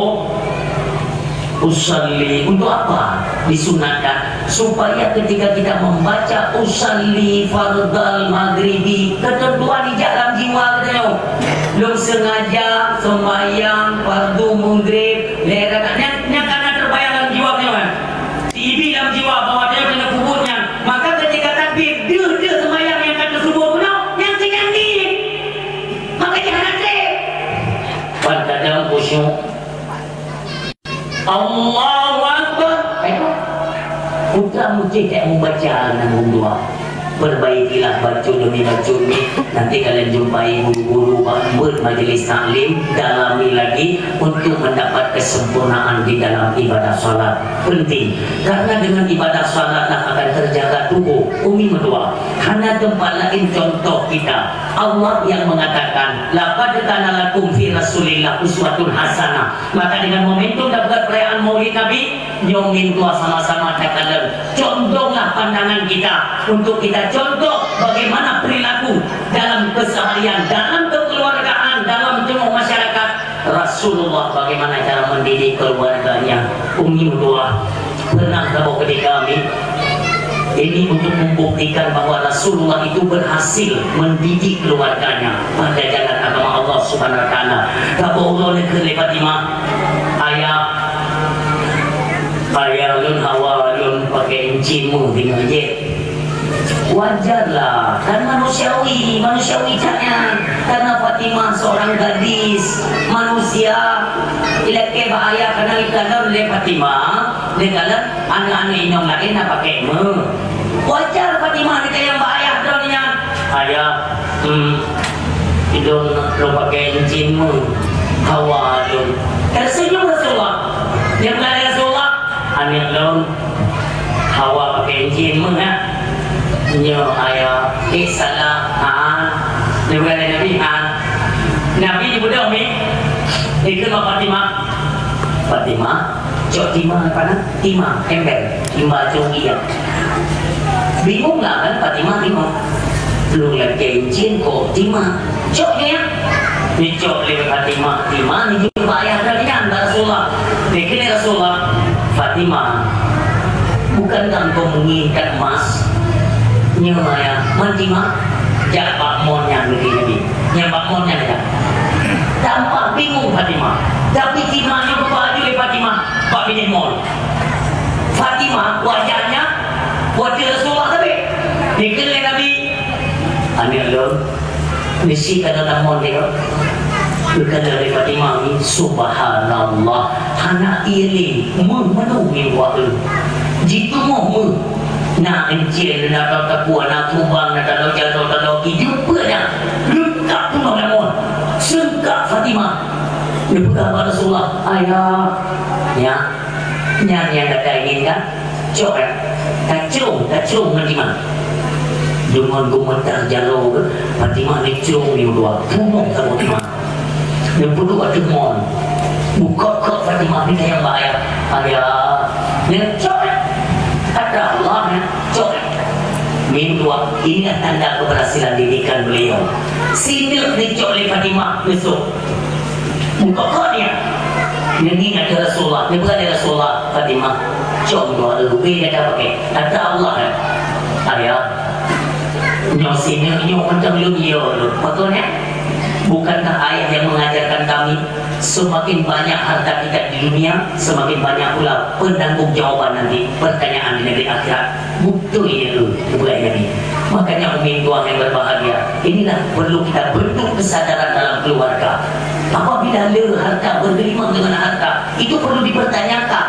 Usalli. Untuk apa disunatkan? Supaya ketika kita membaca usalli fardal maghribi, ketentuan ijak lam jiwa geutanyoe. Lôn sengaja sembahyang fardu maghrib lhèe rakaat. Nyan, nyan ka na terbayang lam jiwa geutanyoe, kan? Teuibi lam jiwa bahwa tanyoe keuneuk peubuet nyan. Maka ketika takbir, deuh-deuh sembahyang nyang ka teuseubut bunoe, nyan keuh nyan niet. Maka jih hana trép. Ban tatong khusyuk. Allahu Akbar. Ayo. Putra mucih tak membaca dalam doa. Perbaikilah bacut demi bacut nyoe. Nanti kalian jumpai guru-guru bak buet majelis taklim, dalami lagi untuk mendapat kesempurnaan di dalam ibadah salat. Penting, karena dengan ibadah salatlah akan terjaga tubuh. Umi meutuah, hana teumpat laén contoh kita. Allah yang mengatakan, "Laqad kana lakum fi Rasulillah uswatun hasanah." Maka dengan momentum dan buat perayaan Maulid Nabi, nyoe meutuah sama-sama takalon. Condonglah pandangan kita untuk kita contoh bagaimana perilaku dalam keseharian, dalam kekeluargaan, dalam tengok masyarakat. Rasulullah bagaimana cara mendidik keluarganya. Umi meutuah, pernah saboh ketika, Umi, ini untuk membuktikan bahwa Rasulullah itu berhasil mendidik keluarganya pada jalan agama Allah Subhanahu wa Taala. Saboh uroe neukheun lé Fatimah, "Ayah, ayah lôn hawa lôn pakai incin meuh deungon jép." Wajarlah, kan manusiawi, manusiawi that nyan. Karena Fatimah seorang gadis, manusia, ilakée bak ayah, karena ikalon lé Fatimah, lé kalon aneuk-aneuk inong laén na pakai meuh. Wajar Fatimah neutanyong bak ayah droe nyan, "Ayah, hmm, lôn, lôn pakai incin meuh, hawa lôn." Terseunyum Rasulullah. Dia bilang, "Ya Rasulullah, aneuk lôn hawa pakai incin meuh, ha?" "Nyo, ayah." "Eh, salah, ha?" Dia bilang, "Nabi, ha?" Nabi di budak mi, dia kheun bak Fatimah. Fatimah, cok timah, apa na? Timah, ember, timah cong iya. Bingung lah kan Fatimah, bingung. Lôn lakée incin kok timah. Cok nyoe ya. Dicok lé Fatimah, timah, dijok bak ayah droe nyan, bak Rasulullah. Dikheun lé Rasulullah, "Fatimah, bukankah engkau menginginkan emas?" "Nyo, ayah." "Man timah?" "Jak bak mon nyan," geukheun Nabi. "Nyang bak mon nyan, ayah." Tampak bingung Fatimah. Tapi timah nyoe geuba laju lé Fatimah bak binéh mon. Fatimah wajahnya watée Rasulullah teubiet. Dikheun lé Nabi, "Aneuk lôn, nisi ka na mon teuh." Geukheun lé Fatimah, subhanallah, hana ié lé, meuh meunoe ngon buah lôn. Jitumoh meuh. Na incin, na taloe, na kubang, na taloe jaroe, taloe ki, jeuet peue na. Leungkap peunoh lam mon. Seungkap Fatimah. Neupeugah bak Rasulullah, "Ayah, nyak, nyan nyang gata inginkan?" "Cok, ya." Tacrông, tacrông ngon timah. Deungon geumeutar jaroe geuh, Fatimah neucrông nyoe dua, peunoh saboh timah. Neupeuduek ateueh mon. Neukok-kok Fatimah neutanyong bak ayah. "Ayah, nyan cok, ya. Atra Allah, nyan cok, ya." Meutuah, inilah tanda keberhasilan didikan beliau. Sineuk neucok lé Fatimah neusok. Meukoh-koh nyan. Neungieng ateueh Rasulullah, neupeugah lé Rasulullah, "Fatimah, cok dua rubé gata pakai. Atra Allah kan?" "Ayah, nyoe sineuk nyoe mantong lôn yo lôn." Pakon nyan? Bukankah ayah yang mengajarkan kami, semakin banyak harta kita di dunia, semakin banyak pula penanggung jawaban nanti, pertanyaan di negeri akhirat. Beutôi nyan, eh, bukan Nabi. Makanya, umi tuan yang berbahagia, inilah perlu kita bentuk kesadaran dalam keluarga. Apabila le harta, bergelimang dengan harta, itu perlu dipertanyakan.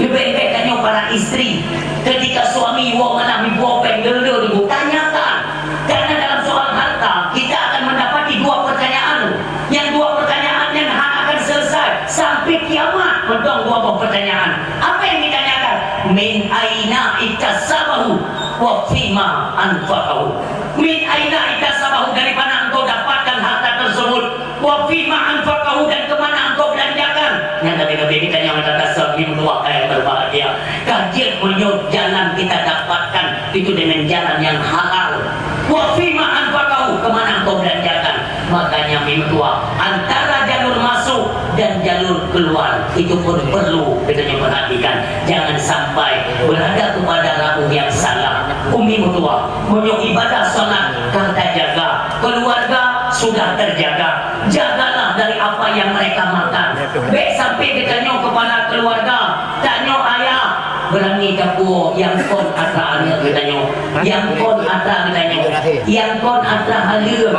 Lebih-lebih tanyoe para istri, ketika suami woe malam ibu openg le-le ribu, tanyakan. Karena dalam soal harta, kita akan mendapati dua pertanyaan. Nyang dua pertanyaan nyan hana akan selesai sampai kiamat, mantong dua boh pertanyaan. Apa yang ditanyakan? "Min aina iktasabahu wa fima anfaqahu." "Min aina iktasabahu," dari mana engkau dapatkan harta tersebut? "Wa fima anfaqahu," dan ke mana engkau belanjakan? Nyan tapi-tapi kita nyang ada tasawuf, umi tuan yang berbahagia. Ka jeuet meunyoe jalan kita dapatkan itu dengan jalan yang halal. "Wa fima anfaqahu," ke mana engkau belanjakan? Makanya, umi tuan, antara jalur masuk dan jalur keluar itu pun perlu kita perhatikan. Jangan sampai berada kepada ra'yu yang salah. Umi tuan, meunyoe ibadah salat ka tajaga, keluarga sudah terjaga, jagalah dari apa yang mereka makan. Bèk sampai geutanyoe kepala keluarga, tanyoe ayah, berani tapuwoe nyang kon atra aneuk geutanyoe, nyang kon atra geutanyoe, nyang kon atra haleue.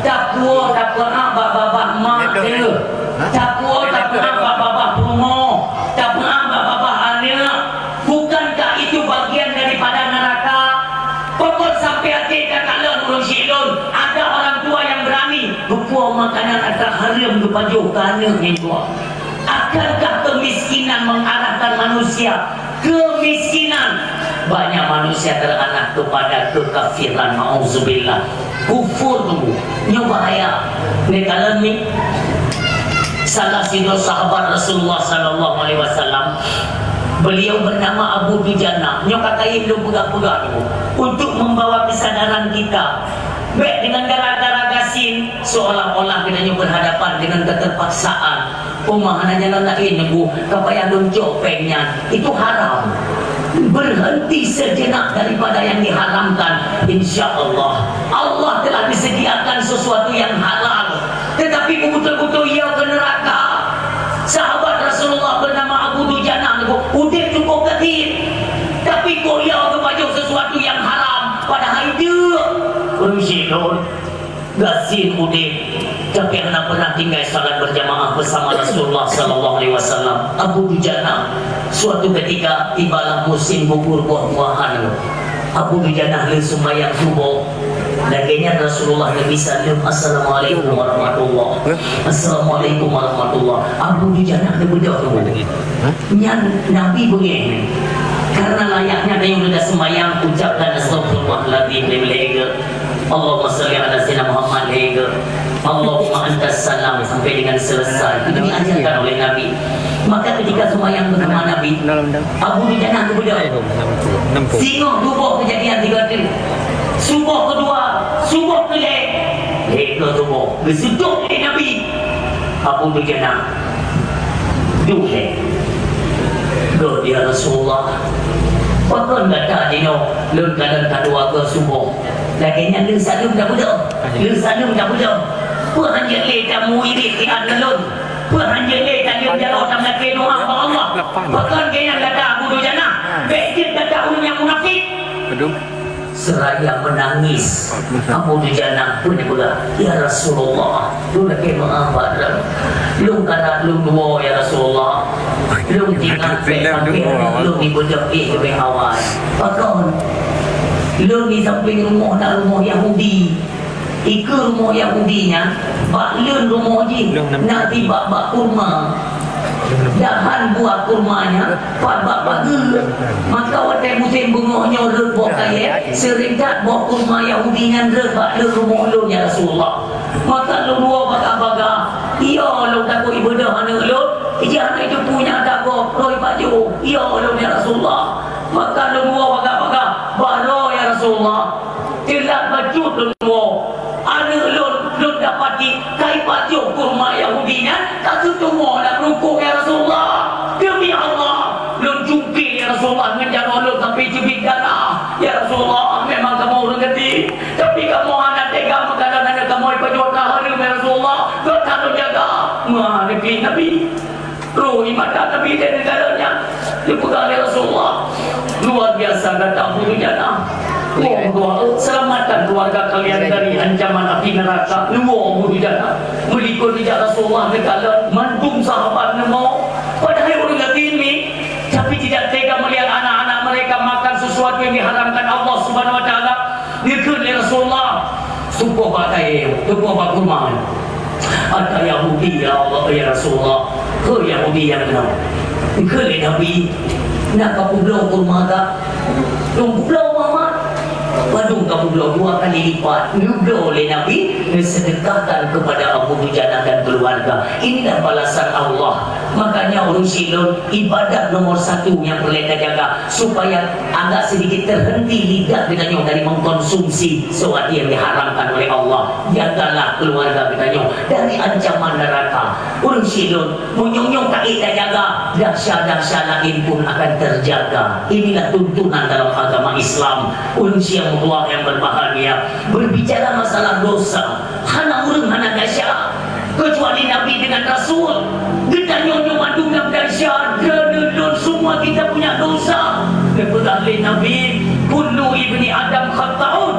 Tapuwoe, tapeu'ah bak babah mak teuh. Tapuwoe, tapeu'ah bak babah peurumoh, tapeu'ah bak babah aneuk. Bukankah itu bagian daripada neraka? Pokok sampai até Ada orang tua yang berani geupuwoe makanan atra hareuem geupajoh keu aneuk nyang tuha. Akankah kemiskinan mengarahkan manusia? Kemiskinan, banyak manusia teranak kepada kekafiran, naudzubillah. Kufur tu, nyoe bahaya. Neukalon ni, salah sidroe sahabat Rasulullah sallallahu alaihi wasallam, beliau bernama Abu Dujana. Nyoe ka kayém lôn peugah-peugah tu, untuk membawa kesadaran kita. Bèk dengan gara-gara gasien, seolah-olah geutanyoe berhadapan dengan keterpaksaan. Uma hana jalan laén, Teungku, ka payah lôn cok péng nyan. Itu haram. Berhenti sejenak daripada yang diharamkan. Insya Allah, Allah telah disediakan sesuatu yang halal. Tetapi beutôi-beutôi ia ke neraka. Sahabat Rasulullah bernama Abu Dujana, Teungku, udép cukup gasien. Tapi kok ia geupajoh sesuatu yang haram, padahai deuk. Ureueng syiek lôn, gasien udép, tapi hana pernah tinggai salat berjamaah bersama Rasulullah sallallahu alaihi wasallam. Abu Dujana, suatu ketika tibalah musim gugur buah-buahan. Abu Dujana lheueh seumayang suboh. Lagèe nyan Rasulullah Nabi saleuem, "Assalamualaikum warahmatullah. Assalamualaikum warahmatullah." Abu Dujana neubeudôh tu. Nyan Nabi beungèh. Karena layaknya tanyoe leuda seumayang, ucapkan, "Astaghfirullahaladzim," lhèe-lhèe geuh. "Allahumma shalli ala sayyidina Muhammad," lhèe geuh. "Allahumma antas salam," sampai dengan selesai. Itu diajarkan oleh Nabi. Maka ketika seumayang bersama Nabi, Abu Dujana geubeudôh. Singoh suboh kejadian tiga kali. Suboh kedua, suboh keulhèe, lhèe keu suboh, geuseudok lé Nabi. Abu Dujana, duek lé. Geuh, "Ya Rasulullah, pakon gata jinoe lôn kalon ka dua keu suboh? Lagèe nyan lheueh saleuem tabeudôh, lheueh saleuem tabeudôh. Peue hanjeuet lé tamuirit siat ngon lôn? Peue hanjeuet lé taleuem jaroe tameulakèe doa bak Allah? Pakon keu nyan gata Abu Dujana? Bèk jeuet gata ureueng nyang munafék." Seraya menangis, Abu Dujana pun peugah, "Ya Rasulullah, lôn lakèe meu'ah bak droe. Lôn karap lôn dua, ya Rasulullah. Lôn teuingat bèk pangkeng lôn di beudôh éh leubèh awai. Pakon? Lôn di sampéng rumoh na rumoh Yahudi. Dikeue rumoh Yahudi nyan, bak leuen rumoh jih na tibak bak kurma. Dahan buah kurma nyan pat bak pageue. Maka watèe musém beungoh nyoe rhot boh kayèe, seuring that boh kurma Yahudi nyan rhot bak leuen rumoh lôn, ya Rasulullah. Maka lôn woe bagah-bagah, iya lôn takot ibeudôh aneuk lôn, ijih aneuk cupu nyang ata gob, roh ipajoh, iya lôn, ya Rasulullah. Maka lôn woe bagah-bagah, baroe, ya Rasulullah. Teulat bacut lôn woe. Aneuk lôn, lôn dapati ka ipajoh kurma Yahudi nyan, ka geutuwoe lam rukok, ya Rasulullah. Demi Allah, lôn cungké, ya Rasulullah, ngon jaroe lôn sampai teubiet darah. Ya Rasulullah, memang kamoe ureueng geuti, tapi kamoe hana tega meukalon aneuk kamoe ipajoh atra hareuem, ya Rasulullah. Gata lôn jaga. Meu'ah lé Nabi. Roh di mata Nabi dan neugara nyan dipeugah lé Rasulullah. Luar biasa gata Abu Dujana. Wah, doa, selamatkan keluarga kalian dari ancaman api neraka. Luar Abu Dujana. Meulikot dijak Rasulullah neukalon, mandum sahabat neumo. Padahai ureueng yatim ni, tapi tidak tega melihat anak-anak mereka makan sesuatu yang diharamkan Allah Subhanahu wa Taala. Neukheun lé Rasulullah, "Supoh bak kayèe, supoh bak kurma." Ata Yahudi, "Ya Allah, ya Rasulullah." Keu Yahudi nyang keunoe. Kheun lé Nabi, "Na kapeubloe kurma ka?" "Lôn peubloe, Muhammad." "Padum kapeubloe?" "Dua kali lipat." Neubloe lé Nabi, neuseudeukahkan kepada Abu Dujana dan keluarga. Inilah balasan Allah. Makanya ureueng syiek lôn, ibadat nomor satu nyang peureulèe tajaga. Supaya agak sedikit terhenti lidah geutanyoe dari mengkonsumsi sesuatu yang diharamkan oleh Allah. Jagalah keluarga geutanyoe dari ancaman neraka. Ureueng syiek lôn, meunyoe nyoe ka ék tajaga, desya-desya laén pun akan terjaga. Inilah tuntunan dalam agama Islam. Ureueng syiek meutuah yang berbahagia, berbicara masalah dosa, hana ureueng hana desya. Kecuali Nabi dengan Rasul. Geutanyoe nyoe mandum nyang desya, droeneuh lôn semua kita punya dosa. Geupeugah lé Nabi, "Kullu ibni Adam khatta'un."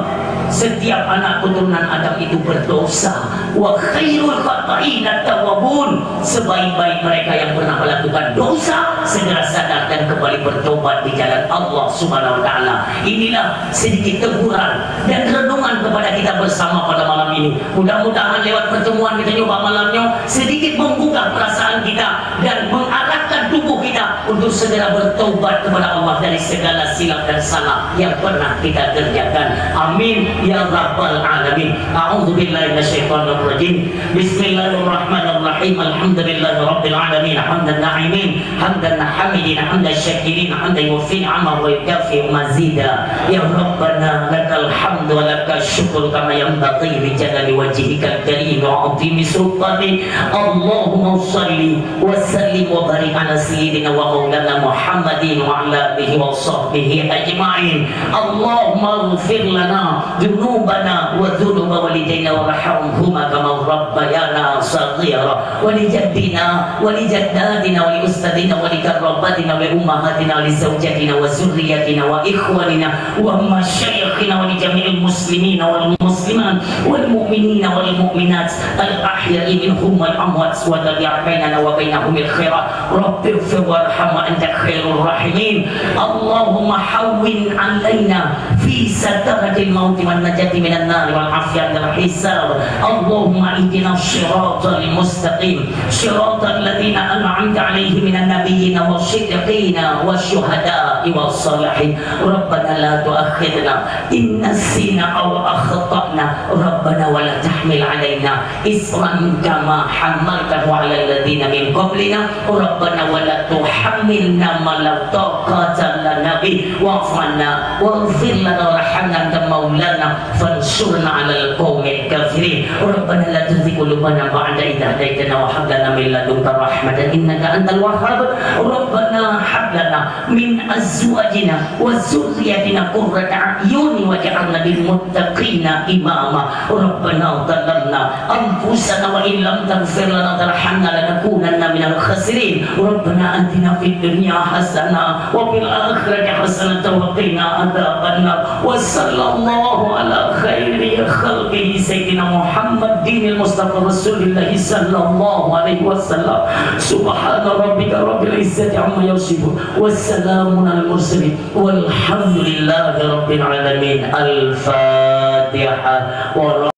Setiap anak keturunan Adam itu berdosa. Wa khairul khata'ina tawwabun. Sebaik-baik mereka yang pernah melakukan dosa segera sadar dan kembali bertobat di jalan Allah Subhanahu wa Taala. Inilah sedikit teguran dan renungan kepada kita bersama pada malam ini. Mudah-mudahan lewat pertemuan kita nyoe bak malam nyoe sedikit membuka perasaan kita dan mengarahkan tubuh kita untuk segera bertobat kepada Allah dari segala silap dan salah yang pernah kita kerjakan. Amin ya rabbal alamin. A'udzubillahi minasyaitonirrajim. Bismillahirrahmanirrahim. Alhamdulillahirabbil alamin. Hamdan na'imin, hamdan hamidin, hamdan syakirin, hamdan yuwafi ni'amahu wa yukafi mazida. Ya Rabbana, lakal hamdu wa lakal syukru kama yanbaghi li jalali wajhikal karim wa 'azimi sultanik. Allahumma shalli wa sallim wa barik ala sayyidina wa maulana Muhammadin wa ala alihi wa sahbihi ajma'in. Allahumma ighfir lana dzunubana wa dzunuba walidaina warhamhuma kama rabbayana shaghira. Wa li jaddina, wa li jaddatina, wa li ustadzina, wa li qarrabatina, wa li ummahatina, wa li zaujatina, wa dzurriyyatina, wa ikhwanina, wa masyayikhina, wa li jami'il muslimina wal muslimat, wal mu'minina wal mu'minat, al ahya'i minhum wal amwat, wa tabi' bainana wa bainahum bil khairat. Rabbighfir warham wa anta khairur rahimin. Allahumma hawwin 'alaina fi sakaratil mauti wan najati minan nar wal 'afiyati minal hisab. Allahumma ihdinas siratal mustaqim. Siratal ladzina an'amta 'alaihim minan nabiyyina was siddiqina was syuhada'i was salihin. Rabbana la tu'akhidna in nasina aw akhtana. Rabbana wa la tahmil 'alaina isran kama hamaltahu 'alal ladzina min qablina. Rabbana wa la tuhammilna ma la taqata lana bih. Wa'fu 'anna waghfir lana warhamna anta maulana fansurna 'alal qaumil kafirin. Rabbana la tuzigh qulubana ba'da idh hadaitana wa hab lana min ladunka rahmatan innaka antal wahhab. Rabbana hab lana min azwajina wa dzurriyyatina qurrata a'yun waj'alna lil muttaqina imama. Rabbana zalamna anfusana wa illam taghfir lana wa tarhamna lanakunanna minal khasirin. Rabbana atina fid dunya hasanah wa fil akhirati hasanatan wa qina adzabannar. Wa sallallahu ala khairi khalqihi sayyidina Muhammadinil Mustafa Rasulillah sallallahu alaihi wasallam. Subhana rabbika rabbil izzati amma yasifun. Wassalamun alal mursalin. Walhamdulillahi rabbil alamin. Al-Fatihah.